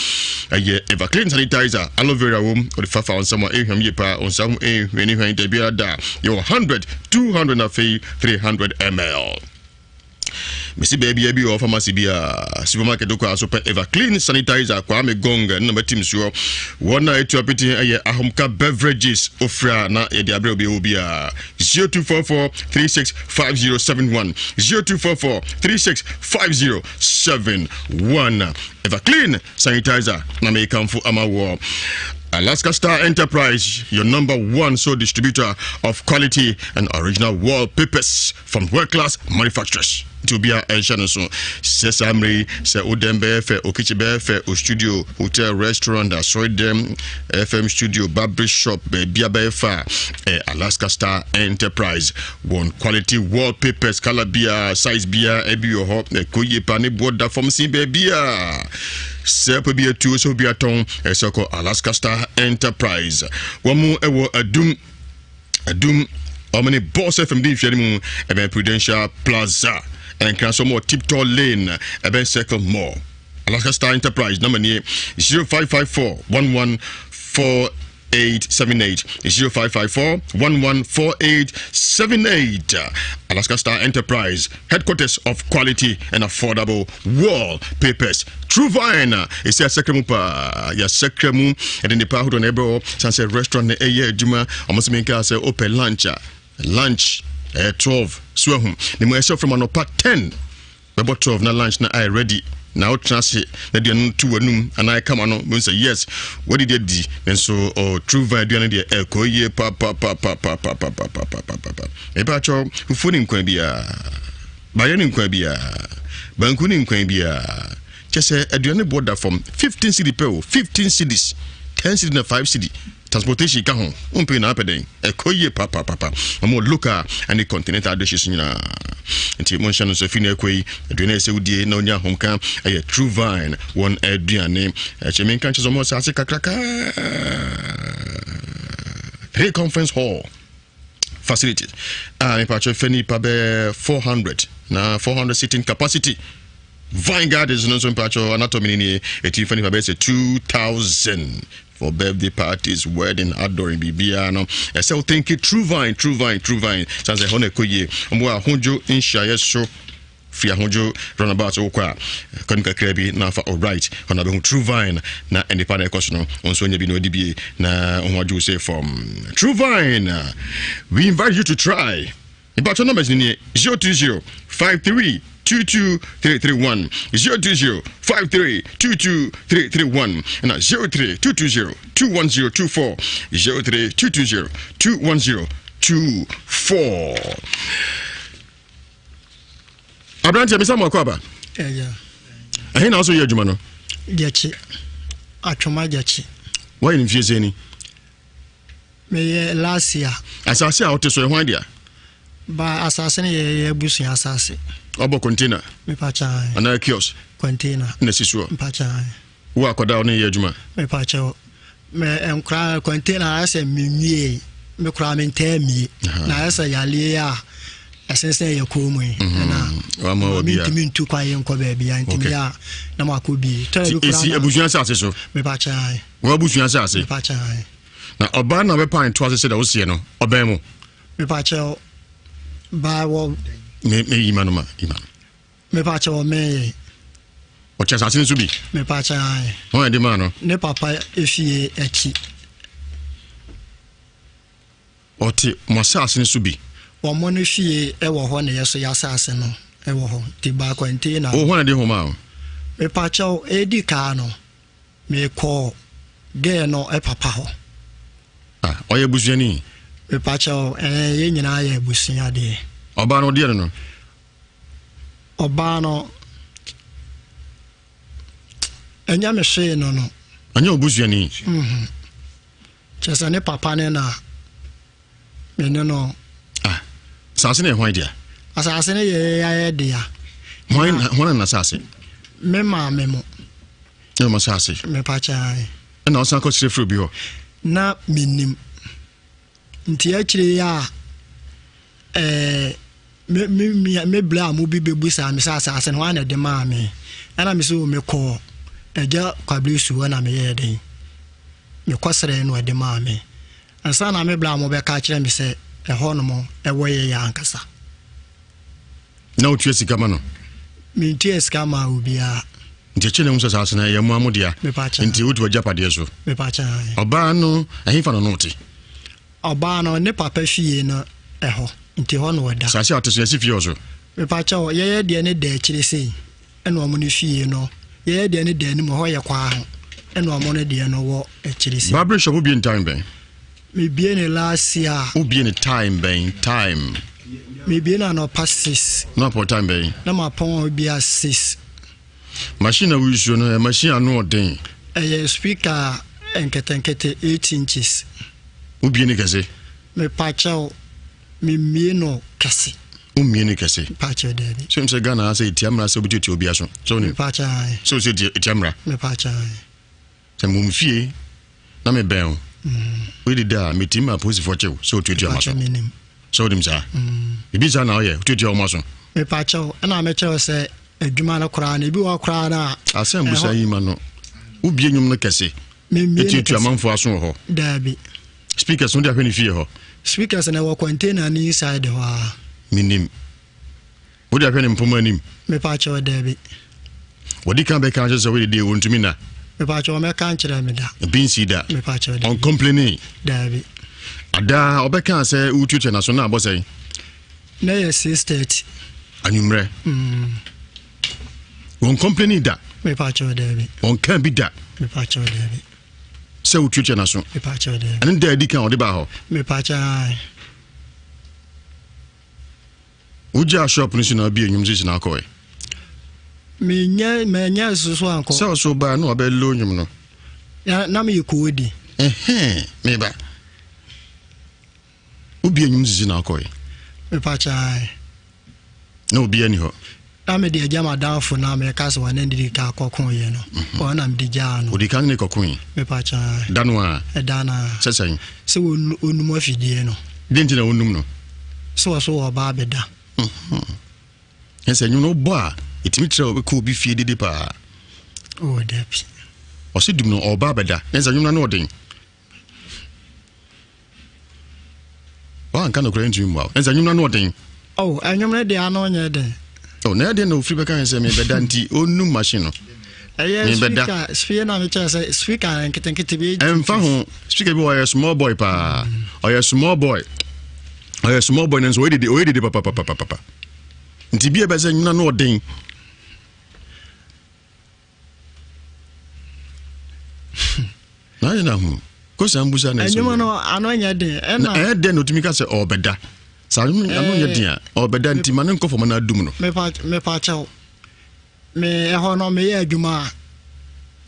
ɛyɛ Everclean sanitizer aloe vera wom ɔde fafa nsam a ɛhwam yie paa nsa ho ɛhwani hwan da biara da yɛwɔ 100 200 na afei 300 ml. Mesi baabia bi wɔ pharmacy bi a supermarket kɔ a so pɛ Everclean sanitizer Kwame Gong na matim soɔ. Wɔn a ɛtu apete ɛyɛ Ahomka Beverages ofira na yɛde abrɛ obi ɛwɔ biara. 0244 365071 0244 365071 Everclean sanitizer na mekamfo ama wɔ. Alaska Star Enterprise, your number one sole distributor of quality and original wallpapers from world class manufacturers. Nti obiara ɛnhyɛ no so sɛ saa mmerɛ yi sɛ wo dɛm bɛyɛ fɛ, wo kitchen bɛyɛ fɛ, wo studio, hotel, restaurant, asɔre dɛm, FM studio, barber shop, baabia bɛyɛ fɛ a, eh, Alaska Star Enterprise wɔn quality wallpapers, color biara, size biara ebi wɔ hɔ, ɛkɔ yie pa ne boɔ da fam sin baabiara. Sɛ pɛ bi atuo sɛ obi atɔn, ɛsɛ kɔ Alaska Star Enterprise. Wɔn ɛwɔ adum Adum wɔn ne Boss FM di nhwɛne mu ɛbɛn Prudential Plaza ɛnkran so wɔn wɔ Tiptoe Lane ɛbɛn Circle Mall. Alaska Star Enterprise namba nie 0554 11 4878 0554 114878 Alaska Star Enterprise headquarters of quality and affordable wall papers True Vine ɛsi asakra mu paa yɛasakra mu ɛde nnipa ahodoɔ na ɛbrɛ hɔ san sɛ restaurant na ɛyɛ adwuma ɔmo sɛ menkaa sɛ wopɛ lunch a lunch ɛyɛ 12 so ahu ne mu ɛsɛ from anɔpa 10 bɛbɔ 12 na lunch na ayɛ ready na wotena ase na aduane no to w'anum anaa ɛkama no mu sɛ yes wadidi adi nanso oh, True Vine aduane deɛ ɛkɔ yie papapapapapapapapapapa ɛpɛ akyɛw fufuo ne nkwan biara Bayerɛ ne nkwan biara, banku ne nkwan biara. Kyɛ sɛ aduane boɔ da fam. 15 cedi pɛ o, 15 cedis. 10 cedi na 5 cedi. Transportation ka ho. Wompɛ na apɛ dɛn? Ɛkɔ yie papapapa. Wɔn wɔ local ne continental dishes nyinaa. Nti monhyɛ no nso fi na ɛkɔ yi. Aduane a ɛsɛ wodie na onya ahomka ɛyɛ True Vine wɔn aduane. Ɛkyɛ menka nkyɛ sɛ wɔn asase kakraka. 3 conference hall. facilities a mepakyɛ fɛ nipa bɛɛ 400 na 400 sitting capacity vine gardens no nso mpakyɛ anatomy no nie ɛtumi fa nipa bɛyɛ sɛ 2000 for birthday parties wedding adoring biribiara no ɛsɛ wo think true vine true vine true vine sane sɛ ɛhɔ na ɛkɔ yie ɔmo ahodwo nhyiaeɛ so Fi ahodwo runabout wokɔ a kwan kakra bi na afa alright hɔ na bɛhu True Vine na nnipa na ɛkɔ so no wɔn nso anya bi na wɔadi bie na ho adwo sɛ fam. True Vine, we invite you to try. Mpatwɔ numbers ni nie 020 53 22331 020 53 22331 na 03220 21024 03220 21024. Aberanteɛ mesa mo akɔ aba. Ɛhe na wosɛ yɛ adwuma no? Gyakye. Atwoma gyakye. Woayɛ no mfie sɛn ni? Meyɛ last year. Asase a wote so ɛhwan dea? Ba asase no yɛ yɛ abusua asase. Ɔbɔ container? Mepakyan. Anaa kiosk? Container. Na si soɔ? Mpakyan. Wo akwadaa wo ne yɛ adwuma? Mepakyɛw. Me nkora container ayɛ sɛ menwie me koraa mentaa mie na ayɛ sɛ yareɛ a ɛsensɛn yɛ kɔn mu yi mhm. ɛna mentumi ntu kwan yɛ nkɔ baabi a ntumi yɛ a na makɔ bie tɔrɔ bi koraa na abusua asase so mepakyɛw wɔn abusua asase mepakyɛw na ɔbaa na ɔbɛpa ne to ase sɛ da woseɛ no ɔbɛn mu mepakyɛw baa wɔ me me yima no ma yima no Mepa kyɛw ɔmɛn yɛn. Ɔkyɛ asase no so bi. Mepa kyɛw ayi. Wɔn yɛ de maa no. Ne papa efie akyi. Ɔte mo asase no so bi. Wɔn no fie ɛwɔ hɔ na yɛ so yɛ asase no ɛwɔ hɔ nti baako nti na. O hɔn na de homa o. Mepa kyɛw edi kaa no mekɔɔ gɛɛ no papa hɔ. Ah ɔyɛ busuani. Mepa kyɛw ɛɛ yɛn nyinaa yɛ abusua deɛ. Ɔbaa no ɔdeɛ no no. Ɔbaa no, ɛnyɛ me hwee no no. Ɛnyɛ obusuani. Mhm. Kyerɛ sɛ ne papa ne na me ne no. Ah, asase no yɛ hwan dea? Asase no yɛ yɛyɛ dea. Hwan na hwan na asase? Me maame mo. Ne mo asase. Me pa kyɛn. Ɛna ɔsan kɔ srɛ firi obi hɔ. Na menim. Nti akyire yi a ɛɛ me me me me bla a mo bi bɛbu saa me sɛ asase no hwan na ɛde maa me ɛna me sɛ o mekɔɔ agya kwabere su hɔ na meyɛɛ den mekɔ srɛ no ɛde maa me ansa na me bla a mo bɛka akyerɛ me sɛ ɛhɔ nom ɛwɔ yɛ yɛ ankasa. Na wotua sika ma no? Mentua sika maa obiara. Nti akyire na wohu sɛ asaase no ɛyɛ mo ara mo dea. Mepakyɛ. Nti wotu w'agyapadeɛ so. Mepakyɛ ae. Ɔbaa no, ɛhefa na ɔne wo te? Ɔbaa no, ne papa fie no ɛhɔ, nti hɔ na ɔda. Asaase a ɔte so, yɛasi fie wɔ so? Mepakyɛ, yɛyɛ deɛ no da akyire sei. Ɛna ɔmo no fie no yɛyɛ deɛ no da anim ɛhɔ yɛ kwaa ho ɛna ɔmo no deɛ no wɔ akyire sei. Barbering shop wobie no time bɛn? Mebie no last year. Wobie no time bɛn time? Mebie no anɔpa 6. Na wapɔn time bɛn? Na mapɔn bi a 6. Machine a woyusuo no ɛyɛ machine ano ɔden? Ɛyɛ speaker nketenkete 8 inches. Wobie no kɛse? Mepakyɛw. Memmie no kɛse. Wommie no kɛse? Mepaakyɛw daabi. So nim sɛ Ghana ha sɛ etia mmara sɛ obi tuatua obi aso? So wonim? Mepaakyɛw ae. So sɛ etia mmara? Mepaakyɛw ae. Sɛ mewɔ me fie na mebɛn wo, mm. wodi da a metumi ma apolisifoɔ kyew sɛ otuatua m'aso. Mepaakyɛw menim. Sɛ wonim saa? Mm. Ebi saa na ɔyɛ, otuatua wɔn aso. Mepaakyɛw, ɛna mekyerɛw sɛ adwuma no koraa no ebi wɔ koraa no a. Asɛm busa yi ma no. Wobie nnwom no kɛse. Etuatua amanfoɔ aso wɔ hɔ. Daabi. Speakers no de ahwɛ ne fie hɔ. Speakers no ɛwɔ container no inside hɔ a. Menim. Wode ahwɛ ne mpoma anim. Mepa kyɛw daabi. Wɔde kan bɛka akyerɛ sɛ wode deɛ wɔntumi na. Mepa kyɛw ɔmɛka nkyerɛ me da. Ebi nsi da. Mepa kyɛw daabi. Ɔncomplaini. Daabi. Adaa ɔbɛka sɛ wotuatua n'aso na abɔ sɛn. Na yɛ 6:30. Anwummerɛ. Mm. Wɔn complaini da. Mepa kyɛw daabi. Wɔn kan bi da. Mepa kyɛw daabi. Sɛ wotuatua n'aso. Ɛno da adi kan ɔde baa hɔ. Wogyaa shop no si na abie nnwom sisi na akɔɛ. Menyɛ mɛnyɛ soso ankɔ. Sɛ ɔso baa na ɔbɛ lo nnwom no. Na meyɛ koodi. Ɛhɛn meba. Wobie nnwom sisi na akɔe. Mepakyɛ. Na obi ani hɔ. Na mede agya m'adamfo na meka sɛ wɔne ne ka kɔkoeɛ no. Mhm. Wɔn na mede gyaa no. Odi kan ne kɔkoe. Mepakyɛ. Da no a. Ɛda no a. Sɛ sɛn. Sɛ wɔnum afidie no. Deɛ nti na wɔnum no. Sɛ wɔ so wɔ ɔbaa bɛda. Mhm. Ɛsɛ nnwom no wobɔ a ɛtumi kyerɛ wobɛkɔ obi fie dede paa. Oh, dabi. Ɔsɛ dum no ɔbaa bɛda. Ɛsɛ nnwom no ano ɔden. Wanka nokorɛ ntumi mmoa wo. Ɛnsa nnwom no ano ɔden. Oh, ɛnwom no deɛ ano nyɛ den. Oh, na ɛdeɛ na ofiri bɛka yɛn sɛ mebɛda nti ɔnum machine no. Ɛyɛ speaker, speaker na mekyerɛ sɛ speaker nketenkete bi. Ɛmfa ho, speaker bi ɔyɛ small boy paa. Ɔyɛ small boy. Ɔyɛ small boy nanso ɔyɛ dede, ɔyɛ dede papapapapa. Nti bi a ɛbɛ sɛ nnwom no ano ɔden. Na ayɛ na hu. Kosan busa na ɛnyɛma no ano nyɛ den. Ɛna ɛyɛ den na otumi ka sɛ ɔbɛda. Saa ano nyɛ den a ɔbɛda nti ma ne nkɔ fam na adum no. Mepa mepa kyɛw. Me ɛhɔ no meyɛ adwuma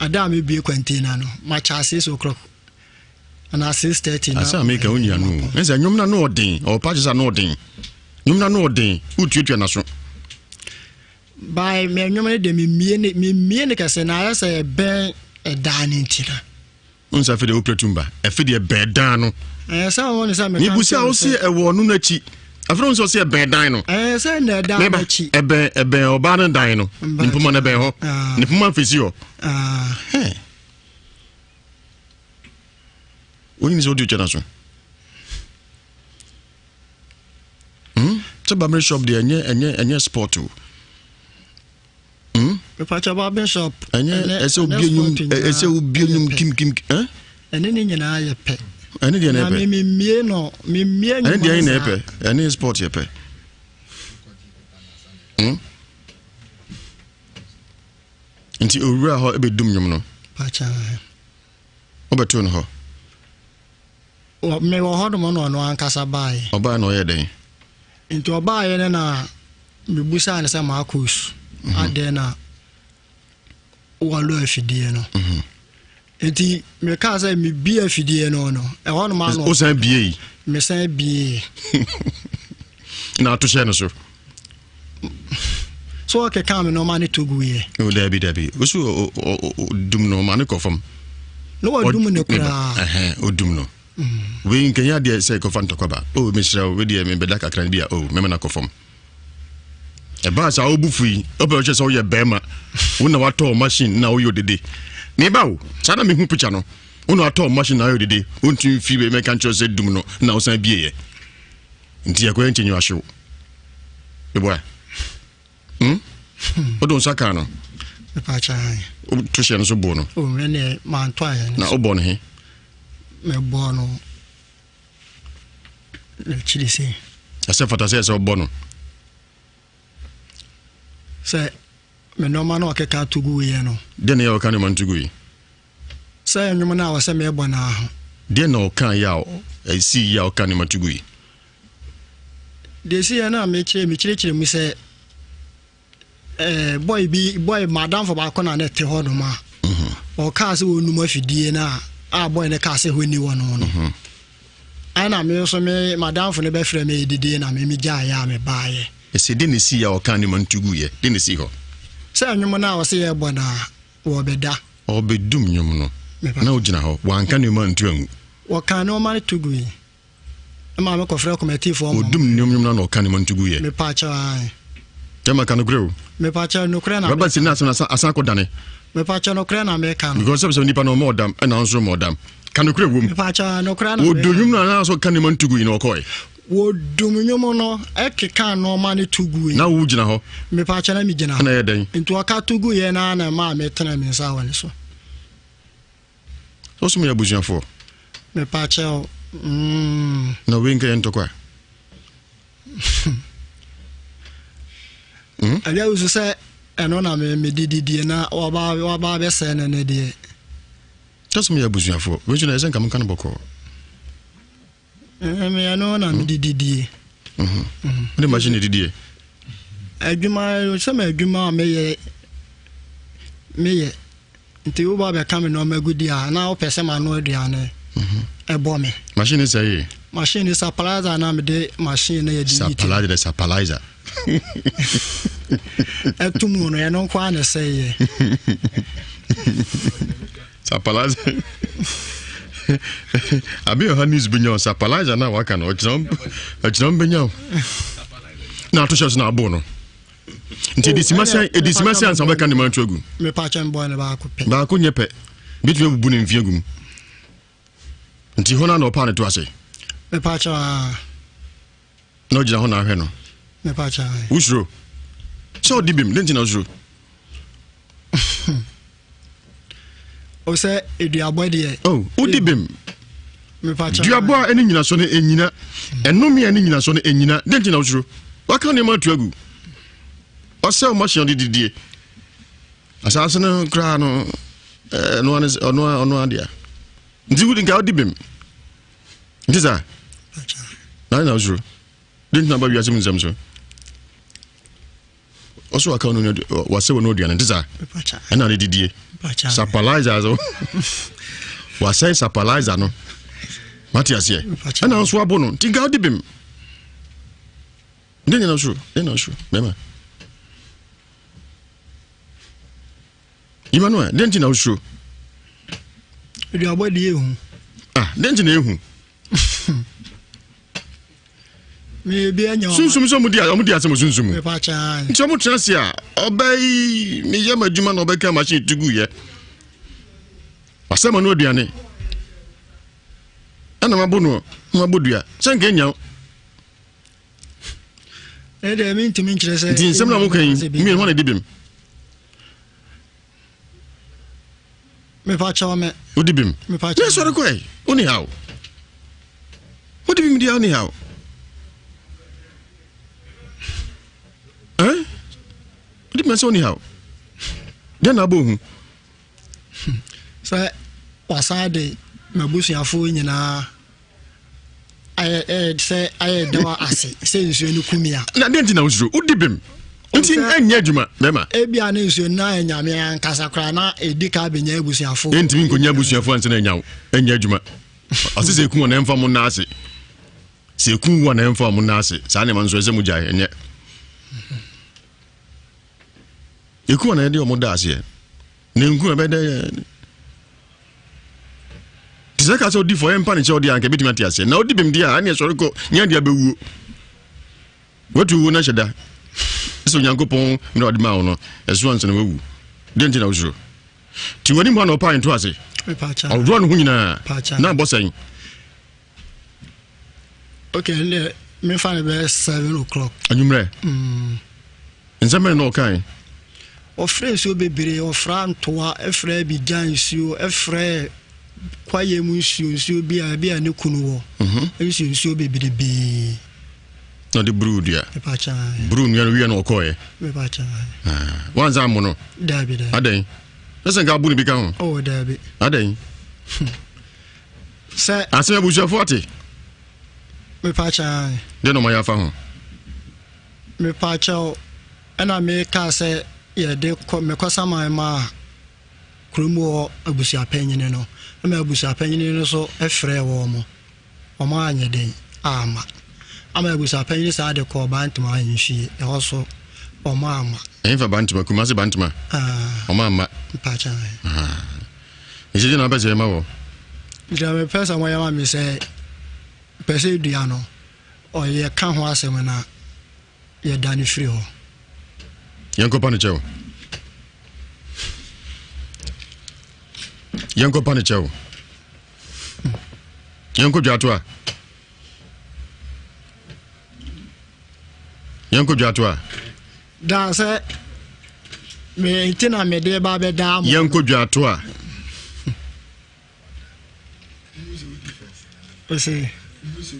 a ada a mebie container no makyɛ 6 o'clock anaa 6:30 na. Asa meka wo nua no. Ɛsɛ nnwom na no ɔden. Ɔpa kyɛ sɛ ano ɔden. Nnwom na no ɔden. Wotuatua n'aso. By me nnwom no deɛ memie ne memie ne kɛse na ayɛ sɛ ɛbɛn ɛdan no nti na. N sɛ afei deɛ wopira tum ba ɛfei deɛ ɛbɛn dan no. Ɛɛ sɛ wɔn ne sɛ meka Mebu sɛ wo se ɛwɔ ɔno n'akyi afei wo sɛ ɔse ɛbɛn dan no. Ɛɛ sɛ na ɛdan n'akyi. Ɛbɛn ɛbɛn ɔbaa no dan no ne mpoma no ɛbɛn hɔ ah. ne mpoma mfesi hɔ. Ah. Wonyini sɛ wode otwa no so. Hmm? Sɛ barbering shop deɛ ɛnyɛ ɛnyɛ ɛnyɛ sport o. Hmm? Mepakyɛ barbering shop. Ɛnyɛ ɛsɛ obi enyum ɛsɛ obi enyum kim kim ɛ. Ɛne ne nyinaa yɛ pɛ. Ɛne deɛ na ɛpɛ. Na mi mie no mi mie nyuma saa. Ɛne deɛ na ɛpɛ ɛne sport yɛ pɛ. Hmm? Nti owura hɔ ebedum nwom no. Pakyɛ. Wobɛto no hɔ. Mewɔ hɔ nom na ɔno ankasa baeɛ. Ɔbaeɛ na ɔyɛɛ dɛn? Nti ɔbaeɛ no na mebusaa no sɛ Marcus, mhm. adɛn na wɔlɔ afidie no? Mhm. Nti mekaa sɛ mebie afidie no no, ɛhɔ nom ano. Wosan bie yi? Mesan bie. Na ato hyɛ no so? So ɔkeka me nɔɔma ne to guiɛ? O dabi dabi, wosi odum no ma ne kɔ fam. Na wadum no koraa. Odum no. Mm. Wei nkɛnyɛ adeɛ sɛ kɔfa ntɔkwa ba. O mesrɛ wo, wei deɛ mebɛda kakra bi a, o mɛma no akɔ fam. Ɛbaa saa wobu fui, wopɛ wokyɛ sɛ woyɛ bɛrima, wo na watɔ machine na woyɛ odede. Meba o, saa na mehu picture no. Wo na watɔ machine na woyɛ odede, wontumi mfi wei mɛka nkyerɛ sɛ dum no na wosan bieɛ. Nti yɛkɔyɛ nkyɛ nyiwa hyew. Meboa. Hmm? Wode wo nsa kaa no? Woto hyɛ no so bɔɔ no? Na wobɔ no he? Mebɔɔ no n'akyiri sei. Ɛsɛ fata sɛ ɛsɛ wobɔ no? Sɛ me nneɛma no ɔkeka to guiɛ no. Deɛ na yɛ ɔka nneɛma no to gui? Sɛ nnwom no a ɔsɛ mebɔ no ho. Deɛ na ɔka yɛ a ɛsii yɛ a ɔka nneɛma to gui? Deɛ ɛsiiɛ no a mekyerɛ mekyerɛkyerɛ mu sɛ ɛɛ boy bi boy madamfo baako na na ɛte hɔ nom a mhm. ɔkaa sɛ ɔnum afidie no a a boy no kaa sɛ hɔ ni wɔ no no mhm. ɛna me nso me madamfo no bɛfrɛ me didie na me megyaeɛ a mebaeɛ. Ɛsɛ de ne sii a ɔkaa ne ma no tugu yɛ de ne sii hɔ. Sɛ nnwom no a ɔsɛ yɛbɔ no a wɔbɛda. Ɔbɛdum nnwom no na ɔgyina hɔ wanka nneɛma ntu angu. Wɔkaa nneɛma no to gui. Me maame kɔfrɛ kɔmɛtiifoɔ mom. Odum nnwom nnwom no na ɔka ne mantu gu yɛ. Mepaakyɛw ae. Tɛma ka nokorɛ o. Mepaakyɛw nokorɛ na meka. Rɔba si na asɛm no asan akɔ dane. Mepaakyɛw nokorɛ na meka no. Because sɛbi sɛ nipa no ɔma ɔdam ɛna nso ma ɔdam. Ka nokorɛ wom. Mepaakyɛw nokorɛ na meka. Odum nnwom no anaa so ka ne mantu gu yi na ɔkɔɛ. Wodum nnwom no ɛkeka nnoɔma no to gu yi. Na wo gyina hɔ. Mepaakyɛw na me gyina hɔ. Ɛna yɛ dɛn. Nti ɔka to gu yɛ na na ɛmaa me tene me nsa wɔ ne so. Wo so moyɛ abusuafoɔ? Mepakyɛw, mm. Na wei nka yɛ ntɔkwa? Hmm? Ɛdeɛ wusu sɛ ɛno na me me didi die na waba waba abɛsɛe no ne deɛ. Kyɛ sɛ moyɛ abusuafoɔ, wei nso na ɛsɛ nka monka no bɔkɔɔ. Me ɛno na me didi die. Wode machine didie? Adwuma sɛ ma adwuma a meyɛ meyɛ nti woba bɛka me nneɛma gu di a na wopɛ sɛ mano aduane ɛbɔ me. Machine sɛ ye? Machine sapalizer na mede machine na yɛde yi ti. Sapalizer de sapalizer. Ɛto mu no ɛno nko ara na ɛsɛ yɛ. Sapalizer. Abi ɔha news benya o sapalizer na waka no ɔkyerɛ ɔkyerɛ benya o. Na ato hyɛ so na abo no. Nti ɛde sima sɛ ɛde sima sɛ ansa bɛka ne ma nto agu. Mepa kyɛn bɔ ne baako pɛ. Baako nyɛ pɛ. Bitumi abubu ne mfie agu mu. Nti hɔ na na ɔpaa ne to ase. Mepa kyɛn aa. Na ɔgyina hɔ na ahwɛ no. Mepa kyɛn. Wosuro. Sɛ ɔdi bim, den nti na wosuro? O sɛ eduabɔ deɛ. Oh, wodi bem. Duabɔ a ɛne nyinaso no ɛnyina. Ɛnome a ɛne nyinaso no ɛnyina. Dɛn nti na wosuro? Waka nneɛma atu agu. Ɔsɛ ɔma hyɛn de didie. Asaase no koraa no ɛno ɔno ɔno adea. Nti wodi nka wodi bem. Nti saa. Na na wosuro. Dɛn nti na ba wiase mu nsɛm so? ɔso aka ɔno wasɛ wɔn aduane nti saa ɛna ne didie sapalizer so wasɛe sapalizer no mate aseɛ ɛna nso abo no nti nka wode bem ne nyina soro ne nyina soro bɛma Emmanuel dɛn nti na wosuro aduabɔ deɛ ehu ah dɛn nti na ehu Sunsum sɛ ɔmo di asɛm sunsum mu. Nti ɔmo tena ase a ɔbɛ yi meyɛ ma adwuma na ɔbɛka machine tu gu yɛ. Asɛm ano aduane. Ɛna mabɔ no na mabɔ dua sɛ nka nya. Ɛdeɛ mentumi nkyerɛ sɛ. Nti nsɛm na mo ka yi mmiri hɔ na ɛdi bem. Mepa kyɛw me. Wodi bim. Mepa kyɛw. Ne sɔre kɔɛ. Woni haw. Wodi bim dia woni haw. Eh? Wodi bim sɛ woni haw. Dɛn na abɔ hu? Sɛ wasan de m'abusuafoɔ nyinaa ayɛ ɛyɛ sɛ ayɛ da ase sɛ nsuo no kum a. Na deɛ nti na wosuro wodi bem nti ɛnyɛ adwuma bɛma. Ebia ne nsuo no na ayɛ nyame ankasa koraa na edi ka abɛnya abusuafo. Ɛntumi nkonya abusuafo ansa na anya wo ɛnyɛ adwuma. Ɔse sɛ eku wɔn na ɛmfa mo nna ase. Sɛ eku wɔn na ɛmfa mo nna ase. Saa nneɛma nso ɛsɛ mo gyae ɛnyɛ. Eku wɔn na ɛde wɔn da aseɛ. Na nku ɛbɛ dɛ te sɛ ka sɛ odi fɔ ɛmpa ne kyɛ ɔde anka ebetumi ate aseɛ na odi bem deɛ a ɛne ɛsɔre kɔ nyɛ deɛ abɛwuo watu wuo no ahyɛ da sɛ onyankopɔn mmerɛ ɔde maa wo no ɛso ansa na wawu deɛ nti na wosuro nti w'anim hɔ na ɔpaa nto ase ɔworɔ ne ho nyinaa na abɔ sɛn ok ɛndeɛ mefa no bɛyɛ 7 o'clock anwummerɛ mm. nsɛm bɛn na ɔkae? Ɔfrɛɛ nsuo bebree, ɔfraa ntoa, frɛɛ Abidjan nsuo, frɛɛ kwaeɛ mu nsuo, nsuo bi a ebi a ne kunu wɔ, mhm. nsuo nsuo bebrebee. Na ɔde bruu dua. Bruu nua no wia na ɔkɔɔɛ. Ah, wansa ammo no? Daabi daabi. Adɛn? Na sɛ nka abu no bi ka ho? Oh, daabi. Adɛn? Sɛ. Asɛm abusuafoɔ ate? Mepakyɛ. Deɛ na ɔma yɛ afa ho? Mepakyɛw, ɛna mekaa sɛ yɛde kɔ mekɔsaman maa kurom hɔ abusuapanyini no, ɛma abusuapanyini no nso frɛɛ wɔn, wɔn anyɛ den amma. Ama abusuapanyini saa de kɔɔ Bantama ahemfie, ɛhɔ nso wɔn amma. Ɛhefa Bantama? Kumasi Bantama? Ah. Wɔn amma. Mpakyɛw. Ah. Nti deɛ na wopɛ sɛ yɛma wɔ? Deɛ mepɛ sɛ wɔyɛ ma me sɛ, pɛ sɛ dua no. Ɔyɛ ka ho asɛm na yɛdane firi hɔ. Yɛnkɔpa no kyɛw. Yɛnkɔpa no kyɛw. Yɛnkɔ dwato a. Yɛnkɔ dwato a. Daa sɛ me nti na mede ba bɛdaa mo. Yɛnkɔ dwato a.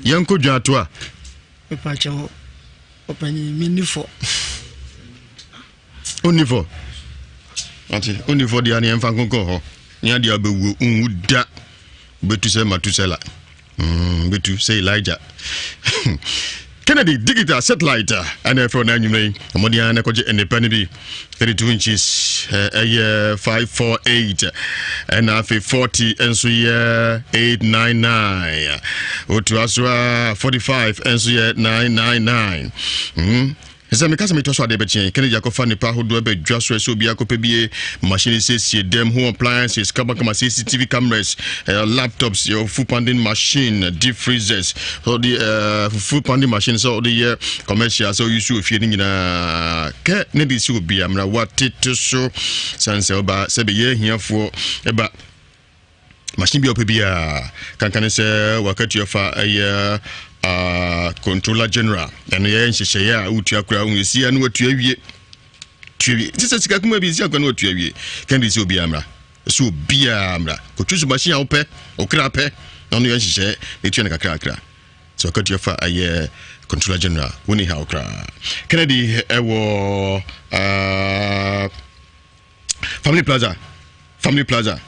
Yɛnkɔ dwato a. Mepakyɛw, ɔpanyin, menni fɔ. Onni fɔ. Ate, onni fɔ deɛ ne yɛmfa nkonkɔ hɔ. Ne adeɛ abɛwuo, nwu da. Bɛtu sɛ Matusela. Mm, bɛtu sɛ Elijah. Kennedy digital satellite ɛna ɛfrɛ no anwummerɛ yi ɔmɔden ara na ɛkɔgye nnepa no bi 32 inches ɛyɛ 548 ɛna afei 40 nso yɛ 899 otua so a 45 nso yɛ 999 mm. Sɛ meka sɛ metɔ so adeɛ bɛkyeɛ, Kennedy akɔfa nnepa ahodoɔ abɛdwa so ɛsɛ obiara kɔpɛ bie, machine siesie dɛm, home appliances, kamakama CCTV cameras, eh, laptops, yɛ fufu pounding machine, deep freezers, sɛ ɔde eh, fufu pounding machine sɛ ɔde yɛ commercial sɛ ɔyi so ofie no nyinaa kɛ ne de si obiara mmra watete so sane sɛ ɔba sɛ bɛyɛ ahiafoɔ ɛba machine bi a ɔpɛ biara kankan sɛ wakatua fa ɛyɛ uh, controller general ɛno yɛ nhyehyɛeɛ a wotua koraa hu ɛsia no watua wie tua wie nti sɛ sika kuma bi ɛsia koraa no watua wie kɛnde sɛ obiara mmra sɛ obiara mmra kɔtwi so machine a wopɛ ɔkra pɛ na ɔno yɛ nhyehyɛeɛ na ɛtua no kakrakra sɛ wakatua fa ɛyɛ controller general woni haw koraa kennedy ɛwɔ uh, Family Plaza, Family Plaza,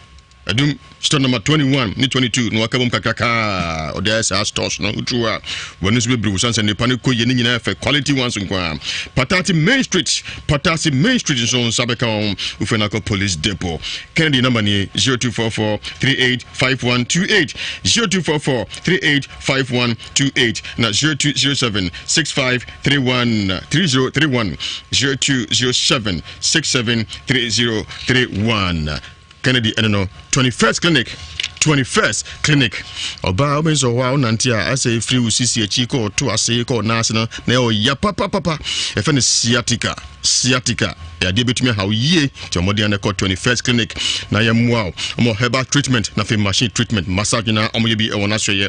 Adum store number 21 ne 22 na waka bom kakraka ɔde ayɛ saa stores no woturu a wɔn nso bebree wosan sɛ nnipa no kɔ yie ne nyinaa fɛ quality ones nko ara Patasi Main Street Patasi Main Street nso nsa bɛka wɔn wofɛ no akɔ Police Depot Kennedy number nie 0244 385128 0244 385128 na 0207 6531 3031 0207 673031 Kennedy ɛno no 21st clinic 21st clinic ɔbaa wobɛn sɛ hɔ a wonante a asɛ ɛfiri wo sisi akyi kɔ ɔto ase kɔ ɔna ase no na ɛyɛ ɔya papapapa ɛfɛ no sciatica sciatica adeɛ bɛtumi ahaw yie nti ɔmmɔden ana kɔ 21st clinic na yɛmmoa wo ɔmɔ herbal treatment na afei machine treatment massage nyinaa ɔmɔyɛ bi ɛwɔ n'asoɛyɛ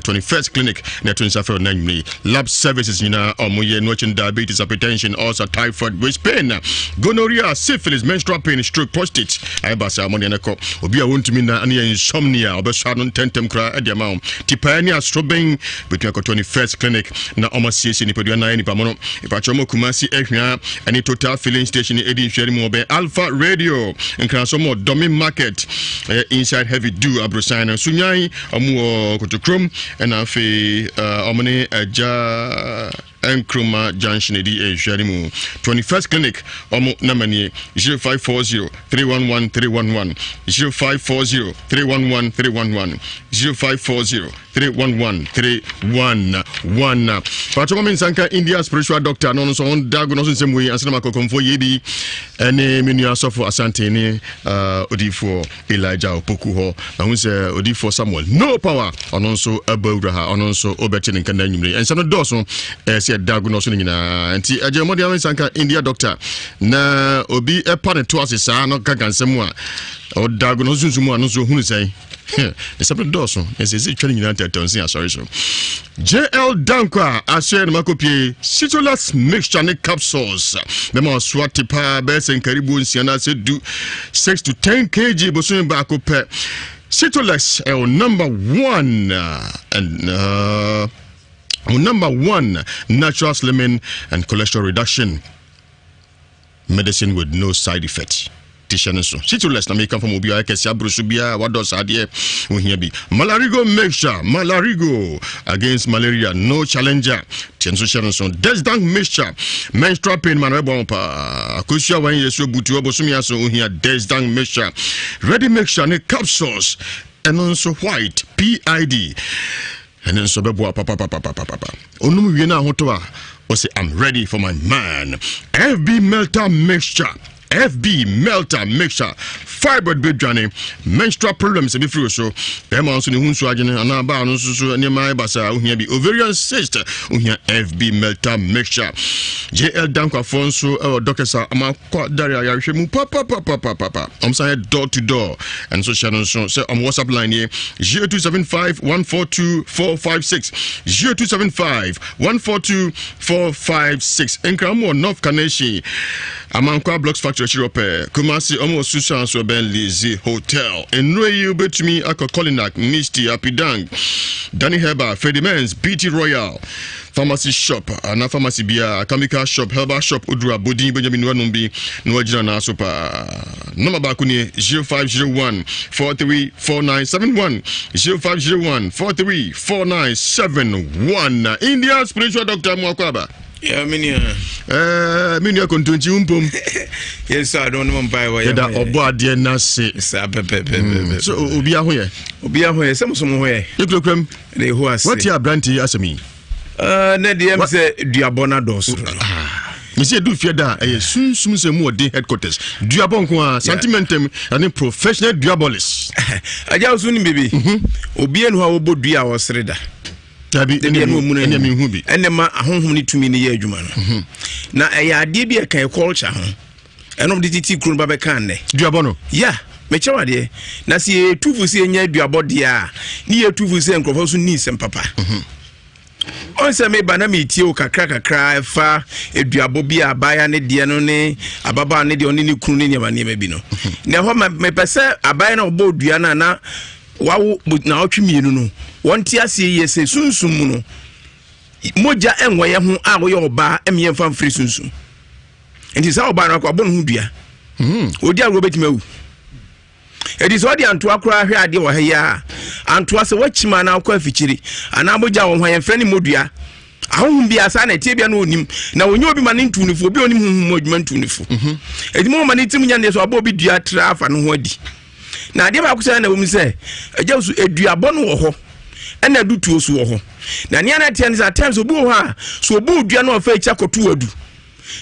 21st eh, clinic na ɛto nsa frɛ no anwummerɛ yi lab services nyinaa ɔmo yɛ no akyi no diabetes hypertension ulcer typhoid waist pain gonorrhea syphilis menstrual pain stroke prostate ayɛ ba saa ɔmo deɛ no kɔ obi a wɔntumi nna ne yɛ insomnia ɔbɛsɔ ano ntɛntɛm koraa ɛde ama wo tipaeɛ ne asorobɛn bɛtumi akɔtɔ ne first clinic na ɔmo asiesie nipadua na ayɛ nipa mono ìpàkyɛ ɔmo Kumasi ahwia ɛne total filling station ɛdi nhwɛ mu ɔbɛn Alpha Radio nkranso ɔmo Dɔmi market ɛyɛ inside heavy do aborosan no sunyan ɔmo wɔ Kotokrom ɛna afei ɔmo ne agya Nkrumah Junction edi nhwɛ no mu. 21st Clinic ɔmo namba nie 0540 311 311 0540 311 311 0540 311 311. Pàtó mami nsanka India spiritual doctor no nso ɔn dago no nso nsɛm wei asɛnam akɔkɔmfoɔ yie bi ɛne me nua asɔfo asante ne uh, odiifoɔ Elijah Opoku hɔ. Mahu sɛ odiyifoɔ Samuel no power ɔno nso ɛbɔ awura ha ɔno nso wobɛte ne nka na anwummere. Nsɛm no dɔɔso ɛsɛ. sɛ yɛdiagnose no nyinaa. Nti ɛgye mmɔden ara nsa nka India doctor na obi ɛpa ne to ase saa na ɔkeka nsɛm a ɔdiagnose sunsum mu a no nso ohunu sɛn. Nsɛm no dɔɔso na sɛ ɛsɛ twa no nyinaa ntɛntɛn sen asɔre so. JL Dankwa ahyɛ no makɔpie Citolas mixture ne capsules bɛma ɔso ate paa bɛyɛ sɛ nkaribuo nsia no asɛ du 6 to 10 kg bosome baako pɛ. Citolex ɛwɔ number one and number one natural slimming and cholesterol reduction medicine with no side effect ti hyɛ no so Citolex na meka fam obi a ɛkɛse aboro so biara wadɔ saa adeɛ ohia bi Malarigo mixture Malarigo against malaria no challenger tiɛ nso hyɛ no so Desdank mixture menstrual pain ma no ɛbɔ ho paa akosua wɔn yɛ so butu ɔbosome aso ohia Desdank mixture ready mixture ne capsules ɛno nso white pid ɛno nso bɛboa papapapapapa onum wie no ahotɔ a ɔsɛ I'm ready for my man FB melter mixture FB melter mixture fibroid bɛdwane menstrual problems ɛbɛfiri wo so bɛrima nso ne ho nsuo adwene anaa baa no nso so nneɛma ɛba saa wohia bi ovarian cyst wohia FB melter mixture JL Dankwafoɔ nso ɛwɔ doctors a ɔma akɔ dare ayarehwɛ mu papapapapapa ɔm san yɛ door to door ɛno nso hyɛ no nso sɛ ɔm whatsapp line nie 0275 142 456 0275 142 456 Nkran mu wɔ North Kaneshie Amankwa Blocks Factory akyiri hɔ pɛɛ. Kumasi ɔmo wɔ Susan so ɛbɛn Lizzy Hotel. Nnuro yi wobɛtumi akɔ Kolinak, Misty, Apidang, Danny Herbal, Fredimens, BT Royal, Pharmacy Shop anaa pharmacy biara, Chemical Shop, Herbal Shop, oduru abodin Benjamin Nuanom bi na wagyina naa so paa. Nɔma baako nie 0501 434971 0501 434971 India Spiritual Doctor mu akɔ aba. Yeah, me nua. Eh, me nua kontonkyi wo mpom. Yesu adom no mpa ɛwɔ yɛ. Yɛda ɔbɔ adeɛ no ase. Saa pɛpɛpɛpɛ. So obi aho yɛ. Obi aho yɛ sɛ mo so mo ho yɛ. Yɛkurakura mu. Na ɛho ase. Wate aberante yi asɛm yi. Eh, ne deɛ m sɛ duabɔ no adɔɔso. Ah. Mesi edu fie da a ɛyɛ sunsum sɛ mu ɔden headquarters duabɔ nko a santimentam ɛne professional duabolist. Agya wo so nim biribi? Obi anu hɔ a wɔbɔ dua a ɔsere da. Dabi ɛne ɛne mehu bi. Ɛne ma ahonhom ne tumi no yɛ adwuma no. Mhm. Na ɛyɛ adeɛ bi a ɛka yɛ culture ho. Ɛnom de titi kuro no ba bɛka nnɛ. Duabɔ no. Ya mekyerɛ wadeɛ na sɛ yɛtu fo sɛ yɛnya aduabɔ deɛ a ne yɛtu fo sɛ nkurɔfoɔ so nni nsɛm papa. Mhm. Ɔn sɛ meba na metie wo kakra kakra ɛfa aduabɔ bi a abaayewa ne deɛ no ne ababaawa ne deɛ ɔne ne kunu ne nneɛma nneɛma bi no. Mhm. Na ɛhɔ mepɛ sɛ abaayewa no ɔbɔ dua no a na wawo naawɔtwe mmienu no wɔnte aseɛ yie sɛ sunsum mu no mogya nwɔyɛ ho a woyɛ ɔbaa ɛmeyɛ mfa mfiri sunsum nti saa ɔbaa no akɔ abɔ ne ho dua hmm. ɔdi agorɔ bɛtumi awu ɛti sɛ ɔde antoa koraa hwɛ adeɛ wɔ ha yi a antoa sɛ wakyim anaa wokɔ afikyiri anaa mogya wɔ ho a yɛmfrɛ ne mmɔdua Ahonhom biara saa na ɛteɛ bia na ɔnim na ɔnyɛ obi ma ne ntu ne fo obi a ɔnim honhom mu adwuma ntu ne fo mhm. ɛti mu ma ne tirim nya neɛ so abɔ obi dua tra afa no ho adi na adeɛ baako sɛ na ɛwɔ mu sɛ agya so aduabɔ no wɔ hɔ ɛna adutuo so wɔ hɔ na nea na ɛteɛ no sɛ at times obi wɔ hɔ a so ɔbɔ odua no ɔfa akyi akɔto adu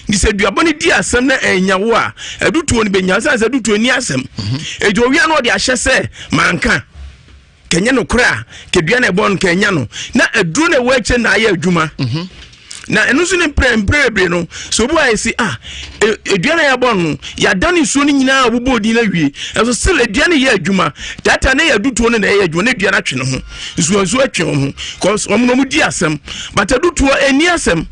nti sɛ duabɔ no di asɛm na ɛnya wo a adutuo no bɛnya sɛ sɛ adutuo ni asɛm ɛti mhm. owia no ɔde ahyɛ sɛ manka kɛnyɛ nokorɛ a kɛdua na ɛbɔ no kɛnya no na aduro na ɛwɔ akyire na ayɛ adwuma mhm. na ɛno nso ne mprɛ mprɛ bebree no sɛ obi ayɛ si ah edua na yɛabɔ no yɛada ne nsuo no nyinaa a wɔbɔ odin no awie ɛso still edua no yɛ adwuma tata ne yɛ adutuo no na ɛyɛ adwuma na edua no atwe ne ho nsuo nsuo atwe wɔn ho cause wɔn na wɔn di asɛm but adutuo ɛni asɛm.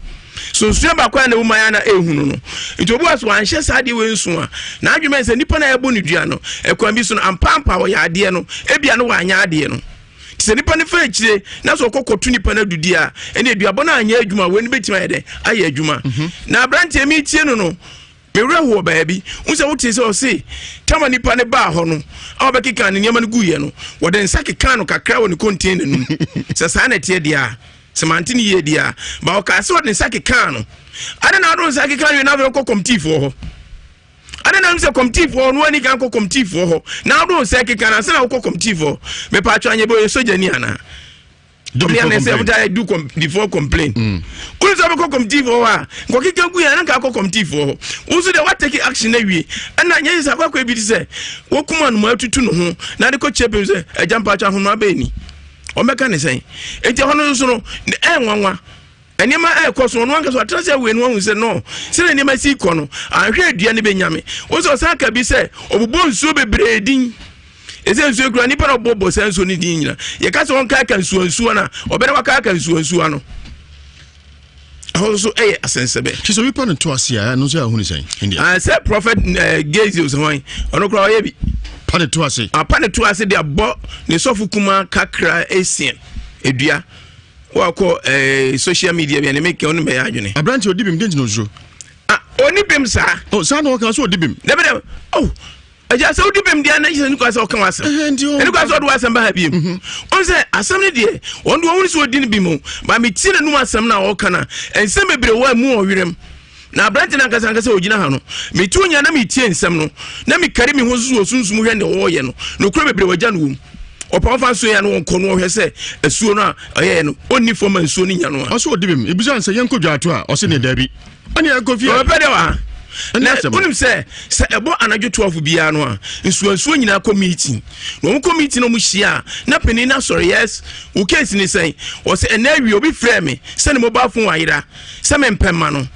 Sunsua baako a na ɛwɔ mu ayɛ na ɛhunu no. Nti obi wɔ so wanhyɛ saa adeɛ wei nso a, n'adwene bɛyɛ sɛ nipa no a ɛbɔ ne dua no, ɛkwan bi so no, ampaampa ɔyɛ adeɛ no, ebia no wanyɛ adeɛ no. Nti sɛ nipa no fa akyire na sɛ ɔkɔ kɔto nipa no adudi a, ɛne aduabɔ no anyɛ adwuma, wei no bɛtumi ayɛ dɛ ayɛ adwuma. Mhm. Na aberanteɛ metie no no, me werɛ wɔ baabi wo sɛ wote sɛ ɔse tama nipa no baa hɔ no a wɔbɛkeka ne nneɛma no guiɛ no wɔde nsa keka no kakra wɔ ne container no mu sɛ saa na ɛteɛ deɛ a Sɛ mante no yie deɛ a, ba ɔkaa sɛ ɔde ne nsa kekaa no. Adɛn na ɔde nsa kekaa no wie na afei ɔkɔ kɔmtiifoɔ hɔ? Adɛn na sɛ kɔmtiifoɔ hɔ no wani kan kɔ kɔmtiifoɔ hɔ na ɔde nsa keka no ansa na wokɔ kɔmtiifoɔ? Mepatwa anyɛ bɛ ɔyɛ sogyani anaa? Ɔmo yɛ sɛ ɔmo do com before complain. Mm. Wọ́n sọ bɛkɔ kɔmtiifoɔ hɔ a nkɔkeka gu yɛn anka akɔ kɔmtiifoɔ hɔ. Wọ́n nso deɛ wa take action na wie. Ɛna nyɛ sɛ akɔakɔ ebi ti sɛ wɔkum anomaa tutu ne ho na ade kɔ kyerɛ pɛm sɛ ɛgya mpakyɛ ahonoa bɛyɛ ni. Wɔbɛka ne sɛn? Enti ɛhɔ no nso no, ɛyɛ nwanwa. Nneɛma ɛrekɔ so, ɔno ankasa watena sɛ wei no wahu sɛ no, sɛdeɛ nneɛma si kɔ no, anhwɛ adua no bɛnya me. Wo sɛ ɔsan ka bi sɛ ɔbobɔ nsuo bebree din. Ɛsɛ nsuo kura nipa na ɔbɔbɔ saa nsuo no din nyina. Yɛka sɛ ɔnkaaka nsuo nsuo no a, ɔbɛdɛ wakaaka nsuo nsuo no. Ɛhɔ nso ɛyɛ asɛnsɛbɛ. Kyerɛ sɛ obi pa no to ase a, ɛno nso ahunu sɛn? India. Ah, sɛ prophet eh, Gazios hwan, ɔno koraa ɔyɛ bi. Pa ne to ase. Apa ne to ase de abɔ ne sɔfo kuma kakra esia edua. Wakɔ eh, social media bi a ne meka ɔno bɛyɛ adwene. Aberante odi bem, den nti na osuro? Ah, oni bem saa. Oh, saa na ɔka so odi bem. Dabi dabi. Oh, agya sɛ wodi bem deɛ na kyerɛ ne kwa sɛ ɔka w'asɛm. Ɛne kwa sɛ ɔde w'asɛm ba ha biem. Mhm. Ɔn sɛ asɛm no deɛ, ɔno deɛ ɔhunu sɛ ɔdi no bi mu. Ba metie n'anum asɛm no a ɔka no a, nsɛm bebree wɔ a mu ɔwerɛm. Na aberante no ankasa ankasa a ɔgyina ha no, metu nya na metie nsɛm no, na mekari me ho nso wɔ sunsum hwɛ nea ɔreyɛ no. Nokorɛ bebree wɔagya no wom. Ɔpa ɔfa nso yɛ no ɔnkɔ no ɔhwɛ sɛ asuo no a ɔyɛɛ no ɔnni fam a nsuo no nya no a. Ɔsɛ ɔdi bem. Ebisa no sɛ yɛnkɔ dwaato a, ɔse ne daabi. Ɛne ɛnkɔ fie. Ɔbɛpɛ dɛ wɔ ha. Na wonim sɛ sɛ ɛbɔ anadwo 12 biara no a nsuansuo nyinaa kɔ meeting. Na wɔn kɔ meeting na wɔn hyia a na panin no asɔre yes wo case ne sɛn? Ɔsɛ ɛnɛ awie obi frɛ me sɛ ne mobile phone ayera. sɛ mempɛ mma no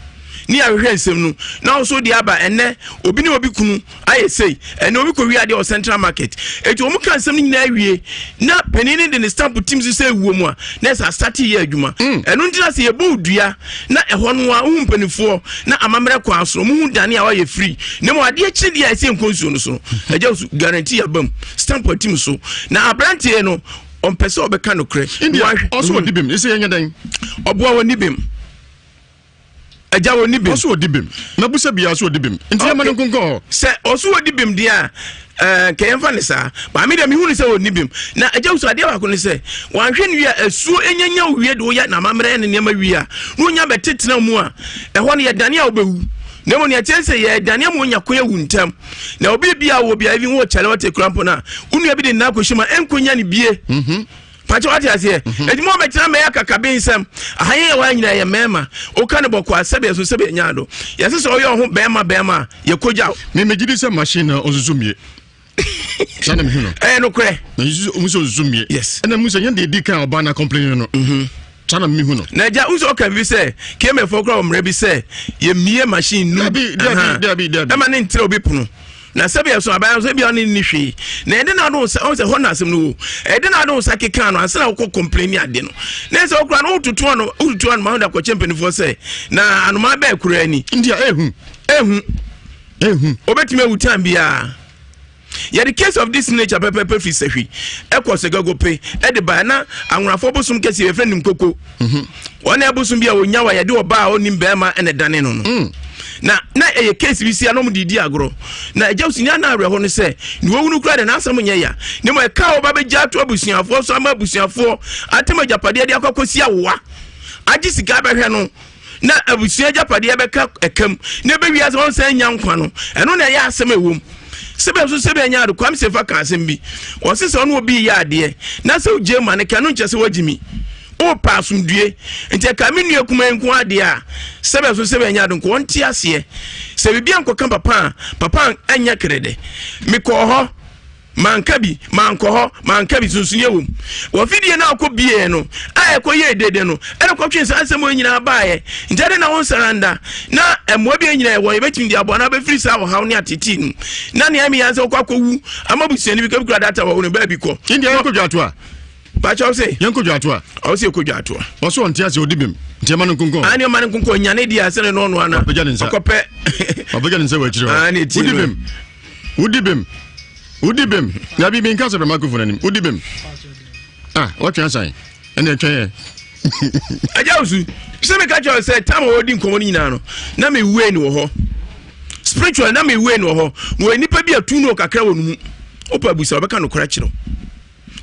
ne ahwehwɛ nsɛm no na wo so deɛ aba ɛnɛ obi ne obi kunu ayɛ sei ɛnɛ obi kɔ wie adeɛ wɔ central market eti wɔn ka nsɛm no nyinaa wie na panin no de ne stamp tim so sɛ ewuo mu a na ɛsɛ asate yɛ adwuma mm. ɛno ntina sɛ yɛbɔ dua na ɛhɔ no a wohu mpanimfoɔ na amammerɛ kwan so wɔn ho dane a wɔayɛ free na mu adeɛ kye deɛ a ɛsɛ nkɔ nsuo no so no ɛgya so guarantee abam stamp atim so na aberanteɛ no ɔmpɛ sɛ ɔbɛka nokorɛ. India ɔsɛ ɔdi bem ɛsɛ yɛnyɛ dɛn. Ɔboa wɔ ni bem ɛgya wɔ ni bem. Ɔsɛ ɔdi bem mabusa biara ɔsɛ ɔdi bem nti yɛma no nkonkɔn hɔ. Sɛ ɔsɛ ɔdi bem deɛ a ɛɛ nkɛ yɛmfa ne saa maame deɛ mehu ne sɛ ɔni bem na ɛgya wusu adeɛ baako ne sɛ wanhwɛ no wie a asuo enyanya wie de woyɛ n'amammerɛ ne nneɛma wie a na onya bɛtetena mu a ɛhɔ no yɛdane a wobɛwu na mmom nea ɛkyɛn sɛ yɛdane ama onya kwan awu ntɛm na obi bi a wɔ bia even wɔ kyale wɔte kura mpo no a wo nua bi de nna akɔhyɛ mu a ɛnkɔnya ne bie mhm. pakyɛ wate aseɛ mhm. ɛti mu ɔbɛtena mɛyɛ akakabe nsɛm aha yɛ yɛwɔ nyina yɛ mmarima woka ne bɔkɔ a sɛdeɛ so sɛdeɛ nya do yɛsɛ sɛ ɔyɛ ɔho bɛrima bɛrima a yɛkɔgya wo memegye di sɛ machine na ɔsusu mmie saa na mehu no ɛyɛ nokorɛ na mu sɛ ɔsusu mmie yes ɛna mu sɛ nyɛ deɛ ɛdi kan ɔbaa na complain no mhm. saa na mehu no na agya wo sɛ ɔka bi sɛ kmfoɔ kora wɔ mmerɛ bi sɛ yɛmmie machine nu ɛma ne ntrɛ obi pono na sɛbi ɛso aban nso ebi ɔne nni hwee na ɛde na ado nsa ɔn sɛ hɔ na asɛm no wo ɛde na ado nsa keka no ansa na wokɔ complain ne ade no na ɛsɛ ɔkura no wotutu ano wotutu ano ma ɔde akɔkyɛ mpanimfoɔ sɛ na anoma bɛɛ kura ani. nti a ehu ehu ehu obetumi ewu time biara. Yɛde case of this nature pɛpɛpɛ firi sahwi ɛkɔ sɛgɛgope ɛde baɛ na anwonafoɔ bosom kɛseɛ yɛfrɛ nim koko mhm. wɔn ɛbosom bi a wɔnya wa yɛde ɔbaa a ɔnim bɛrima ɛna ɛdane no no mm. na na ɛyɛ case bi si a na wɔn de di agorɔ na ɛgya osi nea na awerɛhɔ no sɛ ne wɔwunu kura de n'asɛm nyɛ ya ne mu ɛka a wɔba bɛgya ato abusuafoɔ so ama abusuafoɔ atem agyapadeɛ de akɔ akɔsi awowa agye sika abɛhwɛ no na abusua agyapadeɛ bɛka ɛkam na ɛbɛ wiase wɔn sɛ nya nkwa no ɛno na ɛyɛ asɛm ɛwom sɛbɛ nso sɛbɛ nya ade kwam sefa ka asɛm bi wɔse sɛ ɔne obi yɛ adeɛ na sɛ ogye ma no ka no nkyɛ sɛ wagye mi wopa asomdue nti ɛka me nua kuma nko adeɛ a sɛbɛ nso sɛbɛ nya ade nko ɔnte aseɛ sɛ biribi ankɔka papa a papa ɛnyɛ kerede mekɔɔ hɔ Manka bi, mankɔ hɔ, manka bi, sunsuni wɔ mu. Wɔ fidie no a ɔkɔ bieɛ no, a ɛkɔ yɛɛ dede no, ɛna kɔtwe saa nsɛm wɔ nyinaa baeɛ. Nti adɛn na wo nsaranda na mmoa bi nyinaa ɛwɔ yɛbɛtumi de aboa na abɛfiri saa ɔhaw ne atetee no mu. Na nea ɛmeyɛ sɛ wokɔ akɔwu ama busuani bi ka bi kura data wɔ wo no baabi kɔ. India yɛnkɔ dwatoa. Pakyɛw se. Yɛnkɔ dwatoa. Ɔwɔ sɛ yɛkɔ dwatoa. Ɔsɛ ɔnte ase ɔdi bem. Nti ɛma no nkonkɔn. Ani ɔma no nkonkɔn nyane deɛ asɛ ne no ɔno ana. Ɔpagya ne nsa. Ɔkɔpɛ. Ɔpagya ne nsa wɔ akyire hɔ. Ani ti no. Wodi bem. Wodi bem. Wodi bem. Dabi mi nka sɛ bɛ microphone anim. Wodi bem. Ah, wɔtwe asan. Ɛna ɛtwɛn yɛ. Agya osu, sɛ meka kyerɛ sɛ tam a wɔdi nkɔmmɔ no nyinaa no, na mewue no wɔ hɔ. Spiritual na mewue no wɔ hɔ. Na wɔyɛ nipa bi a tu no kakra wɔ no mu. Wopɛ abusa, wɔbɛka nokorɛ akyerɛ wo.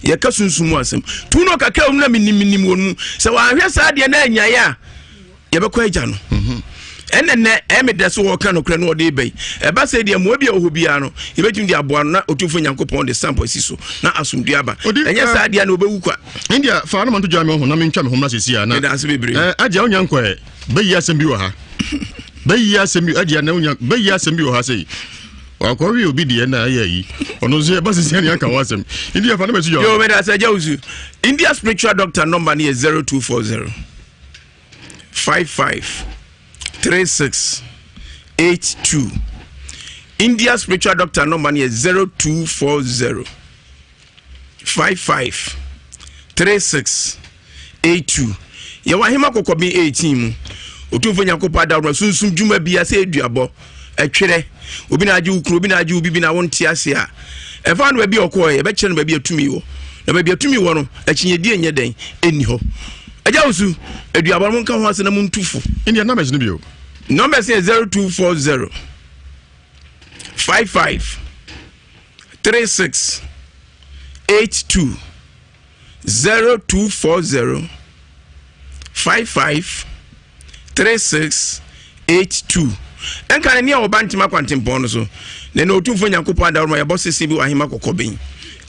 Yɛka sunsum mu asɛm. Tu no kakra wɔ mu na menim menim wɔ no mu. Sɛ wɔanhwɛ saa deɛ na anyaeɛ a, yɛbɛkɔ agya no mhm. ɛnɛ nɛ ɛmɛ dɛ so wɔka nokorɛ no ɔde bɛyi ɛba sɛ deɛ mmoa bi a wɔhɔ biara no yɛbɛtumi de aboa no na ɔtumfoɔ nyankopɔn de sampo asi so na asomdue aba ɛnyɛ saa deɛ na wɔbɛwu kwa india fa no ma nto dwa me ho na mentwa me ho mmra sɛsi a na ɛda ase bebree agya wonya nkɔɛ bɛyi asɛm bi wɔ ha bɛyi asɛm bi agya na wonya bɛyi asɛm bi wɔ ha sei wakɔwe obi deɛ na ayɛ ayi ɔno nso yɛba sisi ɛne aka ho asɛm india fa no bɛsi dwa yo meda sɛ agya wo su india spiritual doctor number no yɛ 0240. 55 36 82. India spiritual doctor number no yɛ 0240 55 36 82. Yɛwɔ ahema kɔkɔben 18 mu. Otumfoɔ Nyankopɔn adaworo sunsum dwuma bia sɛ eduabɔ, ɛtwerɛ, obi na agye wo kunu, obi na agye wo bibi na wonte ase a, ɛfa no baabi a ɔkɔɔ yɛbɛkyerɛ no baabi a tumi wɔ. Na baabi a tumi wɔ no, akyinnyedie nyɛ dɛn ɛnni hɔ. Agya wo su, aduabɔ no monka ho ase na montu fo. India numbers no bio. Numbers yɛ 0240 55 36 82 0240 55 36 82. Ɛnka ne nea ɔba ntem akwantempɔn no so na ɛna Otumfoɔ Nyankopɔn adaworoma yɛbɔ sese bi wɔ ahema kɔkɔben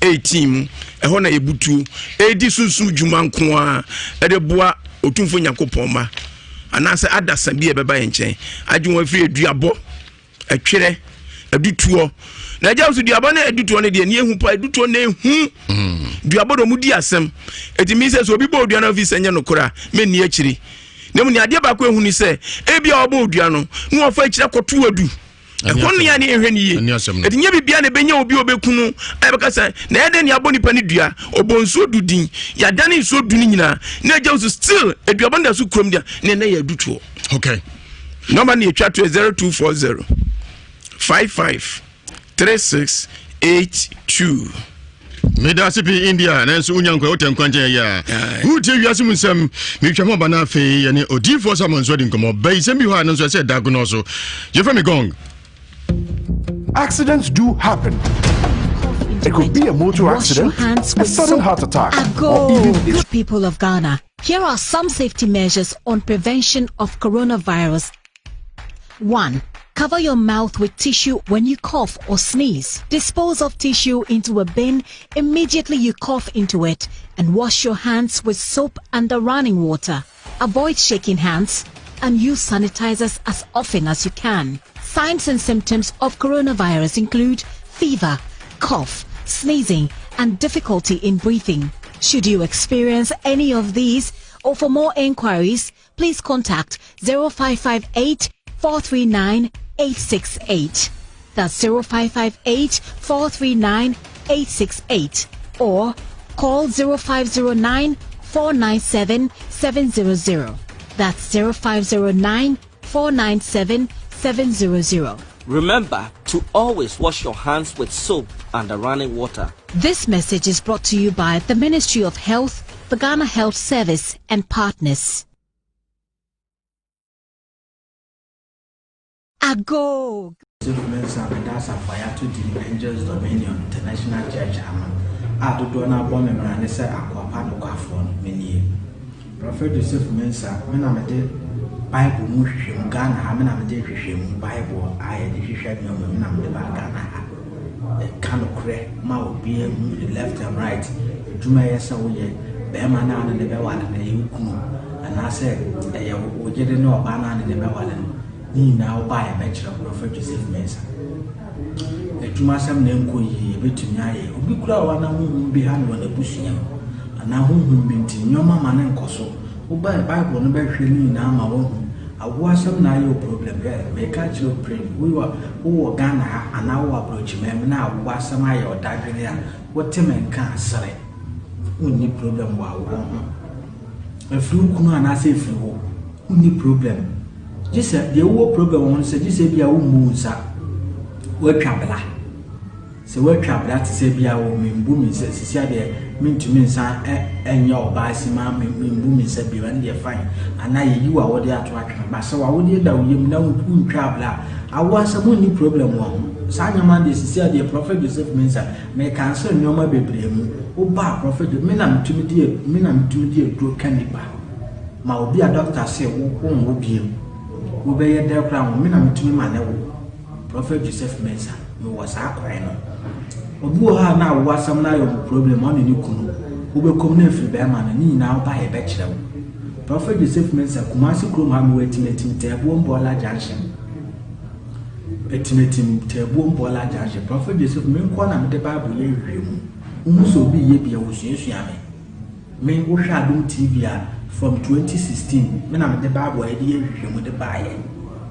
18 mu ɛhɔ na yɛbutuo ɛredi sunsum dwuma nko a ɛde boa Otumfoɔ Nyankopɔn ma anaasɛ adasa bi a ɛbɛba yɛn nkyɛn agye wɔn afiri aduabɔ ɛtwerɛ adutoɔ na agya nso duabɔ ne adutoɔ no deɛ ne ehu pa adutoɔ na ehu mm. duabɔ de wɔn di asɛm eti mi sɛ sɛ obi bɔ odua no afi sɛ nyɛ nokora a mɛ akyiri na mu ne adeɛ baako ehu ni sɛ ebi a ɔbɔ odua no na wɔfa akyire akɔto adu ɛhɔ ne yɛ ne ehwɛ ne yie eti nye bibia na ebenya obi a obeku no a yɛbɛka sɛ na ɛyɛ dɛ ne abɔ nipa ne dua ɔbɔ nsuo du din yɛadane nsuo du ne nyinaa na agya nso still aduabɔ no da so kurom deɛ na ɛnɛ yɛ adutoɔ. Okay. Nɔmba no yɛtwa to yɛ 0240 55 36 82. Meda ase pii India nanso wonya nkwa wotɛ nkwa nkyɛn yɛ a wotie wiase mu nsɛm metwa ho aba no afei yɛne odiyifoɔ Samuel nso adi nkɔmmɔ bayisɛm bi hɔ a no nso ɛsɛ da agonɔ so yɛfrɛ me gong. Accidents do happen. It could be a motor accident, a sudden heart attack, or even Good people of Ghana, here are some safety measures on prevention of coronavirus. 1. Cover your mouth with tissue when you cough or sneeze. Dispose of tissue into a bin immediately you cough into it and wash your hands with soap and the running water. Avoid shaking hands and use sanitizers as often as you can. Signs and symptoms of coronavirus include fever, cough, sneezing, and difficulty in breathing. Should you experience any of these or for more enquiries, please contact 0558 439 868. That's 0558 439 868 or call 0509 497 700. That's 0509 497 700. Remember to always wash your hands with soap and the running water. This message is brought to you by the Ministry of Health, the Ghana Health Service, and partners. Ago! Joseph Mensah bɛda asafo a yɛato din Angels Dominion International Church ano a dodoɔ no ara bɔ me mmara ne sɛ akoa pa nokwafoɔ no, me nie. Prɔfɛt Joseph Mensah, me na mede Bible mu nhwehwɛmu, Ghana ha, me na mede nhwehwɛmu Bible a yɛde hwehwɛ nneɛma mu, me na mede baa Ghana ha. Ɛka nokorɛ ma obiara hu ne left and right, adwuma ɛyɛ sɛ woyɛ, bɛrima no a ne ne bɛware no ɛyɛ wo kunu, anaasɛ ɛyɛ wo yere ne ɔbaa no a ne ne bɛware no, ne nyinaa wo ba a yɛbɛkyerɛ wo, Prɔfɛt Joseph Mensah. Adwumasɛm na ɛnkɔ yie, yɛbɛtumi ayɛ. Obi koraa wɔ hɔ a na honhom bi ha no wɔ n'abusua mu, anaa honhom bi nti nneɛma ma no nkɔ so. Wobae Bible no bɛhwehwɛ ne nyinaa ma woahu. Awoɔ asɛm na ayɛ wo problem hwɛ meka akyerɛ wo pren wo wowɔ Ghana ha anaa wowɔ abrɔkyiman mu na awoɔ asɛm ayɛ wo dadwene a wote me nka a sere. Wonni problem wɔ awoɔ ho. Ɛfiri wo kunu anaasɛ ɛfiri wo. Wonni problem. Gye sɛ deɛ wowɔ problem wɔ ho no sɛ gye sɛ ebia wommu wo nsa. Woatwa bla. Sɛ woatwa bra te sɛ bi a wɔ membu me nsa sisi adeɛ mentumi nsan nyɛ ɔbaa simaa membu me nsa bio ɛno deɛ fine anaa yɛyi w'awodeɛ ato atwene ba sɛ w'awodeɛ da wo yam na wontwaa bra a awoɔ asɛm wonni problem wɔ ho saa nneɛma deɛ sisi adeɛ Prophet Joseph Mensah me cancel nneɛma bebree mu woba a Prophet me na metumi di me na metumi di aduro ka nipa ma obi a doctor se wo wonwo bio wobɛyɛ dɛ koraa wo me na metumi ma ne wo Prophet Joseph Mensah, mewɔ saa kwan no. Obi wɔ hɔ a na awo asɛm no ayɛ ɔmo problem, ɔne ne kunu. Wobɛkɔm na afiri bɛrima no, ne nyinaa woba a yɛbɛkyerɛ wo. Prophet Joseph Mensah, Kumasi kurom ha mewɔ Atimatim Taabuom Bɔɔla Junction. Atimatim Taabuom Bɔɔla Junction. Prophet Joseph, me nkoa na mede Bible yɛ nhwehwɛmu. Wohu sɛ obi yɛ bi a, wosuasua me. Me, wohwɛ Adom TV a, From 2016 me na mede Bible a yɛde yɛ nhwehwɛmu de baeɛ.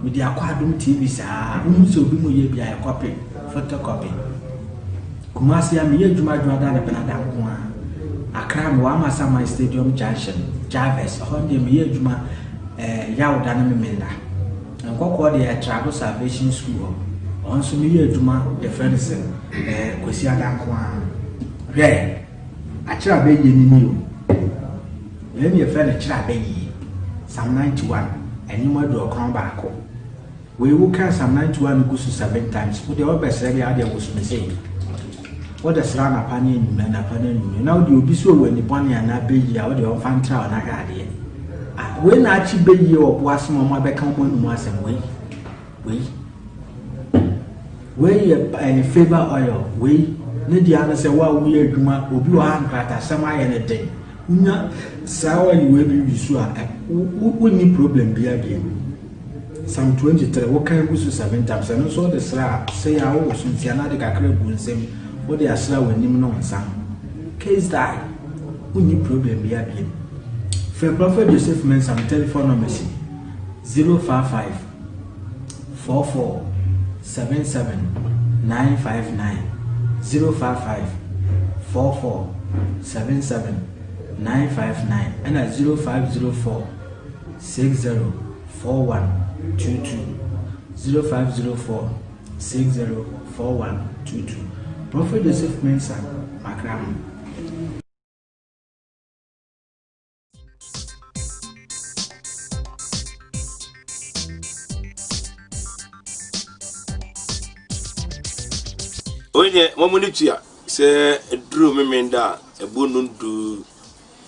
Mede akɔ Adom TV saa. Wohu sɛ obi mu yɛ bi a yɛ copy, photocopy. Kumasi a meyɛ adwuma Dwoada ne Benada nko ara. Accra mewɔ Amasaman Stadium Junction, Jarvis, ɛhɔ deɛ meyɛ adwuma eh, Yawda ne Memenda. Nkɔkɔɔ deɛ Trado Salvation School hɔ. Ɔno nso meyɛ adwuma yɛfrɛ no sɛ eh, Kwasiada nko ara. Hwɛ, akyerɛ abɛyie no ni o. Wei ne yɛfrɛ no kyerɛ abɛyie. Psalm 91, ɛnwom 91. Wei wo kan Psalm 91 no gu so seven times. Wo deɛ wobɛsrɛ deɛ adeɛ woso me sei. Wode srɛ anapa ne anwummerɛ, anapa ne anwummerɛ. Na wode obi so wɔ ani bɔne anaa bɛyie a wode ɔmfa ntra wo na hwɛ adeɛ. Ah, wei na akye bɛyie wɔ bo ase ma ɔmo abɛka ɔmo anum asɛm wei. Wei. Wei yɛ ɛne favour oil. Wei ne deɛ ano sɛ wo a woyɛ adwuma obi wɔ ha nkratasɛm ayɛ ne den. Wonya saa oil wei bi wi so a wonni problem biara bio. Psalm 23, wokan gu so seven times, ɛno nso wode sra a, sɛ yɛ a wowɔ so nti anaa de kakra gu nsam, wode asra w'anim ne wo nsa ho. Case die, wonni problem biara bio. Frɛ Prophet Joseph Mensah, me telephone number si 055 44 77 959 055 44 77 959 ɛna 0504 60 4122 0504 60 4122 Prophet Joseph Mensah Makramo. Wei deɛ wɔn ani tua sɛ ɛduru Memenda a ɛbɔ nnɔndu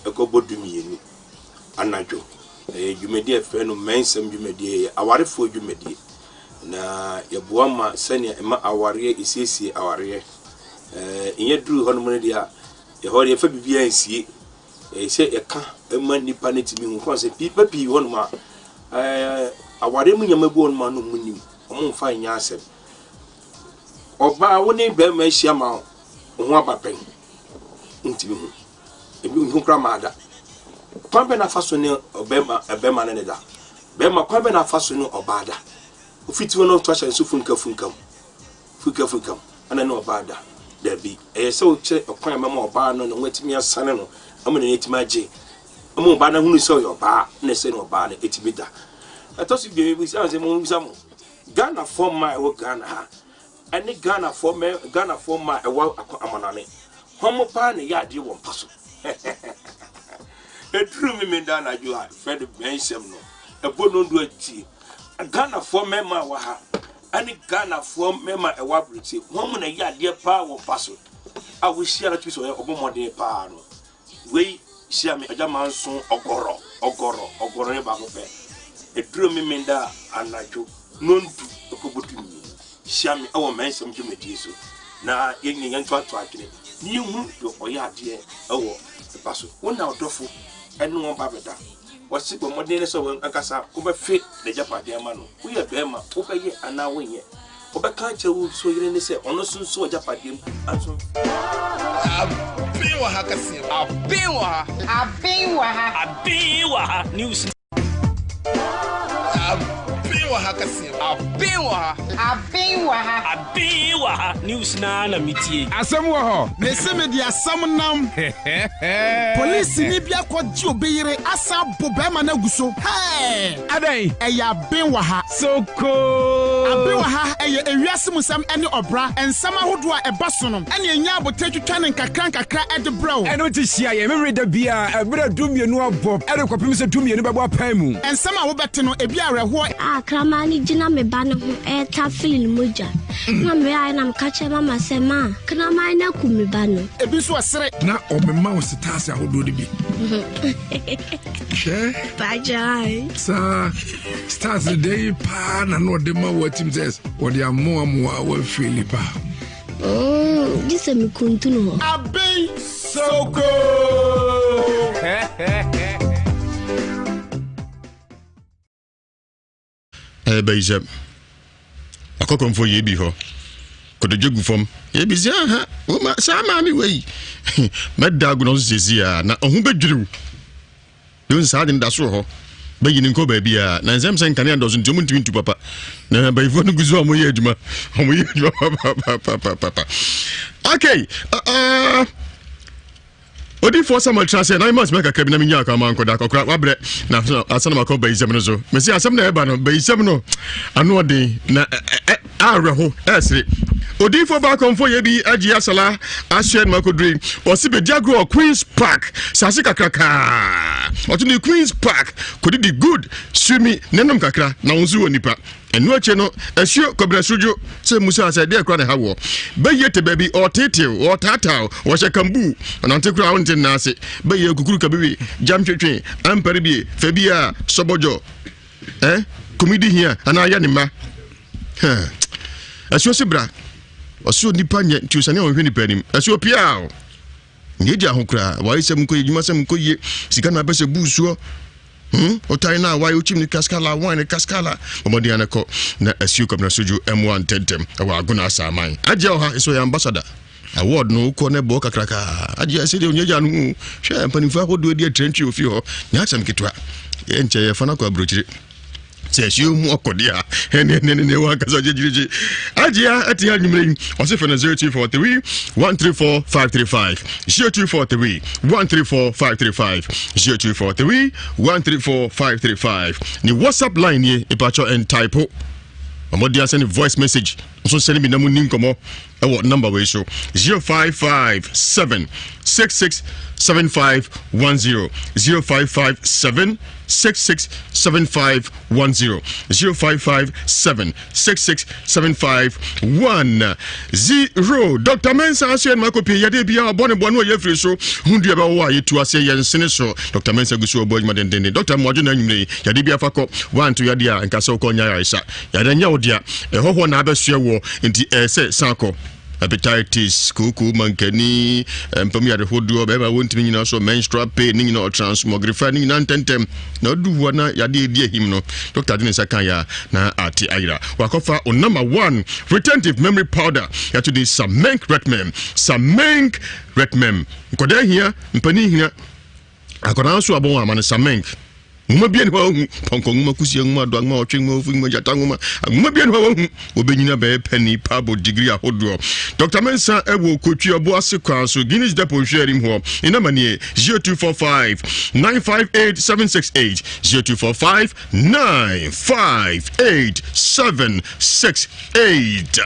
ɛkɔbɔ dumienu anadwo. Ɛyɛ dwumadie a yɛfrɛ no mmɛnsɛm dwumadie, ɛyɛ awarefoɔ dwumadie. Na yɛboa ma sɛnea ɛma awareɛ, ɛsiesie awareɛ. Ɛɛ nyɛ duru hɔnom no deɛ a, ɛhɔ deɛ yɛfa biribiara nsie. Ɛyɛ sɛ yɛka ma nnipa no tumi hu. Kwan sɛ nnipa pii wɔ hɔnom a, ɛɛ awareɛ mu nneɛma bi wɔ hɔnom a na wɔn nim, wɔn mfa nyɛ asɛm. Ɔbaa wo ne barima ahyia ma wo ho aba pɛn, wontumi hu. Ebi nhu koraa maa da. Kwan bɛn na afa so ne ɔbɛrima ɛbɛrima ne ne da? Bɛrima kwan bɛn na afa so ne ɔbaa da? Ofiti hɔ na ɔto ahyɛ ne so funka funkam. Funka funkam. Ɛna ne ɔbaa da. Dabi, ɛyɛ sɛ wokyerɛ ɛkwan a ɛbɛma ɔbaa no ne ho atumi asane no ama n'ani atumi agye. Ama ɔbaa no ahunu sɛ ɔyɛ ɔbaa na ɛsɛ ne ɔbaa no atumi da. Ɛtɔ so bio, mebisa sɛ mo bisa mo. Ghanafoɔ mmaa a ɛwɔ Ghana ha ɛne Ghanafoɔ mɛ Ghanafoɔ mmaa a ɛwɔ amanane hɔn paa na ɛyɛ adeɛ wɔ mpa so. Ɛduru Memenda anadwo a fɛ no bɛnsɛm no ɛbɔ nondu atie. Ghanafoɔ mmarima a ɛwɔ ha ɛne Ghanafoɔ mmarima a ɛwɔ aburokyi hɔn mu na ɛyɛ adeɛ paa wɔ mpa so a wohyia no tumi sɛ ɔyɛ ɔbɔ mmɔden paa no. Wei hyia me agya manso ɔgɔrɔ ɔgɔrɔ ɔgɔrɔ ne baako pɛ. Ɛduru Memenda anadwo nondu ɛkɔbɔ dumienu hyia me ɛwɔ mɛnsɛm dwumadie so na yɛn nyina yɛntoatoa adwene na yɛnhunu deɛ ɔyɛ adeɛ ɛwɔ ɛpa so. Wo na ɔdɔfo ɛne wɔn ba bɛda. Wɔse bɔ mmɔden ne sɛ wɔn ankasa wobɛfe n'agyapadeɛ ama no. Woyɛ bɛrima wobɛyɛ anaa wonyɛ. Wobɛka akyerɛ wo so yere ne sɛ ɔno nso nso w'agyapadeɛ mu aso. Aben wɔ ha kɛseɛ. Aben wɔ ha. Aben wɔ ha. Aben wɔ ha. News. Aben wɔ ha kɛseɛ. Aben wɔ ha. Aben wɔ ha. Aben wɔ ha. News naa na metie. Asɛm wɔ hɔ. Mese mede asɛm nam. Polisini bi akɔgye obi yere asan abo bɛrima no agu so. Hɛɛ! Adɛn? Ɛyɛ aben wɔ ha. Sokoo! Aben wɔ ha ɛyɛ ewiase mu nsɛm ɛne ɔbra nsɛm ahodoɔ a ɛba so no ɛne ɛnya abotire twitwa no nkakra nkakra ɛde brɛ wo. Ɛno nti hyia yɛn Memeneda biara ɛberɛ a dumienu abɔ ɛde kɔpem sɛ dumienu bɛbɔ apae mu. Nsɛm a wobɛte no ebi awerɛhoɔ. A kraman no gyina me ba no ho retafere ne mogya. Na mebaeɛ na meka kyerɛɛ mama sɛ, Ma, kraman no aku me ba no. Ebi nso ɛsere. Na ɔmema wo setaase ahodoɔ no bi. Hwɛ. Bagyae. Saa stars no dɛn yi paa na na ɔde ma wo atim sɛ wɔde amoamoa wafeeli paa. Mm, gye sɛ mekuntunu hɔ. Aben Soko. Ɛyɛ bayisɛm. Akɔkɔmfoɔ yɛ bi hɔ. Kotodwe gu fam. Yɛ bi sɛ aha, woma saa maame wei. Mɛda agu no so siesie a na ɔho bɛdwiriw. Yɛhu sɛ saa ade no da so wɔ hɔ. Bɛyi no nkɔ baabiara. Na nsɛm sɛ nkanea dɔso nti wɔntumi ntu papa. Na abayifoɔ no gu so a wɔyɛ adwuma. Wɔyɛ adwuma papapapapapa. Okay. Uh, uh, Odiyifoɔ Samuel tena ase na mema asɛm kakra bi na menya akwan ma nkɔda akɔkora wabrɛ na ansa na makɔ bayisɛm no so. Mesi asɛm na ɛba no bayisɛm no ano ɔden na awerɛho ɛsere. Odiyifoɔ baakɔmfo yɛ bi agye asala ahyɛ no makoduri ɔsi bɛdi agorɔ wɔ Queen's Park saase kakrakaa ɔto ne Queen's Park kɔdidi good sumi ne nom kakra na wo nso wɔ nipa. Ɛno akyi no, asuo Kwabena Sodwo sɛ mmusaa sɛ deɛ kora ne ha woɔ. Bɛyie te baabi, ɔɔteetew, ɔɔtaataa, ɔhyɛ kambuu, ɔnante koraa wonte nna ase. Bɛyie kukuru kabiwi, gyam twetwe, ampare bie, fɛ bi a, sɔbɔdwɔ, eh, kumi di hia, anaa yɛ ne mma. Huh. Asuo se bra, ɔse onipa nyɛ nti osiane a ɔnhwɛ nipa anim. Asuo piaw! Nea egya ho koraa, awaresɛm nkɔ yie, adwumasɛm nkɔ yie, sika na apɛ sɛ bu soɔ. Hmm, ɔtan na awae, okyim ne kaskala, wine ne kaskala. Ɔmɔden ana kɔ na asuo kwamina sojo ɛmoa ntɛntɛm ɛwɔ agona asaman. Agye ɔha nso ɔyɛ ambassador. Award no wokɔ na ɛbɔ kakraka. Agye ɛsɛ deɛ onye gya no ho. Hwɛ mpanimfoɔ ahodoɔ di atirantwi ofie hɔ. Nyɛ asɛm ketewa. Yɛnkyɛ yɛfa no akɔ aburokyire. sɛ ɛhyɛ mu ɔkɔde a ɛne ɛne ne wankasa gyegyegye agyea ɛte ha nwumere yi ɔse fɛ no 0243 134 535 0243 134 535 0243 134 535 ne whatsapp line nie ɛpakyɛ ɛntaipo ɔmɔde asɛ ne voice message nso sɛ ne bi na mu ni nkɔmmɔ ɛwɔ number wei so 0557 66 7510 0557 66 7510 0557 66 7510 Dr. Mensah aso yɛn mako pii yɛde bia ɔbɔ ne bɔ no ɔyɛ firi so ho dua bɛwɔ a yɛtu aseɛ yɛn sene so Dr. Mensah gu so ɔbɔ adwuma dendenden Dr. Mmoadwo na anwummerɛ yi yɛde bia fa kɔ wanto yadeɛ a nka sɛ wokɔ nya yaresa Yare nyɛ wo dea, ɛhɔhoɔ na abɛsoɛ woɔ, nti ɛyɛ sɛ san kɔ. Hepatitis, kooko, mankani, mpam yare hodoɔ, bɛrima wɔntumi nyina so, menstrual pain, ne nyina ɔtransmogrify ne nyina ntɛntɛm. Na ɔdu hɔ na yadeɛ ɛdi ahim no, dɔkta de ne nsa kan ya na ate ayera. Wakɔfa o number one retentive memory powder, yɛato din Samenk Retmem, Samenk Retmem. Nkwadaa hia, mpanin hia. Akwadaa nso abɔ wɔn amane samenk. Nwoma bia ni hɔ a wahu pɔnkɔ nwoma, kusia nwoma, adoa nwoma, ɔtwe nwoma, ofu nwoma, gyata nwoma. Nwoma bia ni hɔ a wahu. Wɔbɛnyina bɛyɛ pɛni, paabo, digiri ahodoɔ. Dr. Mensah ɛwɔ Kotwi ɔbo ase kwan so, Guinness Depot nhwɛ anim hɔ. Ne namba nie 0245 958 768 0245 958 768.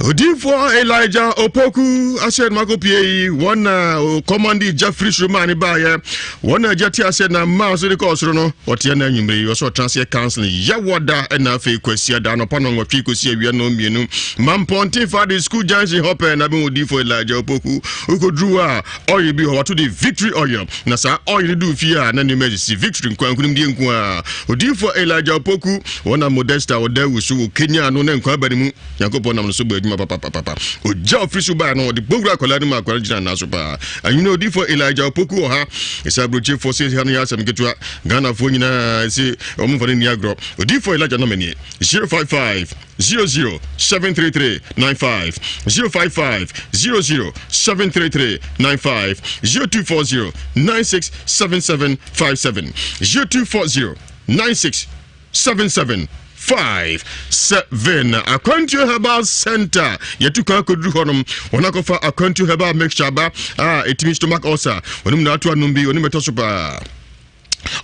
Odiyifoɔ Elijah Opoku ahyɛ no akɔpie yi wɔn na kɔmande gya firi soro maa ne baeɛ wɔn na agya te aseɛ na mmaa so de kɔɔ soro no ɔteɛ na anwummere yi ɔsɛ ɔtena aseɛ counseling yɛwɔ da ɛna afei kwasia da anɔpa no nwɔtwe kɔsi awia no mmienu mampɔnten fa de school junction hɔ pɛɛ na bɛhu odiyifoɔ Elijah Opoku wokɔduru a oil bi hɔ wato de victory oil na saa oil no duu fie a na nneɛma asisi victory nkwa nkonimdie nko a odiyifoɔ Elijah Opoku wɔn na Modesta ɔda wusu wɔ Kenya no na nkwa aba ne mu Nyankopɔn nam no so bɔ adwuma papapapapa. Ogya ɔfiri so baa no, ɔde bɔ wura akwadaa no mu akwadaa no gyina nan so paa. Anwene odiifoɔ Elijah Opoku wɔ ha. Ɛsɛ aburokyefoɔ sɛ ha no yɛ asɛm ketewa. Ghanafoɔ nyinaa ɛsɛ wɔn mfa no nni agorɔ. Odiifoɔ Elijah nɔmba nie 055 00 733 95 055 00 733 95 0240 96 77 57 0240 96 77 5 7 Akwantuo Herbal Center yɛtu kwan akɔduru hɔnom wɔn akɔfa Akwantuo Herbal Mixture aba a ɛtumi stomach ulcer wɔnom na ato anom bi wɔnom ɛtɔ so paa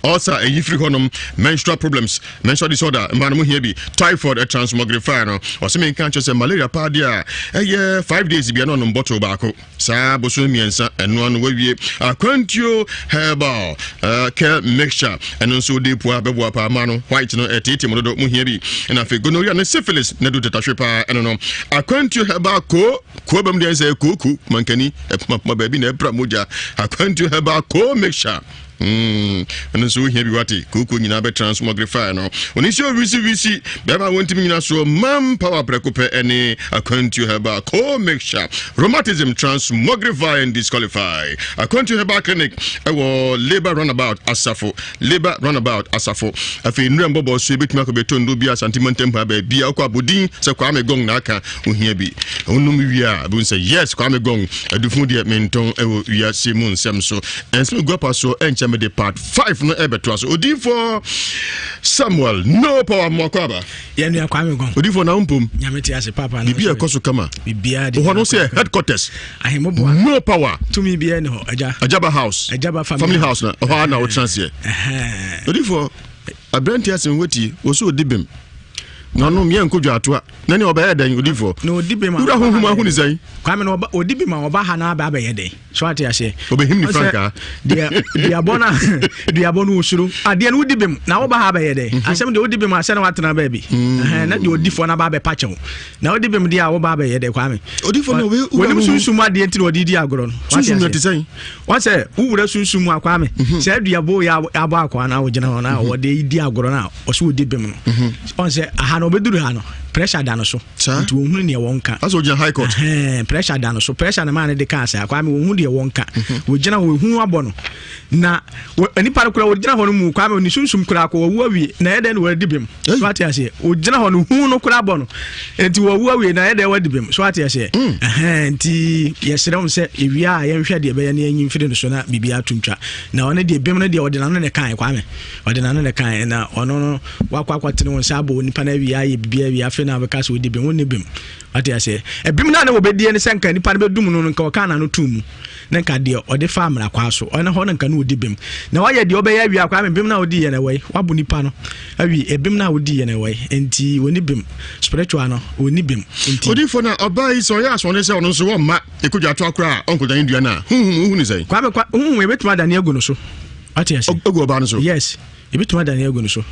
ulcer ɛyi firi hɔnom menstrual problems menstrual disorder mmaa no mo hia bi typhoid transmogrify no ɔsɛ menka nkyerɛ sɛ malaria paa deɛ a ɛyɛ 5 days bia na ɔnom bottle baako Saa bosome mmiɛnsa ɛno ano wawie akwantuo herbal uh, care mixture ɛno nso wode pua bɛboa paa ma no white no ɛteete mu dodo mu hia bi ɛna afei gonorrhea ne syphilis na du tetahwe paa ɛno no akwantuo herbal ko ko bɛm deɛ sɛ kooko mankani ɛpomapoma baabi na ɛpra mogya akwantuo herbal ko mixture Mm, ɛno nso wohia bi wate kooko nyinaa bɛ transmogrify no ɔne sɛ owisiwisi bɛrima a wɔntumi nyina soɔ man power prɛko pɛ ɛne akwantuo herbal co mixture rheumatism transmogrify and disqualify akwantuo herbal clinic ɛwɔ labour runabout asafo labour runabout asafo afei nnura mbɔbɔ so ebɛtumi akɔ bɛtɔ nnuro bi asante mantam ha baabi a wokɔ abɔdin sɛ kwame gong na aka ohia bi wonom wie a ɛbɛhu sɛ yes kwame gong adufo deɛ mentɔn ɛwɔ wiase mu nsɛm so Ɛnsɛ ogu apa so ɛnkyɛ deɛ mede part 5 no ɛbɛtoa so. Odiyifoɔ Samuel no power mmoakɔ aba. Yɛn nua Kwame Gɔn. Odiyifoɔ na wompom. Nyame te ase papa. Biribi a ɛkɔ so kama. Biribiara de. Hɔ no sɛ headquarters. Ahemmoboa. No power. Tumi biara ni hɔ agya. Agyaba house. Agyaba family, family house na ɛhɔ ara na wotena aseɛ. Odiyifoɔ aberanteɛ asɛm watie wɔ so odi bem. Na ɔno mmea nkɔ dwaatoa. Na ne ɔbɛyɛ dɛn odiyifoɔ? Na odi bem a. Wura honhom ahu ne sɛn? Kwame na odi bem a ɔba ha na aba abɛyɛ dɛn? So ate aseɛ? Ɔbɛhim ne frankaa. Deɛ duabɔ no duabɔ no osuro. Adeɛ no wodi bem na woba ha abɛyɛ dɛn? Asɛm deɛ wodi bem asɛ na watena baabi. Na deɛ odifoɔ no aba abɛpa kyɛw. Na wodi bem deɛ a woba abɛyɛ dɛn Kwame? Odifoɔ no wɔnim sunsum adeɛ nti na ɔde di agorɔ no. Sunsum na te sɛn? Wɔn sɛ wowura sunsum mu a Kwame sɛ aduabɔ yɛ abɔ akɔa na wogyina hɔ na wɔde di agorɔ no a ɔsɛ ɔdi bem no. Wɔn sɛ aha no ɔbɛduru ha no pressure da no so. Nti wɔhunu deɛ wɔnka. Asɛ ɔgyina high court. Ɛhɛn, pressure da no so. Pressure na maa no de kaa saa. Kwame wɔhu deɛ wɔnka. Wɔgyina hɔ, ehu abɔ no. Na nipa no koraa wɔgyina hɔ no mu Kwame ne sunsum koraa kɔ wɔwu awie na ɛyɛ dɛn na wɔadi bem. So ate aseɛ. Wɔgyina hɔ no hu no koraa bɔ no. Nti wɔwu awie na ɛyɛ dɛn wɔadi bem. So ate aseɛ. Ɛhɛn, nti yɛsrɛ wɔn sɛ ewia a yɛnhwɛ deɛ ɛbɛyɛ na yɛnyi mfiri no so na biribi ato ntwa. Na ɔno deɛ bem no deɛ ɔde n'ano na ɛkae Kwame. Ɔde n'ano na ɛkae na ɔno no wakɔ akɔtene wo nsa abɔ onipa no awie ayɛ biribi awie afei na wabɛka sɛ wodi bem wonni bem wate aseɛ ɛbem no a na wɔbɛdie ne sɛ nka nipa no bɛdum no no nka ɔkaa n'ano too mu na nka deɛ ɔde fa mmara kwaa so ɔno hɔ no nka no wɔdi bem na wayɛ deɛ ɔbɛyɛ awie akɔ ame bem no a wodi yɛ no ɛwɔ yi wabɔ nipa no awie ɛbem no a wodi yɛ no ɛwɔ yi nti wɔni bem spiritual no wɔni bem nti odifo na ɔbaa yi sɛ ɔyɛ asɔne sɛ ɔno nso wɔmma ɛkɔdwa ato akora a ɔnkɔdane dua no a honhom wohu ne sɛn kwame kwa honhom ɛbɛtumi adane agu no so wate aseɛ agu ɔbaa no so yes ebitumi adane agu no so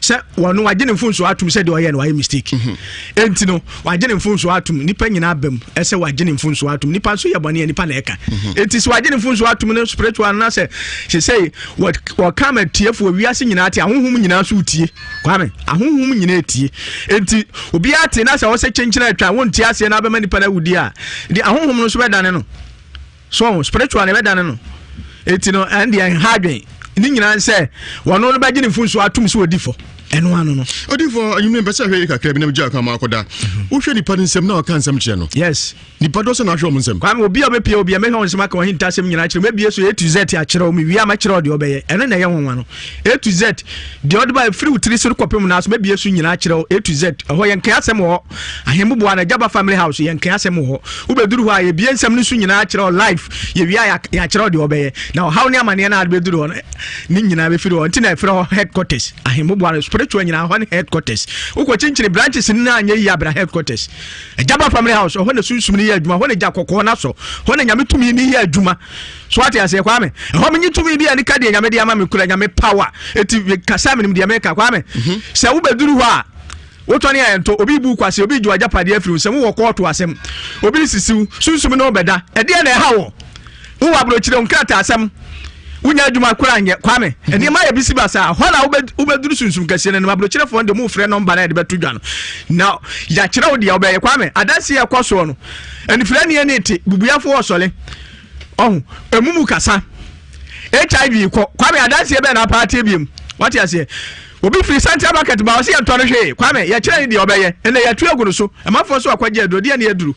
sɛ wɔn wagye ne mfonso atum sɛ deɛ ɔyɛ no wayɛ mistake mhm. enti no wagye ne mfonso atum nipa nyinaa bɛm ɛsɛ wagye ne mfonso atum nipa nso yɛ bɔne yɛ nipa na ɛka mhm. enti sɛ wagye ne mfonso atum no spiritual no sɛ sesei wɔka ma tiefoɔ wiase nyinaa te ahohom nyinaa nso tie kwame ahohom nyinaa tie enti obiara te na sɛ wɔsɛ kyenkyena atwa wontie aseɛ na abɛma nipa no awudi a de ahohom no nso bɛdane no So ɔho spiritual na ɛbɛdane no. Eti no ɛn deɛ nha adwen. Ne nyinaa sɛ wɔn no bɛgye ne mfunso atum sɛ odi fɔ. Ɛno ano no. Odi fɔ enyim mpɛ sɛ hwɛ yi kakra bi na gya kwan ma akɔda. Mhm. Wohwɛ nipa ne nsɛm na ɔka nsɛm kyerɛ no. Yes. Nipa dɔ sɛ na ahwɛ wɔn nsɛm. Kwame obi a ɔbɛpie obi a mɛhwɛ wɔn nsɛm aka wɔn ahintasɛm nyinaa kyerɛ mɛbie so A to Z akyerɛ wɔn mewie a mɛkyerɛ deɛ ɔbɛyɛ ɛno na ɛyɛ nwanwa no A to Z deɛ ɔde ba ɛfiri wo tiri so kɔpem naa so mɛbie so nyinaa kyerɛ A to Z ɛhɔ yɛn nka asɛm wɔ hɔ Ahemmoboa no Agyaba family house yɛnka asɛm wɔ hɔ. Wobɛduru hɔ a yɛbie nsɛm no so nyinaa kyerɛ wo live. Yɛwie a yɛakyerɛ wo deɛ wɔbɛyɛ. Na ɔhaw ne amaneɛ no a bɛduru hɔ no ne nyinaa bɛfiri hɔ. Nti na ɛfrɛ hɔ headquarters. Ahemmoboa no spiritual nyinaa hɔ ne headquarters. Wokɔkyinkyini branches no nyinaa anyɛ yie abra headquarters. Agyaba family house ɛhɔ na sunsum no yɛ adwuma. Ɛhɔ na gya kɔkɔɔ no asɔ. Ɛhɔ na nyame tumi no yɛ adwuma. So ate aseɛ Kwame? Ɛhɔ menye tumi bi a nika deɛ nyame de ama me kura nyame power. Eti kasa menim deɛ meka Kwame. Mhm. Sɛ wobɛduru hɔ a Wotɔne a ɛntɔ, obi rebu wo kwasea, obi regye w'agyapadeɛ afiri wo nsam, wowɔ kɔɔto asɛm, obi resisi wo, sunsum ne wo bɛda, ɛdeɛn na ɛha wo? Wowɔ aburokyire, wo nkrataasɛm, wonya adwuma koraa nyɛ, Kwame, nneɛma ayɛ bisi basaa, hɔ na wobɛduru sunsum kɛseɛ no anim, aburokyirefoɔ no deɛ mofrɛ nɔmba no a yɛde bɛto dwa no, na yɛakyerɛ wo deɛ wobɛyɛ, Kwame, adanseɛ ɛkɔ soɔ no, anifirani ani te, bubuafoɔ ɔsɔle, ɔho, emumu kasa, HIV kɔ, Kwame, adanseɛ bɛn na apaateɛ biom, wate aseɛ? Obi firi central market ba ɔsɛ yɛntɔ no hwee Kwame yɛkyerɛ ne deɛ ɔbɛyɛ ɛnɛ yɛatu agu no so ɛmanfoɔ nso akɔgye aduro deɛ ne aduru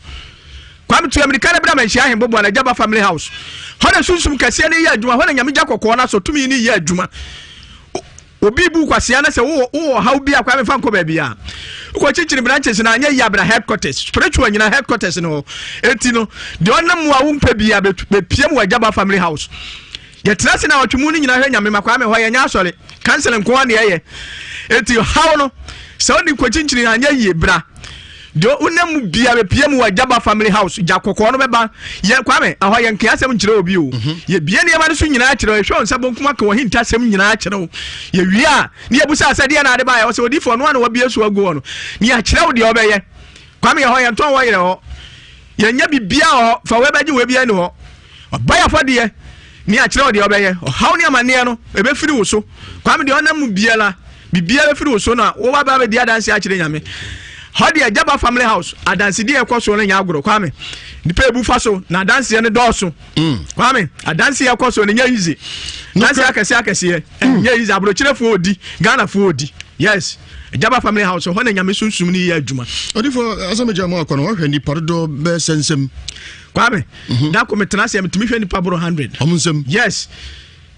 Kwame tu amirika no bra manhyia ahemboboa na gyaba family house hɔ na sunsum kɛseɛ no yɛ adwuma hɔ na nyame gya kɔkɔɔ no asɔ tumi no yɛ adwuma obi bu kwasea na sɛ wowɔ wowɔ ɔhaw bi a Kwame fa nkɔ baabi a wokɔ kyikyiri branches na anyɛ yie abra headquarters spiritual nyina headquarters no hɔ eti no deɛ ɔnam mu a wompɛ bi a bɛpiem wɔ agyaba family house Yɛtena ase naawɔtwe mu no nyinaa hwɛ Nyame ma Kwame hɔ yɛnyɛ asɔre council nko ara na yɛyɛ eti haw no sɛ wode kɔkyinkyini anyɛ yie bra deɛ wonam mu bia bɛpie mu wɔ Agyaba family house gya kɔkɔɔ no bɛba yɛ Kwame ɛhɔ yɛ nkea asɛm nkyerɛ obi o mhm. yɛbie nneɛma no so nyinaa kyerɛ yɛhwɛ wo nsa bonkum aka wɔ hinta asɛm nyinaa kyerɛ wo yɛwie a ne yɛbusa sɛ deɛ na ade baeɛ wɔ sɛ odifoɔ no a na wabie so agu hɔ no ne yɛakyerɛ wo deɛ ɔbɛyɛ Kwame yɛ hɔ yɛntɔn wɔ yerɛ hɔ yɛnyɛ bibia wɔ hɔ fa wei bɛgye wei bia ni hɔ Ɔbɛyɛ afɔdeɛ ne akyerɛ wo deɛ ɔbɛyɛ. Ɔhaw ne amaneɛ no, ɛbɛfiri wo so. Kwame deɛ ɔnam mu biara, biribiara bɛfiri wo so na wo ba bɛdi adanseɛ akyerɛ Nyame. Hɔ deɛ Gyaba family house, adansedie a ɛkɔ soɔ no nyɛ agorɔ. Kwame, nipa ebu fa so na adanseɛ no dɔɔso. Mm. Kwame, adanseɛ ɛkɔ soɔ no nyɛ easy. Adanseɛ akɛseɛ akɛseɛ, mm. nyɛ easy. Aburokyerefoɔ odi, Ghanafoɔ odi. Yes. Gyaba family house hɔ na Nyame sunsum no yɛ adwuma. Odifo asɛm gya mu akɔ no, wɔhwɛ nipa dodoɔ bɛyɛ sɛnsɛm. Kwame, mhm. da ko metena ase a metumi hwɛ nipa boro 100. Ɔmo nsɛm. Yes.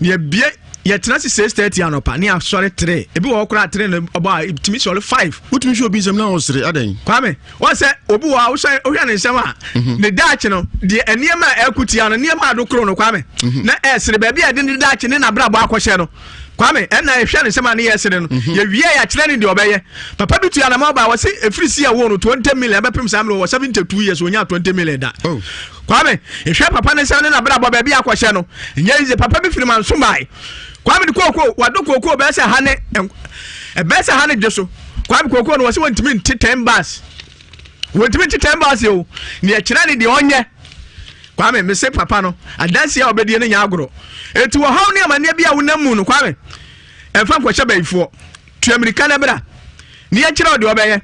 Na yɛbie yɛtena se 6:30 anɔpa ne asɔre 3 ebi wɔ hɔ koraa 3 no ɔbɔ a tumi sɔre 5. Wotumi hwɛ obi nsɛm na ɔsere adɛn? Kwame wɔn sɛ obi wɔ hɔ a wohwɛ wohwɛ ne nsɛm a mhm. ne daakye no deɛ nneɛma a ɛko tia no nneɛma a do koro no Kwame mhm. na ɛsere baabi a ɛde ne daakye ne n'abrabɔ akɔhyɛ no Kwame ɛna ɛhwɛ ne nsɛm a ne yɛ ɛsere no mhm. yɛwie yɛakyerɛ ne deɛ ɔbɛyɛ papa bi tua anamɔ ba wɔse ɛfiri si ɛwo no 20 million bɛpem saa mmerɛ wɔ 72 years wɔnya 20 million da oh. Kwame, ehwɛ papa ne nsɛm ne n'abrabɔ baabi akɔhyɛ no, nyɛ yize. Papa bi firi manso bae. Kwame de kooko, wado kooko bɛyɛ sɛ ha ne ɛbɛyɛ sɛ ha ne dwe so. Kwame kooko no wɔsɛ wɔntumi nte 10 bars. Wɔntumi nte 10 bars o. Ne ɛkyerɛ ne deɛ ɔnyɛ. Kwame, mese papa no, adanseɛ a ɔbɛdie no nyɛ agorɔ. Eti wɔhaw ne amanneɛ bi a wonam mu no, Kwame, ɛmfa nkɔhyɛ bayifoɔ. Tua mirika na bra. Ne yɛnkyerɛ wo deɛ ɔbɛyɛ.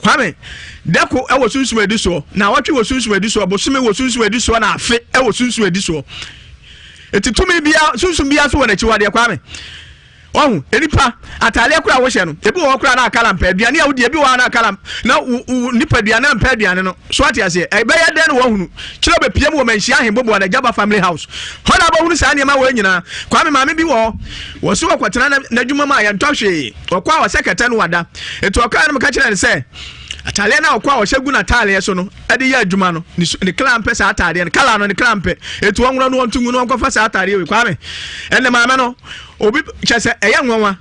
Kwame, dako wɔ sunsum adi soɔ, naawɔtwe wɔ sunsum adi soɔ, bosome wɔ sunsum adi soɔ, na afe wɔ sunsum adi soɔ. Eti tumi bia, sunsum bia so wɔ n'akyiwadeɛ, Kwame. Ɔho, nipa, ataadeɛ koraa wohyɛ no, ebi wɔ hɔ koraa na akala mpɛ, aduane a wodi, ebi wɔ hɔ na akala, na nipa aduane ampɛ aduane no, so ate aseɛ, ɛbɛyɛ dɛn na wɔahunu? Kyerɛ bɛpie mu wɔ Manhyia Ahemboboa na Gyaba Family House. Hɔ na abɛhunu saa nneɛma wɔ nyinaa. Kwame, maame bi wɔ hɔ, wɔ so wɔkɔtena n'adwuma mu a yɛntɔ hwee, ɔkɔ a ɔsɛ kɛtɛ no wada. Enti ɔkae no meka kyerɛɛ no sɛ, ataadeɛ no a ɔkɔ a ɔhyɛ gu n'ataadeɛ so no de yɛ adwuma no, ne su ne kra mpɛ saa ataadeɛ no, kala no ne kra mpɛ. Enti ɔnworɔ no ɔnto ngu no ɔnkɔfa saa ataadeɛ wei. Kwame, ɛnna maame no, obi kyɛ sɛ ɛyɛ nwanwa.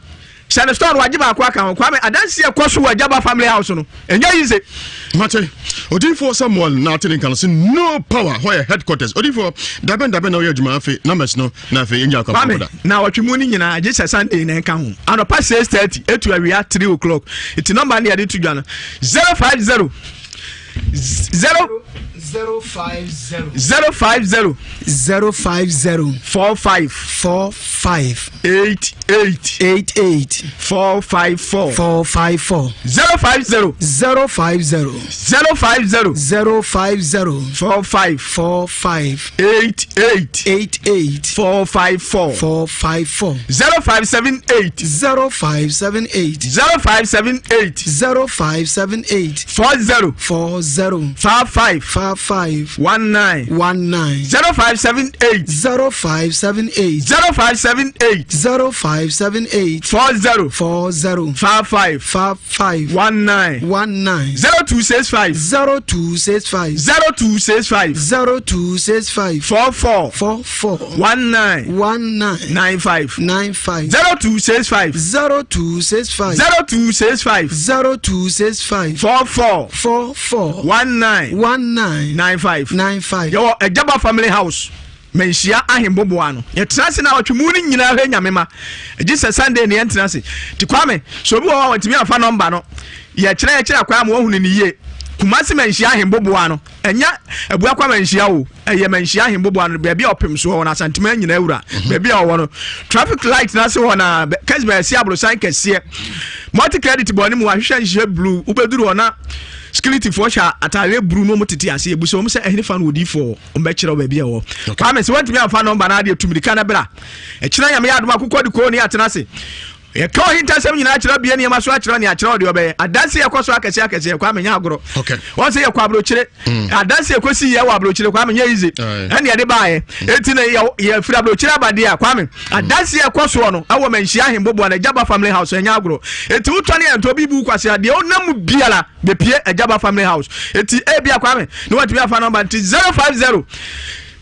Hyɛ ne store no wagye baako aka ho. Kwame, adansi ɛkɔ so wɔ Agyaba family house no, ɛnyɛ yize. Mate, Odiyifoɔ Samuel na ate ne nka no se no power hɔ yɛ headquarters. Odiyifoɔ, dabɛn dabɛn na woyɛ adwuma afei numbers no na afei yɛnya akɔ Kwame, na ɔtwe mu no nyinaa gye sɛ Sunday na ɛnka ho. Anɔpa 6:30 etu awia 3 o'clock. Nti nɔmba no yɛde to dwa no 050 0 050 050 050 45 45 88 88 454 454 050 050 050 050 45 45 88 88 454 454 0578 0578 0578 0578 40 40 55 55 19 19 0578 0578 0578 0578 40 40 55 55 19 19 0265 0265 0265 0265 44 44 19 19 95 95 0265 0265 0265 0265 44 44 19 19 95 95 yɛwɔ Agyaba family house manhyia ahemboboa no yɛtena ase na ɔtwe mu no nyinaa hwɛ nyame ma gye sɛ Sunday ne yɛntena ase nti Kwame sɛ obi wɔ hɔ a wɔntumi amfa nɔmba no yɛkyerɛ yɛkyerɛ akwan ma wɔhunu ne yie Kumasi manhyia ahemboboa no ɛnyɛ abuakwa manhyia o ɛyɛ manhyia ahemboboa no baabi a ɔpem soɔ wɔ no Asantema nyinaa wura mhm. baabi a ɔwɔ no traffic light no ase hɔ na kɛsibɛ ɛsi aborosan kɛseɛ multi credit bɔ ne mu ahwehwɛ nhyɛ blue wobɛduru hɔ na security foɔ hyɛ ataadeɛ blue no wɔn tete ase ebu sɛ wɔn sɛ ɛhene fa no odiifoɔ wɔn bɛkyerɛ baabi a ɛwɔ kwame sɛ wɔntumi amfa nɔmba no adeɛ tumirika no bra ɛkyerɛ nyame yɛ adom akokɔ de koo ne atena ase yɛka ɔhintasɛm nyinaa kyerɛ bie nneɛma so akyerɛ ne akyerɛ ɔdeɛ ɔbɛyɛ adanse yɛkɔ so akɛseɛ akɛseɛ kwame nyɛ agorɔ wɔn sɛ yɛkɔ aburokyire mm. adanse yɛkɔsi yɛ wɔ aburokyire kwame nyɛ yize ɛne yɛde baayɛ mm. eti na yɛfiri aburokyire abadeɛ a kwame mm. adanse yɛkɔ soɔ no ɛwɔ manhyia ahemboboa na agyaba family house ɛnyɛ agorɔ eti wotɔ ne yɛntɔ bi bu kwasi adeɛ ɔnam mu biara bepie agyaba family house eti ebi akwame ne watumi afa nɔmba nti 050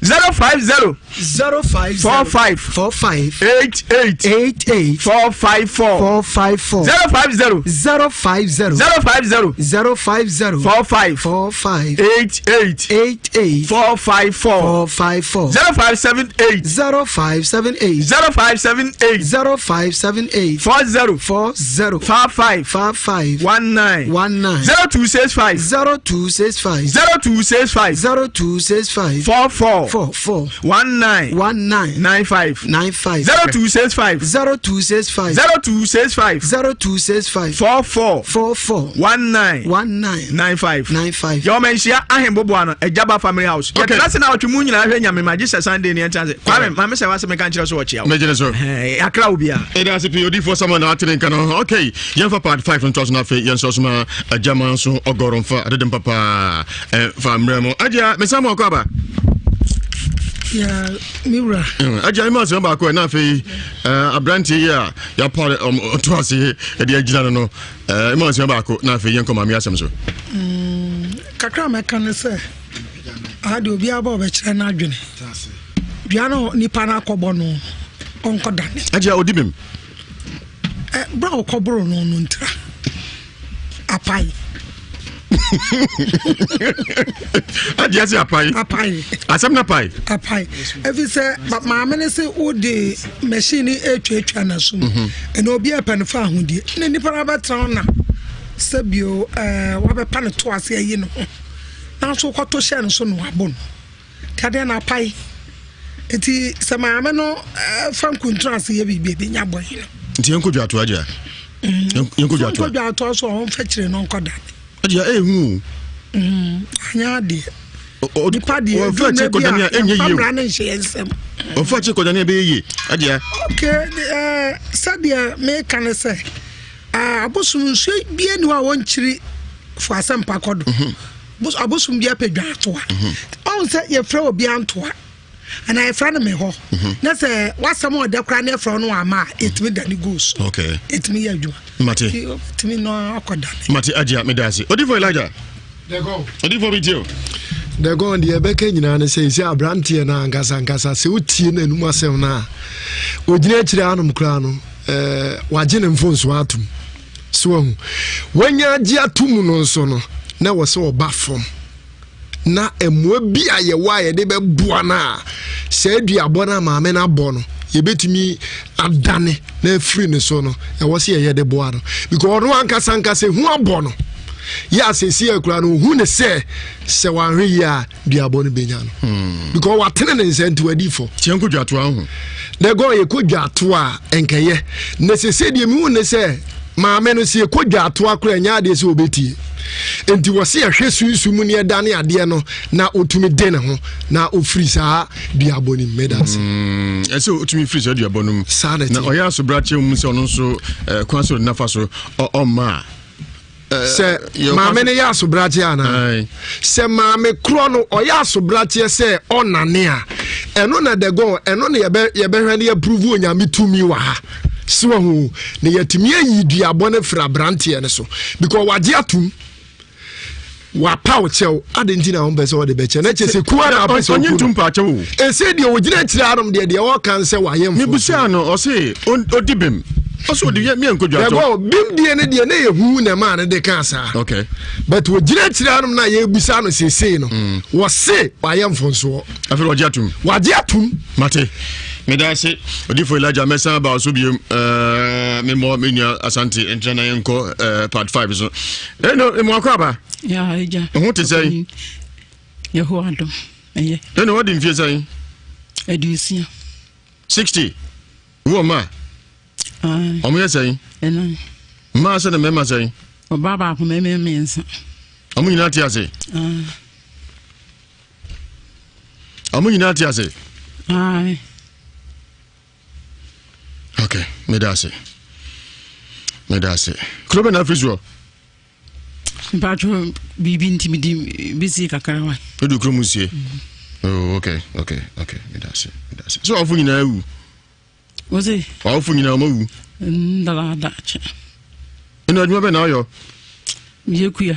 050 050 45 45 88 88 454 454 050 050 050 050 45 45 88 88 454 454 0578 0578 0578 0578 40 40 55 55 19 19 0265 0265 0265 0265 44 44 19 19 95 95 0265 0265 0265 0265 44 44 19 19 95 95 yɛwɔ manhyia ahemboboa no agyaba family house yɛtena ase na ɔtwe mu nyinaa hwɛ nyame ma gye sɛ sunday ne yɛntena ase kwame maame sɛ wase meka nkyerɛ so wɔkyea wo mɛgyene so akra wo biaa ɛda ase pii odifoɔ sama na atene nka no ok yɛmfa part 5 ntoa so no afei yɛnsɔ so ma agyama nso ɔgɔrɔ mfa adedem papaa fa mmerɛ mu agya mesan ma ɔkɔ aba. Me wura. Agya yi ma asɛm baako ɛna afei aberanteɛ yi a yɛapa ɔto ase ɛde agyina no no ma asɛm baako na afei yɛnkɔ maame asɛm so. Mm, kakra a mɛka ne sɛ aha deɛ obiara bɛ ɔbɛkyerɛ no adwene dua no nipa no akɔbɔ no ɔnkɔdane. Agya ɔdi bem. Berɛ a ɔkɔboro no no ntira apae. Agye ase apae. Apae. Asɛm na apae. Apae. Efi sɛ maame ne se wode machine ne etwatwa n'aso mu. Mhm. Ɛna obi ɛpɛ no fa ahodie. Na nipa no abɛtena na sɛbio ɛɛ wabɛpa ne to ase ayi ne ho. Nanso kɔto hyɛ no so na wabɔ no. Tadeɛ no apae. Nti sɛ maame no eh, fa nkuntunu ase yɛ biribi ebenya bɔne no. Nti yɛnkɔ dwatoa agya. Mm. Yɛnkɔ dwatoa. Yɛnkɔ dwatoa so ɔmfa kyerɛ no nkɔ dane. Agya ɛyɛ hu o. Mm, anyɛ adeɛ. Nipa deɛ ɔmfa kyerɛ kɔdane a ɛnyɛ yie o. Mmara no nhyɛ yɛn nsam. Ɔmfa kyerɛ kɔdane a ɛbɛyɛ yie agya. Okay, eh, sɛdeɛ meka ne sɛ eh, abosom nsuo bie ni hɔ a wɔnkyiri fo asɛmpa kɔ do. Mhm. Abosom bi apɛ dwa atoa. Mhm. Ɔhu sɛ yɛfrɛ obi antoa anaa yɛfrɛ no me hɔ mhm. na sɛ wasɛm ɔdɛ koraa ne yɛfrɛ no ama a ɛtumi dane gu so ɛtumi yɛ adwuma mate tumi no akɔdane mate agyia meda ase odifo Elijah odifo bi tie o dɛgɔn deɛ ɛbɛka nyinaa ne sɛ ɛsɛ aberanteɛ no ankasa ankasa sɛ wotie no anum asɛm no a ɔgyina akyirɛ anom koraa no eh, wagye ne mfonsoɔ atom So wahu? Wanya agye ato mu no nso no, na ɛwɔ sɛ ɔba fam na mmoa bi a yɛwɔ a yɛde bɛboa no a saa aduabɔ no a maame no abɔ no yɛbɛtumi adane na afiri ne so no ɛwɔ sɛ yɛyɛ de boa no because ɔno ankasa ankasa ehu abɔ no yɛ asɛsi akura no ohu ne sɛ sɛ wanhwɛ yie a duabɔ no bɛnya no hmm. because watene ne nsa nti wadi fɔ tiɛ nkɔ dwatoa ho na ɛgɔ yɛkɔ dwatoa a nkɛyɛ na sese deɛ mehu ne sɛ maame no sɛ yɛkɔ dwatoa koraa ɛnyɛ adeɛ sɛ wɔbɛtie nti wɔ se yɛhwɛ sunsum mu ne ɛdane adeɛ no na ɔtumi de ne ho na ɔfiri saa duabɔ no mu meda ase hmm, ɛsɛ ɔtumi firi saa duabɔ no mu saa na ɔyɛ asobrakyɛ mu sɛ ɔno nso eh, kwan so nafa so ɔmma a sɛ maame no yɛ asobrakyeɛ anaa sɛ maame korɔ no ɔyɛ asobrakyeɛ sɛ ɔnane a ɛno na dɛgɔn ɛno na yɛbɛhwɛ no yɛprovu onyame tumi wɔ ha so ahu na yɛatumi ayi duabɔ no firi aberanteɛ no so because wagye atom wapaw kyɛw ade nti na wɔn pɛ sɛ ɔde bɛkyɛ na kyɛ sɛ kuwa na apɛ sɛ ɔnye ntum pa kyɛw o ese deɛ ogyina akyire anom deɛ deɛ ɔka nsɛ wayɛ mfo mebusa no ɔse odi bem ɔsɛ odi yɛ miɛ nkɔ dwa to bem deɛ ne deɛ ne yɛ hu na ɛmaa ne de kaa saa okay but ogyina akyire anom na yɛbusa no seesei no mm. wɔse wayɛ mfonsoɔ afei wagye atum wagye atum mate meda ase odifo elijah mɛsan aba so biom eh, memmɔ me nua asante nkyerɛ na yɛnkɔ eh, part 5 so ɛno eh, mmoakɔ aba ho te sɛn Yehowa dom ɛyɛ. Ɛna wadi mfie sɛn? Aduosia. 60. Wowɔ mma? Ɔmo yɛ sɛn? Ɛnan. Mmaa sɛ na mmarima sɛn? Ɔbaa baako mmarima mmiɛnsa. Ɔmo nyinaa te ase? Ɔmo nyinaa te ase? Ok, meda ase. Meda ase. Kuro bɛ na afiri soɔ? Mpatsɔ biribi nti mede bɛsie kakra wa. Wode kurom sie? Mm. Oh, okay, okay, okay. Meda ase, meda ase. So awofo nyinaa awu? Wo se? Awofo nyinaa wɔn awu? Ndadaada kyɛ. Ɛna adwuma bɛ na ɔyɔ? Meyɛ kua.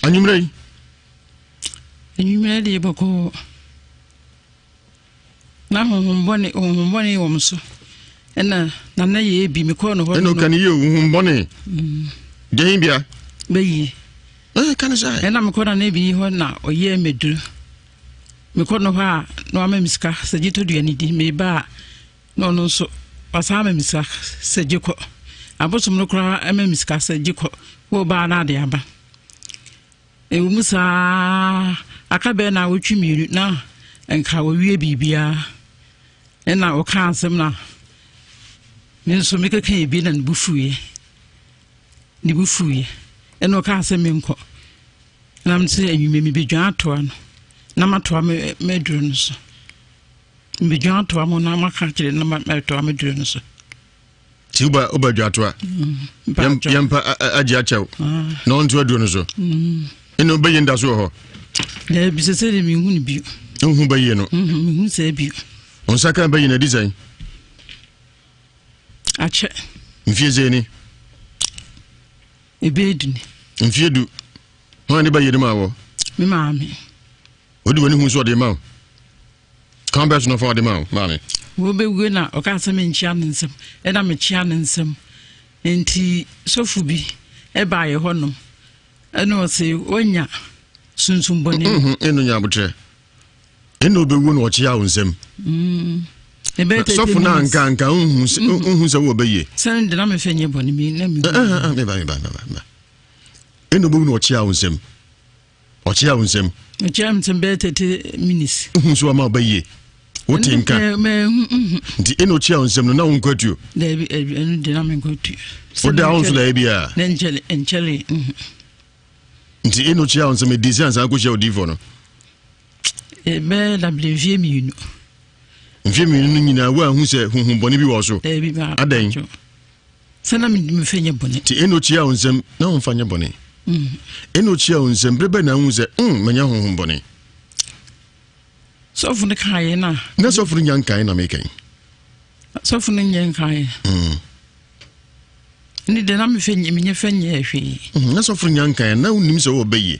Anwummerɛ yi? Anwummerɛ deɛ bɔkɔɔ. Na honhom bɔne honhom bɔne wɔ me so. Ɛna nana yɛ bi mekɔɔ no hɔ. Ɛna ɔka ne yie honhom bɔne. Mm. Deɛ bia. Bɛyie. Ɛɛ ka ne saa. Ɛna mekɔ nana bi hɔ na ɔyɛɛ mɛduru. Mekɔ no hɔ a na wama me sika sɛ gye tɔ duane di meba a na ɔno nso wasan ama me sika sɛ gye kɔ. Abosom no koraa ama me sika sɛ gye kɔ. Wo baa na ade aba. Ɛwɔ mu saa aka bɛyɛ naawɔtwe mmienu na nka wɔwie biribiara ɛna ɔka asɛm na me nso mekeka ebi na ne bo fuiɛ ne bo fuiɛ ɛna ɔka asɛm menkɔ na me sɛ anwummerɛ mebɛdwan atoa no na matoa m'aduro no so mebɛdwan atoa mo na maka kyerɛ na matoa m'aduro no so Ti woba woba dwatoa. Mm, yɛmpa agye akyɛw. Ah. Na ɔnto aduro no so. Mm. Ɛna wobɛyie no da so wɔ hɔ? Daabi, sɛ sɛ de menhu no bio. Nhu bɛyie no? Mhm, menhu sɛ bio. Wo nsa ka bɛyie no adi sɛn? Akyɛ. Mfie sɛn ni? Ɛbɛyɛ du ni. Mfie du. Hwan ne bɛyie no maa wɔ? Me maame. Wode w'ani hu sɛ ɔde ma wo? Kwan bɛn so na ɔfa ɔde ma wo maame? Wɔbɛwue na ɔkaa sɛ menkyea ne nsam, ɛna mekyea ne nsam. Nti sɔfo bi ɛbaa yɛ hɔnom, ɛna ɔse wanya sunsum bɔne. Mm-hmm, ɛno nya abotrɛ. Ɛna ɔbɛwu na ɔkyea wo nsam. Mm. Sɔfo no anka anka nhu sɛ wowɔ bɛyie. Sɛ de na mefɛ nyɛ bɔne mi na mi. Meba meba meba. Ɛna ɔbɛwu na ɔkyea wo nsam. Ɔkyea wo nsam. Ɔkyea me nsam bɛyɛ 30 minutes. Wohu so ama ɔba yie. Wote nka. Nti ɛna ɔkyea wo nsam no na wonkɔ atuo. Daabi ɛno de na menkɔ atuo. Woda wo nso daeɛ biara. Na nkyɛle nkyɛle. Mhm. Nti ɛna ɔkyea wo nsam ɛdi sɛ ansa akɔhyia odiifoɔ no. Ɛbɛyɛ dabere mfie mmienu. Mfie mmienu no nyinaa woanhu sɛ honhom bɔne bi wɔ so. Daabi ba. Adɛn? Sɛ na memfa nyɛ bɔne. Nti ɛna ɔkyia wo nsam na womfa nyɛ bɔne. Mm. Ɛna ɔkyia wo nsam berɛ bɛ na wohu sɛ mm, manya honhom bɔne. Sɔfo no kaeɛ na. Na sɔfo no nya nkae na meka yi. Sɔfo no nyɛ nkaeɛ. Mm. Ne deɛ na mefɛ menyɛ fɛ nyɛ hwee. Mm, na sɔfo no nya nkae na wonim sɛ wowɔ bɛyie.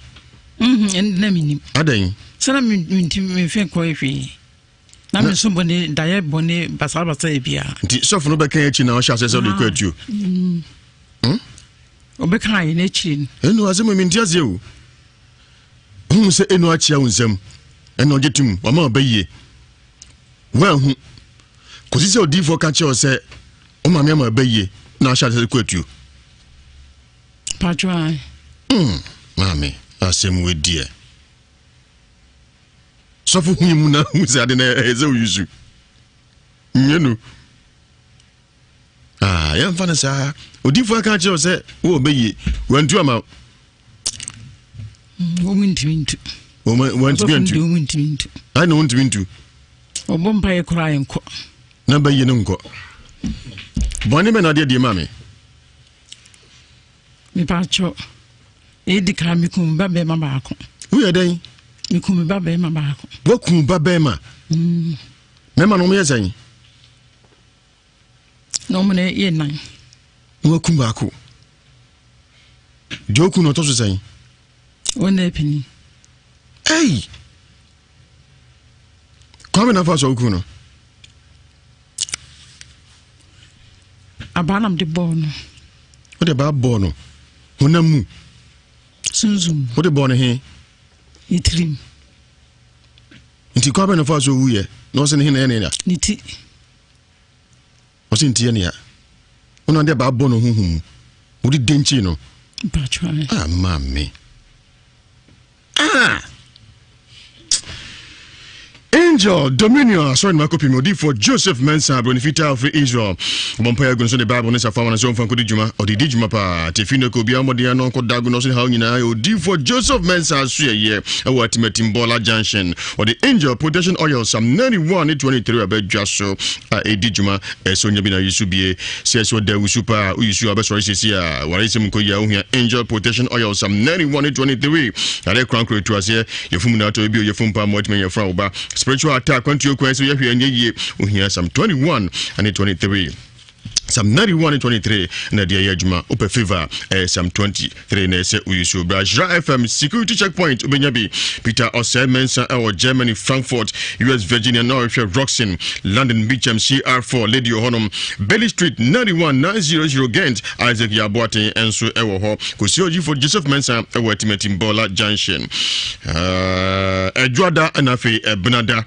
Mm, ɛne na menim. Adɛn? Sɛ na mentimi memfɛ nkɔyɛ hwee. Na me nso bɔne daeɛ bɔne basabasa yɛ biara. Nti sɔfo no bɛka akyi na ɔhyɛ aseɛ sɛ ɔde kɔ atuo. Mm. Hmm? Ɔbɛka ayɛ n'akyiri no. Ɛnu asɛm mi nti aseɛ o. Hu sɛ ɛnu akyia wo nsam ɛna ɔgye tom wama ɔbɛ yie. Woanhu. Kɔsi sɛ odiifoɔ ka kyerɛ wo sɛ wo maame ama ɔbɛ yie na ɔhyɛ aseɛ kɔ atuo. Patro ae. Hmm, maame asɛm wɔ diɛ. Sɔfo hu mu na hu sɛ ade na ɛyɛ sɛ oyusu. Nyɛ no. Ah, yɛmfa no saa. Odifo aka akyerɛ wo sɛ wowɔ bɛyie. Wantu ama wo. Mm, wɔn ntumi ntu. Wɔn ntumi ntu. Wɔn ntumi ntu. Ayi na wɔn ntumi ntu. Ɔbɔ mpa yɛ koraa yɛ nkɔ. Na bɛyie no nkɔ. Bɔnne bɛ na adeɛ die ma me. Mepaakyɛw, edi kan mekum me ba bɛrima baako. Woyɛ dɛn? Mekum me ba bɛrima baako. Woakum ba bɛrima? Mm. Mɛma no wɔyɛ sɛn? Na wɔn yɛ nan. Na woakum baako. Deɛ okum no ɔtɔ so sɛn? Wɔn na ɛpini. Ei! Kwame na fa so wokum no. Abaa na mede bɔɔ no. Wode abaa bɔɔ no honam mu. Sunsum. Wode bɔɔ no he? Ne tirim. Nti kwan bɛ na ɔfaa so owuiɛ? Na ɔse ne he na ɛyɛ ne ya? Ne ti. Ɔse ne ti yɛ ne ya. Wona wode abaa bɔ no honhom mu. Wode denkyee no. Mpakyɛ. Ah, maame. Ah! Angel Dominion asɔre no akɔpem odiyifoɔ Joseph Mensah abroni fitaa ɔfiri Israel ɔbɔ mpaeɛ agu no so de Bible ne safoa ma no sɛ ɔmfa nkɔdi dwuma ɔde di dwuma paa tefi no kɔ obiara mmɔden ano nkɔ dago no so ne haw nyinaa odiyifoɔ Joseph Mensah asoɛyɛ ɛwɔ Atimatim Bɔla Junction ɔde Angel Protection Oil Psalm 91 ne 23 abɛdwa so a ɛdi dwuma ɛsɛ onya bi na yi so bie Sɛ sɛ ɔda wusu paa a, woyi su a wobɛsɔre siesie a, ware nsɛm nkɔ yie a, wohia Angel Protection Oil Psalm 91 ne 23. Yareɛ korankora ɛtu aseɛ, yɛfum na atɔ ebi o, yɛfum paa ma watumi anya fura wo ba. Spiritual attack, kwantuo kwan so yɛ hwee ɛnyɛ yie, wohia Psalm 21 ne 23. Psalm 91 ne 23 na ɛde ɛyɛ adwuma. Wopɛ favor a, ɛyɛ Psalm 23 na ɛsɛ woyi so. Bra Hyira FM Security Checkpoint wobɛnya bi. Peter Osei Mensah ɛwɔ Germany Frankfurt, US Virginia na ɔhwɛ Roxin, London Beecham CR4 Lady wɔ hɔnom. Bailey Street 91 900 Ghent Isaac Yaboaten nso ɛwɔ hɔ. Kosi Ojifo Joseph Mensah ɛwɔ Atimatim Bɔla Junction. Ɛdwoada ɛna afei Ɛbenada.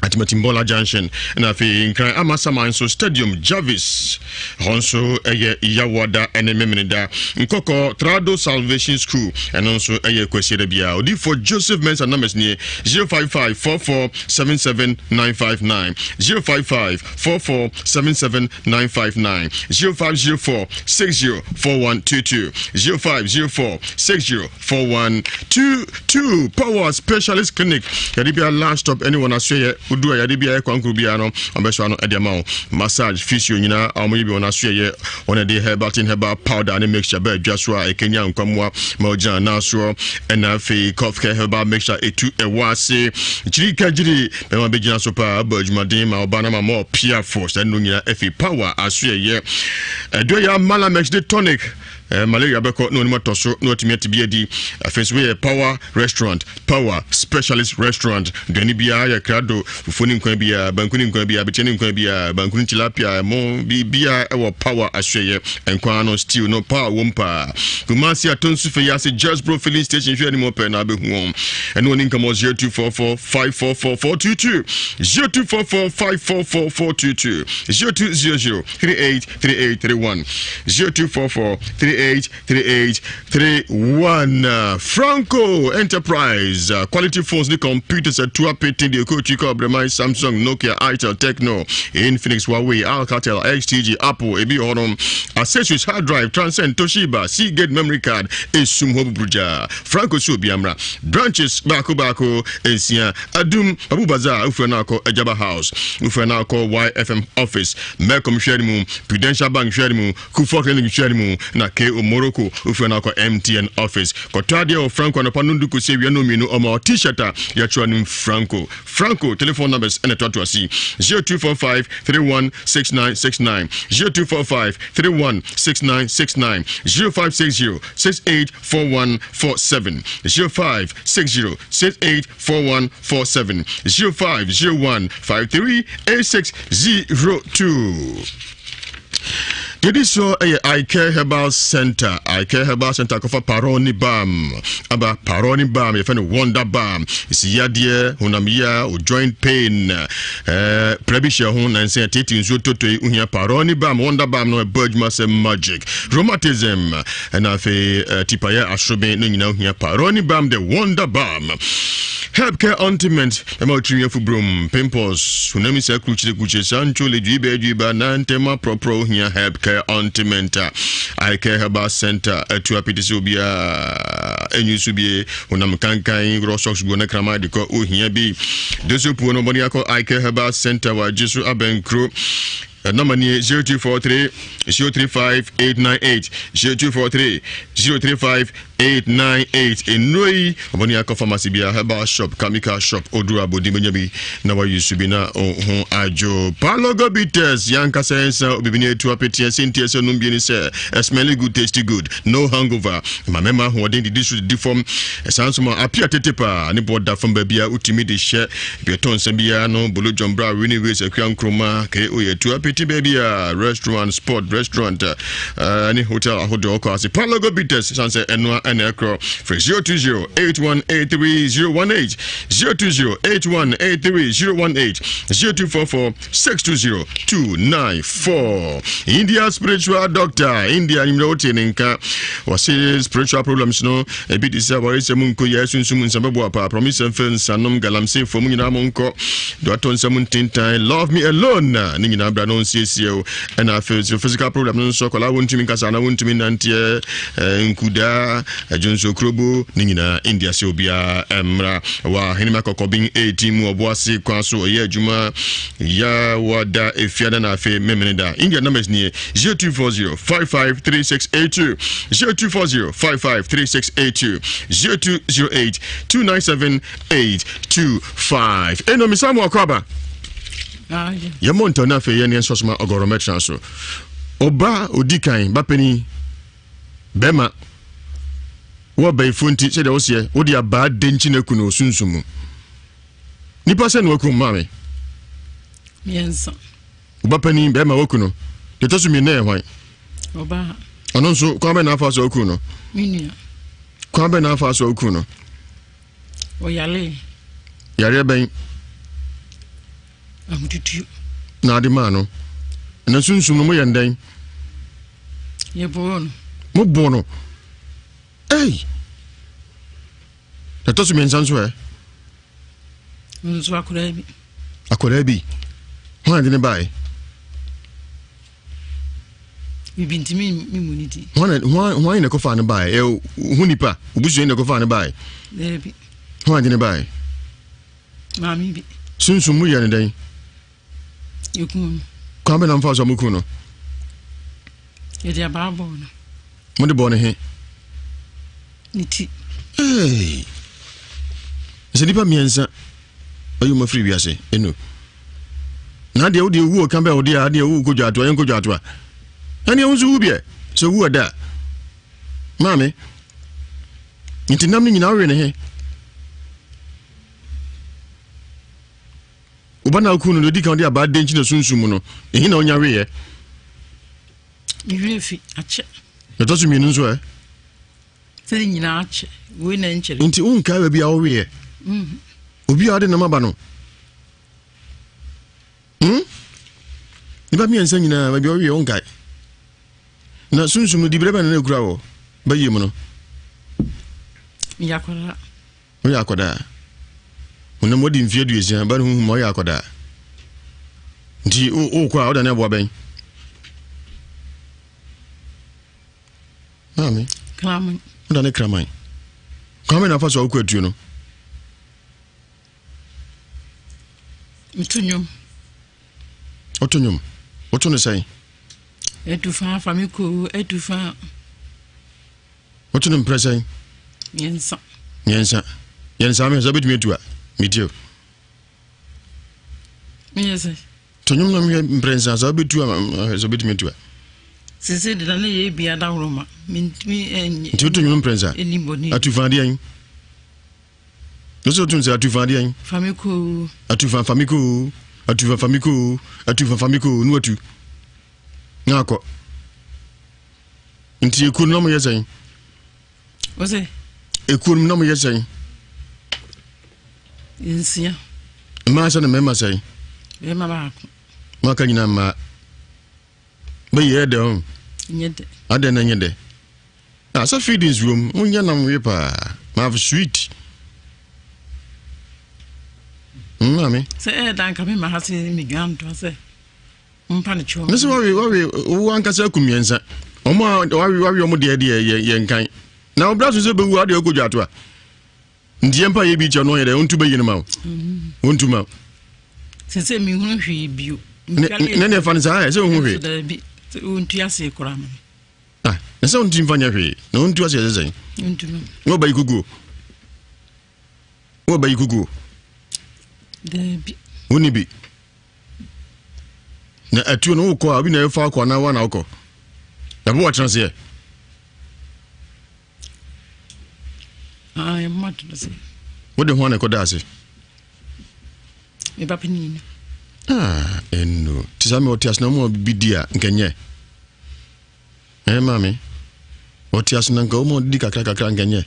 Atimatimbola Junction na afei Nkran Amasaman nso Stadium Jarvis hɔ nso ɛyɛ Yawoada ne Memeneda. Nkɔkɔ Trado Salvation School ɛno nso ɛyɛ Kwasiada biara. Odiyifoɔ Joseph Mensah numbers nie 055 44 77 959 055 44 77 959 0504 60 4122 0504 60 4122 Power Specialist Clinic yɛde bia last stop ɛne wɔn asoɛyɛ. Wodu a yade bi a ɛyɛ kwankoro biara no, wɔbɛsɔ ano de ama wo. Massage, physio nyinaa a wɔyɛ bi wɔ n'asoɛeɛ. Wɔn na ɛde herbal tin herbal powder ne mixture ba adwa so a ɛkanyan nkwammoa ma ogyina nan soɔ. Ɛna afei cough care herbal mixture ɛtu ɛwɔ ase. Kyiri ka gyiri bɛma bɛgyina so paa abɔ adwumaden ma ɔba no ma ma ɔpiafo. Saa nnuro nyinaa ɛfi power asoɛeɛ. Ɛdɔ yɛ Malamex de tonic. Eh, malaria bɛkɔ na onim atɔ so na watumi ate bi adi. Afei nso woyɛ power restaurant, power specialist restaurant. Aduane biara yɛ krado, fufuo ne nkwan biara, banku ne nkwan biara, abeteɛ ne nkwan biara, banku ne tilapia, ɛmo, biribiara ɛwɔ power asoɛyɛ. Nkwan no, stew no, power wom paa. Kumasi Atonsu fɛ yi ase Jasbro filling station hwɛ anim ɔpɛ na abɛhu wɔn. Ɛne wɔn nkɔmmɔ 0244 544 422 0244 544 422 0200 38 3831 0244 38 38 31. Franco Enterprise uh, quality phones ne computers atu apete deɛ ɛkɔɔtwi kɔ abrɛman Samsung, Nokia, Itel, Tecno, Infinix, Huawei, Alcatel, XTG, Apple, ebi wɔ hɔnom. Accessories, hard drive, Transcend, Toshiba, Seagate memory card, esum hɔ buburugyaa. Franco so obi amra. Branches baako baako nsia. Adum, Babu Bazaar, wofrɛ no akɔ Ajaba House, wofrɛ no akɔ YFM office. Melcom hwɛ no mu, Prudential Bank hwɛ no mu, Kufuor Clinic hwɛ no mu, na KO Morocco wofrɛ no akɔ MTN office. Kɔtɔ adeɛ wɔ Franco anɔpa nondu kɔsi awia nnɔnmienu, ɔma wo t-shirt a yɛatwerɛ anim Franco. Franco telephone numbers ɛna ɛtoatoa si 0245 316969, 0245 316969, 0560 684147, 0560 68 4147 0501 538602. Yɛdi soɔ yɛ Icare Herbal Center. Icare Herbal Center akɔfa Paroni Balm aba. Paroni Balm yɛfɛ no Wonder Balm. Ɛsi yadeɛ, honam yia, o joint pain, eh, pra bi hyɛ ho nansa ɛtete nsuo totoi, wohia Paroni Balm, Wonder Balm no ɛbɔ adwuma sɛ magic. Rheumatism, ɛna afei eh, tipayɛ asoroben no nyinaa wohia Paroni Balm, the Wonder Balm. Herb care ointment ɛma wo tirinwi afu brom, pimples, honam saa kurukyire kurukyire saa ntwole dwiba dwiba na ntɛm aprɔprɔ ohia herb care ointment a eye care herbal center atu apete sɛ obiara enyi so bie honam kankan worɔ socks guo na kraman de kɔ ohia bi doso puo no bɔne akɔ eye care herbal center wagye so abɛnkuro Number nie 0243 035 898 0243 035 898. Nnuro yi ɔbɔne akɔ pharmacy bia herbal shop chemical shop oduru abɔden bɛnya bi na wayi so bi na ho adwo. Palogo bitters yankasa yɛnsa obibini atu apeteɛ sɛnti ɛsɛ nom bi ne sɛ smelly good tasty good no hangover ma mɛma ahoɔden didi so didi fam ɛsan so ma apia tete paa ne bɔ da fam baabi a wotumi de hyɛ Deɛ ɛtɔ nsa biara no, Bolo John Bra, Winnie Ways, Akua Nkrumah, KO yɛ tu apete baabi a restaurant, sport, restaurant uh, ne hotel ahodoɔ kɔ ase. Palogo Bitters, san sɛ ɛnoa ɛna ɛkorɔ. Frɛ 020 8183 018, 020 8183 018, 0244 620 294. India spiritual doctor, India nyimrɛ wote ne nka. Wɔse spiritual problems no Ebi te sɛ awaresɛm mu nkoyɛ, sunsum nsa bɛboa paa, promise mfe nsanom, galamsey fo mu nyinaa mo nkɔ, do atɔ nsɛm ntentan, love me alone, ne nyinaa bra no nsiesie o. Ɛna afei so physical problem no nso akwadaa wontumi nkasa na wontumi nanteɛ, nkudaa, adwonso kurobo, ne nyinaa India sɛ obiara mmra. Wɔ ahenema kɔkɔben 18 mu ɔboase kwan so ɔyɛ adwuma ya wada efiada na afei memene da. India numbers nie 0240 553682 0240 553682 0208 297 825. Eno mi samu akwaba. Yɛmmɔ ntɔ no afei yɛne ɛnsɔ soma ɔgɔrɔ mɛtena so. Ɔba odi kan ba panin bɛrima wɔ bɛyifo nti sɛdeɛ woseɛ wode abaa denkyi no aku no osunsum mu. Nipa sɛ na wakum maame. Mmiɛnsa. Wo ba panin bɛrima waku no. Deɛ ɛtɔ so mmienu yɛ hwan? Ɔbaa. Ɔno nso kwan bɛn na afa so aku no? Me nua. Kwan bɛn na afa so aku no? Ɔyare. Yareɛ bɛn? Ahotutuo. Na ade maa no. Na sunsum no moyɛ ndɛn? Yɛbɔɔ no. Mobɔɔ no. Ei! Ɛtɔ so mmiɛnsa nso ɛ? Nso akwadaa bi. Akwadaa bi. Hwan de ne bae? Bibi ntumi mi mu ne di. Hwan hwan na ɛkɔfaa ne bae? Ɛ ho nipa, obusuani na ɛkɔfaa ne bae. Daabi. Hwan de ne bae? Maame bi. Sunsum mu yɛ ne dɛn? Yɛkum no. Kwan bɛ na mfa so a mokum no? Yɛde abaa bɔɔ no. Mode bɔɔ ne he? Ne ti. Hey. Sɛ nnipa mmiɛnsa ayi wɔn afiri wiase ɛnu. Na adeɛ wodeɛ wu ɔka bɛ wodeɛ adeɛ wu kɔ dwatoa yɛn kɔ dwatoa. Ɛneɛ wo nso wu biɛ sɛ wu ɛda a. Maame. Nti nam no nyinaa wowe ne he. Wo ba na wokum no no, odi kan de abaa den kyina sunsum mu no, ehe na onya weeɛ? Ne werɛ fi akyɛ. Na ɛtɔ so mmienu nso ɛ? Sɛ ne nyinaa akyɛ, wei na nkyɛre. Nti wonkae baabi a woweeɛ? Mm. Obi a ɔde nam aba no. Hmm? Nipa mmiɛnsa nyinaa baabi a woweeɛ wonkae. Na sunsum no diberɛ bɛn na na ekura wɔ bɛyie mu no? Meyɛ akwadaa. Woyɛ akwadaa. Honam wadi mfeɛ aduosia, ba no honhom ɔyɛ akwadaa. Nti wokɔ a wodane aboa bɛn? Maame. Kraman. Wodane kraman. Kwan bɛn na afa so a wokɔ atuo no? Meto nnwom. Woto nnwom? Woto no sɛn? Atufa fa me kɔ atufa. Woto no mprɛ sɛn? Mmiɛnsa. Mmiɛnsa. Yɛn saa mmiɛnsa wobɛtumi atu a metie o. Meyɛ sɛ. To nnwom no mehwɛ mprɛ nsa saa wobɛtu a sɛ wobɛtumi atu a. Sese de na ne yɛ bi adahoro ma mentumi ɛnyɛ. Nti woto nnwom mprɛ nsa? Atu fa adeɛ yi. Nso woto sɛ atu fa adeɛ yi. Fa me koo. Atu fa fa me koo. Atu fa fa me koo. Atu fa fa me koo. Ne watu. Na akɔ. Nti ekuo no na moyɛ sɛn? Wose? Ekuo no na moyɛ sɛn? Nsia. Mmaa sɛ na mmarima sɛn? Mmarima baako. Mo aka nyinaa mmaa. Bɛyɛ dɛ ho. Nyɛ dɛ. Adɛn na nyɛ dɛ? Ah, sɛ feedings wom, monyɛ nam we paa. Ma sweet. Mm, maame. Sɛ ɛyɛ da nka me ma ha sɛ medwan ntoa sɛ. Ne sɛ wawe wawe wo ankasa aku mmiɛnsa wɔn a wawe wawe wɔn deɛ deɛ yɛ yɛ nkan na ɔbra so sɛ bɛwu adeɛ ɔkɔ dwa to a nti yɛn mpa yɛ bi kyɛ no ɔyɛ dɛ ɔntu bɛyi no ma wo ɔntu ma wo. sɛ sɛ mehunu hwee bio. ne ne ne fa no saa ɛ sɛ ɔhu hwee. Daabi ɔntu ase koraa ma. Ah na sɛ ɔntu mfa nyɛ hwee na ɔntu ase ɛsɛ sɛn. Ɔntu no. Na ɔba yi kukuo. Ɔba yi kukuo. Daabi. Wonni bi. Na atuo no wokɔ a obi na ɛfa akɔ anaa woa na wokɔ? Ɛbo wɔtena seɛ? Wode ho ana ɛkɔda ase? Me ba panin no. Ah, ɛno. Te saa me ɔte ase na ɔmo bi di a nkɛnyɛ. Ɛɛ maame, ɔte ase na nka ɔmo di kakra kakra nkɛnyɛ.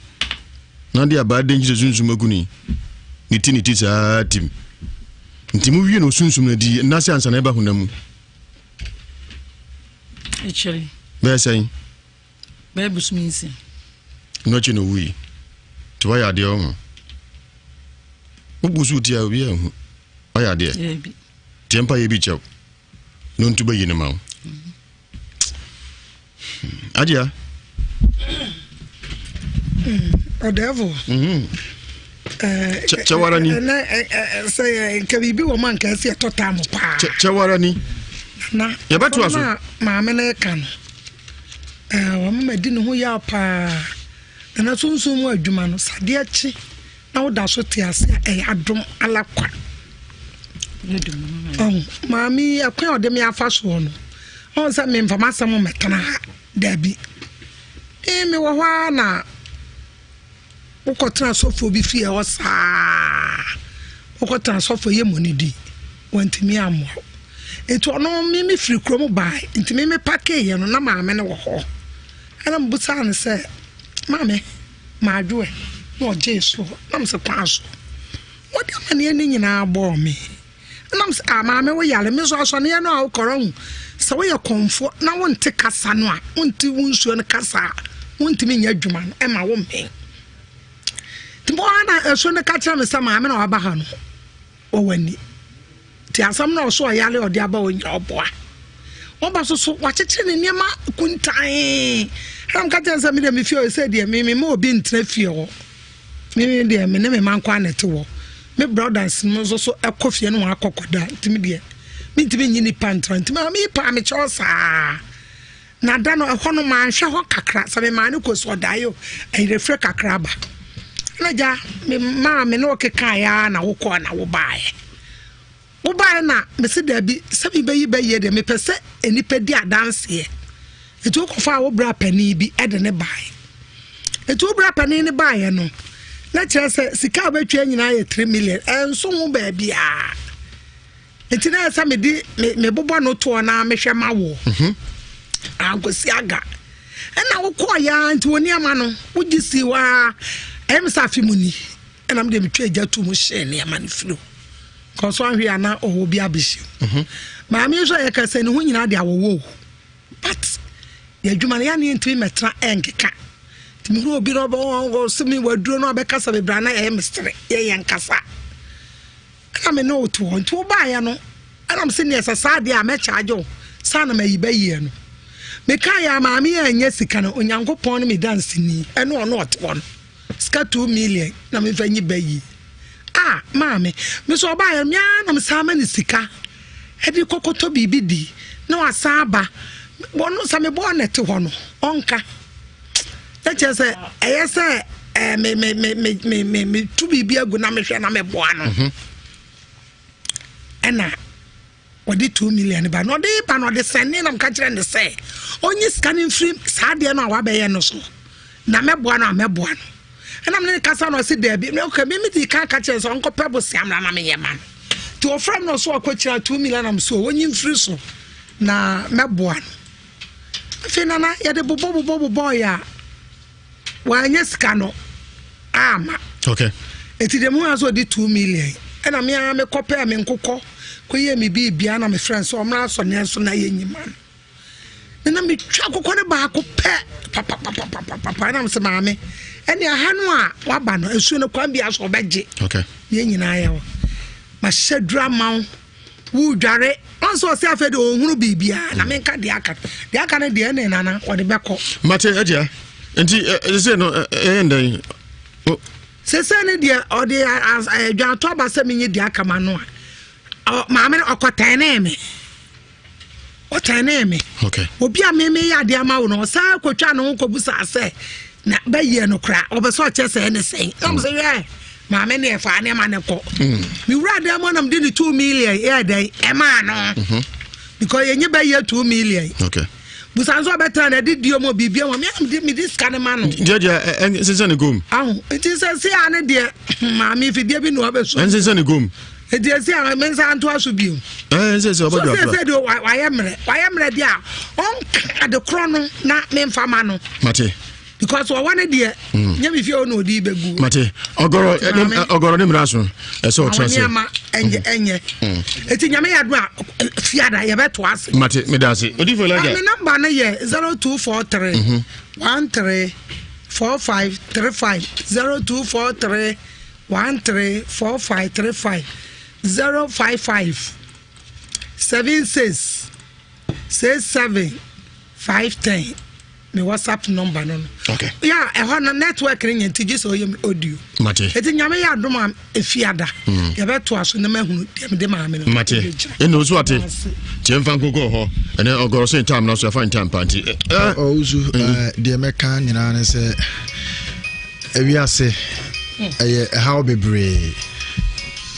Na de abaa den kyerɛ sunsum akuni. Ne ti ne ti saa tim. Nti mo wie no sunsum no di nnase ansa na ɛba honam mu. Ɛkyɛre. Bɛyɛ sɛn? Bɛyɛ bosome nsia. Ɛno akyi na owui. Nti wayɛ adeɛ ɔho. Wobu so ti a obi anhu. Wayɛ adeɛ. Daabi. Tiɛ mpa yɛ bi kyɛw. No ntu bɛyi no ma wo. Adia. Ɔdɛɛfo. Kyɛwara ni. Sɛ nka biribi wɔ mu a nka ɛsɛ yɛtɔ taa mo paa. Kyɛwara ni. Na yɛbɛtoa so. Na maame no ka no wɔn ma di ne ho yaw paa. Na sunsun mu adwuma no sadeɛ kye na woda so te ase a ɛyɛ adom ala kwa. Ɔho maame yi ɛkwan a ɔde me afa soɔ no ɔho sɛ memfa m'asɛm mmɛtena ha daabi. Ee mewɔ hɔ ara na wokɔtena sɔfoɔ bi fie hɔ saa wokɔtena sɔfoɔ yɛ mmɔ ne din wantumi ammoa wo nti ɔno me me firi kurom bae nti me me pakeeɛ no na maame no wɔ hɔ ɛna mebusaa no sɛ maame Madwoɛ, na ɔgyee soɔ, na mesɛ kwan so. Wɔde amaneɛ no nyinaa bɔɔ me. Ɛna mesɛ, ah maame wo yare, me nso asɔneɛ no a wokɔrɔ ho, sɛ woyɛ kɔmfoɔ na wonte kasa no a, wonte wo nsuo no kasa a, wontumi nyɛ adwuma no, ɛma wo mmɛn. Nti bɔ na ɛso no ka kyerɛ me sɛ maame na waba ha no, wɔwɔ ani. Nti asɛm no a ɔso ɔyare a ɔde aba hɔ nyinaa ɔboa. Wɔba so so wakyekyere ne nneɛma kuntann. Ɛna meka kyerɛ sɛ me deɛ me fie hɔ sɛ deɛ me me ma obi ntena fie hɔ. Me me deɛ me ne me ma nko ara na ɛte hɔ. Me brothers no nso so ɛkɔ fie no wɔn akɔ kɔda nti me deɛ mentumi nyi nipa ntra nti maame yi paa me kyɛw saa na da no ɛhɔ no manhwɛ hɔ kakra sɛ me maa no kɔ so ɔdaeɛ o ayerɛfirɛ kakra aba ɛna gya me maa me ne ɔkekaeɛ ara na wokɔɔ na wobaeɛ Wobaeɛ na mese daabi sɛ mebɛyi bɛyie deɛ mepɛ sɛ nnipa di adanseɛ. Nti wokɔfaa wo bra panin bi de ne baeɛ. Nti wo bra panin no baeɛ no na kyerɛ sɛ sika a wobɛtwa nyinaa yɛ 3 million ɛnso ho baabiara. Nti na ɛsɛ sɛ mede mebobɔ no toɔ na mehwɛ ma woɔ. Mhm. Ankosi aga. Ɛna wokɔɔ yɛ nti wɔ nneɛma no wogye sii hɔ a ɛyɛ me sɛ afe mu ni. Ɛna me deɛ metwa agya to mu hyɛɛ nneɛma no firi hɔ. Kɔso ahwe a na ɔwɔ bi abɛhyɛ mu. Mhm. Maame nso a yɛka sɛ ne ho nyinaa de awɔwɔ o. But yɛ adwuma no yɛne yɛntumi mmɛtena ɛnkeka. Nti mehuru obi na ɔbɛ me waduro no abɛkasa bebree a na ɛyɛ mesere yɛyɛ nkasa. Ɛna me ne wo te hɔ nti wobaeɛ no ɛna me sɛ neɛ sɛ saa deɛ a mɛkyaagye wo saa na mayi bɛyie no. Meka yɛ a maame yɛ anyɛ sika no Onyankopɔn ne me danseni ɛne ɔno ɔte hɔ no. Sika 2 million na memfa nyi ba yie. Ah maame, me nso ɔbaeɛ me ara na mesan ma no sika de kɔkɔtɔ biribi di na wasan aba. Ɔno sɛ mebɔɔ no te hɔ no ɔnka. Na kyerɛ sɛ ɛyɛ sɛ eh, me me me me me me metu biribi agu na mehwɛ na meboa no. Mhm. Ɛna Ɔde 2 million ba na ɔde ba na ɔde sɛnee na meka kyerɛ no sɛ ɔnyi sika no mfiri saa adeɛ no a wabɛyɛ no so na mɛboa no a mɛboa no ɛna mene ne kasa na ɔse daabi na ɔka me medi kan ka kyerɛ sɛ ɔnkɔpɛ bosea mmra na menyɛ ma no nti ɔfrɛ me na ɔso akɔkyerɛ 2 million na so ɔnyi mfiri so na mɛboa no afei nana yɛde bobɔ bobɔ bobɔ yɛ a wanyɛ sika no ama. Okay. Eti deɛ mu sɛ ɔde 2 million ɛna me ara mekɔ pɛɛ me nkokɔ kɔyɛ me biribia na me frɛ sɛ ɔmmra asɔneɛ so na yɛ nyima no ne na metwa akokɔ no baako pɛ papapapapapa ɛna mesɛ maame ɛne aha no a waba no nsuo no kwan bia so ɔbɛgye okay. yɛn nyinaa yɛ hɔ mahyɛ dura ma wo Wodware ɔn sɛ ɔsɛ afei de ɔnhunu biribiara na menka deɛ aka deɛ aka no deɛ ɛne nana ɔde bɛkɔ. Mate agya nti sese no ɛyɛ ndɛn. Sese no deɛ ɔde adwantɔ aba sɛ menye deɛ aka ma no a maame no ɔkɔtɛnee me ɔtɛnee me okay. obi a meme yɛ adeɛ ama wo no ɔsan kɔtwa ne ho kɔbu saa sɛ na bɛyɛ no koraa ɔbɛ sɛ ɔkyɛ sɛ ɛne sɛn na ɔmo sɛ yɛ maame ne ɛfa nneɛma ne kɔ mm. me wura dan mu anam de ne 2 million yɛ dɛn ɛmaa no mhm. because yɛnyɛ bɛyɛ 2 million okay. busa nso ɔbɛtena na ɛde di ɔmo biribi ɔmo mi de mi de sika ne ma no. Gyɛgyɛ ɛ nsesa ne gom. Aho nti sɛ si a ne deɛ maame fidie bi na ɔbɛ so. Nsesa ne gom. Nti esi a me nsa ntoa so bio. Ɛɛ nsɛ sɛ ɔbɛdwa afra. So sɛ deɛ wayɛ mmerɛ wayɛ mmerɛ deɛ a ɔnka ade korɔ no na memfa ma no. Mate. Because ɔwɔ ne deɛ. Mm. Nyɛ mi fie hɔ na ɔde bɛgu. Mate ɔgɔrɔ ɔgɔrɔ ne mmira so ɛsɛ ɔtra se. Nneɛma ɛnyɛ mm. ɛnyɛ. Mm. Eti nyame yɛ adum a fiada yɛbɛto ase. Mate meda ase. Odifo Elijah. Mi namba no yɛ 0243 13 45 35 0243. 13 45 35 055 76 67 510 me whatsapp number no no okay. ya ɛhɔ no network no nyɛ nti gye sɛ ɔyɛ me audio mate ɛti nyame yɛ adom a ɛfi ada mm. yɛbɛtoa so na mahunu deɛ mede maame no mate ɛna ɔsu ate tiɛ mfa nkokɔ hɔ ɛnɛ ɔgɔrɔ sɛ ntam no so ɛfa ntam pa nti ɔwusu deɛ mɛka nyinaa ne sɛ Ewiase, ɛyɛ ɛhaw bebree.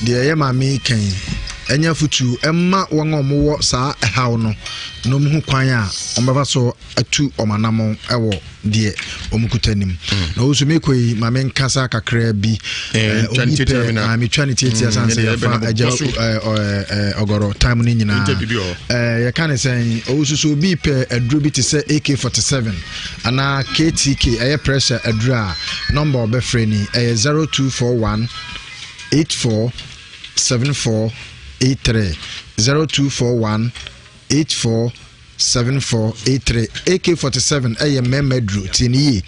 Deɛ ɛyɛ maame yi kan yi, ɛnyɛ afotuo ɛma wɔn a wɔwɔ saa ɛhaw no na wɔn ho kwan a wɔbɛfa so atu wɔn anamɔn ɛwɔ deɛ wɔn kuta nim. Hmm. Na ɔwusu mekɔ yi maame nkasa kakra bi. Eh, obi pɛ ah, metwa ne tiatia hmm, san sɛ yɛfa agya eh, eh, ɔgɔrɔ time no nyinaa. Yɛka ne sɛn ɔwusu so obi pɛ aduro bi te sɛ AK47. Anaa KTK ɛyɛ pressure aduru a, nɔmba a wɔbɛfrɛ ni, ɛyɛ 0241 84 74 83, 0241 84 74 83. AK-47 ɛyɛ mmarima aduru, tie ne yie.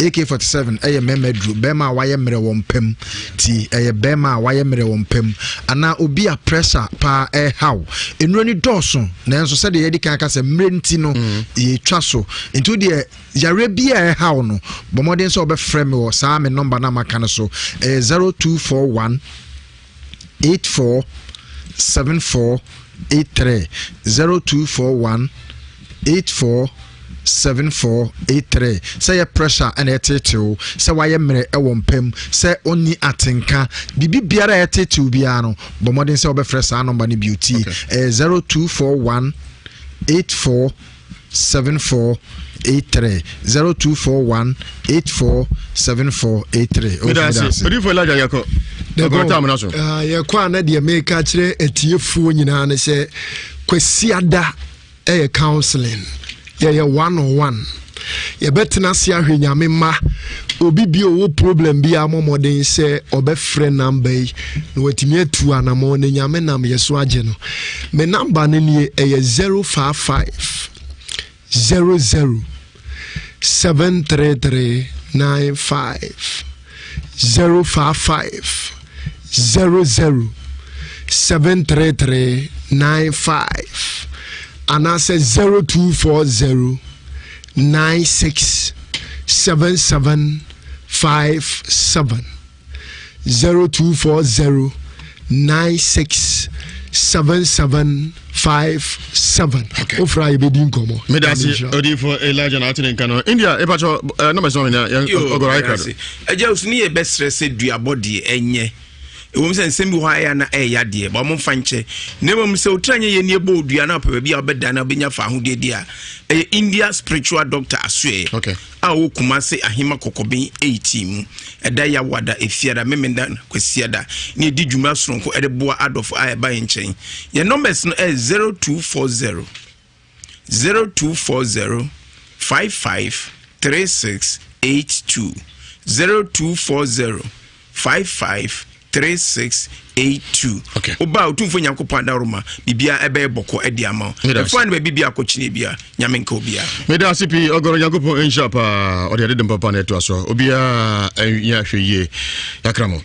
AK-47 ɛyɛ mmarima aduru, bɛrima a wayɛ mmerɛ wɔ mpam, ti ɛyɛ bɛrima a wayɛ mmerɛ wɔ mpam, anaa obi a pressure paa ɛrehaw. Nnuro ni dɔɔso, nanso sɛdeɛ yɛdi kan aka sɛ mmerɛ nti no, mm. yɛtwa so nti wo deɛ yareɛ bi a ɛhaw no bɔ mmɔden sɛ wobɛfrɛ me wɔ saa me nɔmba no a maka no so ɛyɛ 0241. 84 74 83 0241 84 74 83 Sɛ yɛ pressure ɛna ɛteetew, sɛ wayɛ mmerɛ ɛwɔ mpam, sɛ ɔnni atenka, biribi biara a ɛteetew biara no, bɔ mmɔden sɛ wobɛfrɛ saa nɔmba no bio. Tie, ɛyɛ 0241 84 74 83 0241 84 74 83. Medase. Odifo Elijah yɛkɔ. Yɛkɔ a na deɛ meka kyerɛ atiefoɔ nyinaa ne sɛ Kwasiada ɛyɛ counseling yɛyɛ one on one yɛbɛtena ase ahwɛ nyame mma obi bi ɔwɔ problem bi a mmɔden sɛ ɔbɛfrɛ namba yi na watumi atu anamɔ na nyame nam yɛ so agye no me namba no nie ɛyɛ 055 00 733 95 055 00 733 95 anaasɛ 0240 96 77 57 0240 96 77 57 wofrɛ a yɛbɛdi nkɔmmɔ. Medase odiyifo Elijah na ate ne nka no. India epakyɛ eh, na mɛsɛn ɔmenya yɛn ɔgɔrɔ ayɛ krado. Agya osu ne yɛbɛsrɛ sɛ duabɔ deɛ ɛnyɛ ɛwom sɛ nsɛm bi hɔ a ɛyɛ na ɛyɛ adeɛ ba ɔmo mfa nkyɛ na mmom sɛ otira nyɛ yɛ nie bɔ odua na ɔpɛ baabi a ɔbɛda na ɔbɛnya fa ahodeɛ di a ɛyɛ India spiritual doctor asoɛ okay. a ɔwɔ Kumase Ahema Kɔkɔben 18 mu ɛda Yawada, Efiada, Memenda, Kwasiada ne ɛdi dwuma soronko ɛde boa adɔfo a ɛba yɛn nkyɛn. Yɛn numbers no ɛyɛ 0240 0240 55 36 82 0240 55 3682 okay. Woba a Otumfoɔ Nyankopɔn adaworoma biribiara ɛbɛyɛ bɔkɔ adi ama wo. Ɛfa ne baabi bia akɔkyini bia Nyame nka obiara. Meda ase pii ɔgɔrɔ Nyankopɔn nhyira paa ɔde ade dɛm papa na ɛtoa so obiara nyɛ ahwɛ yie yakra mo.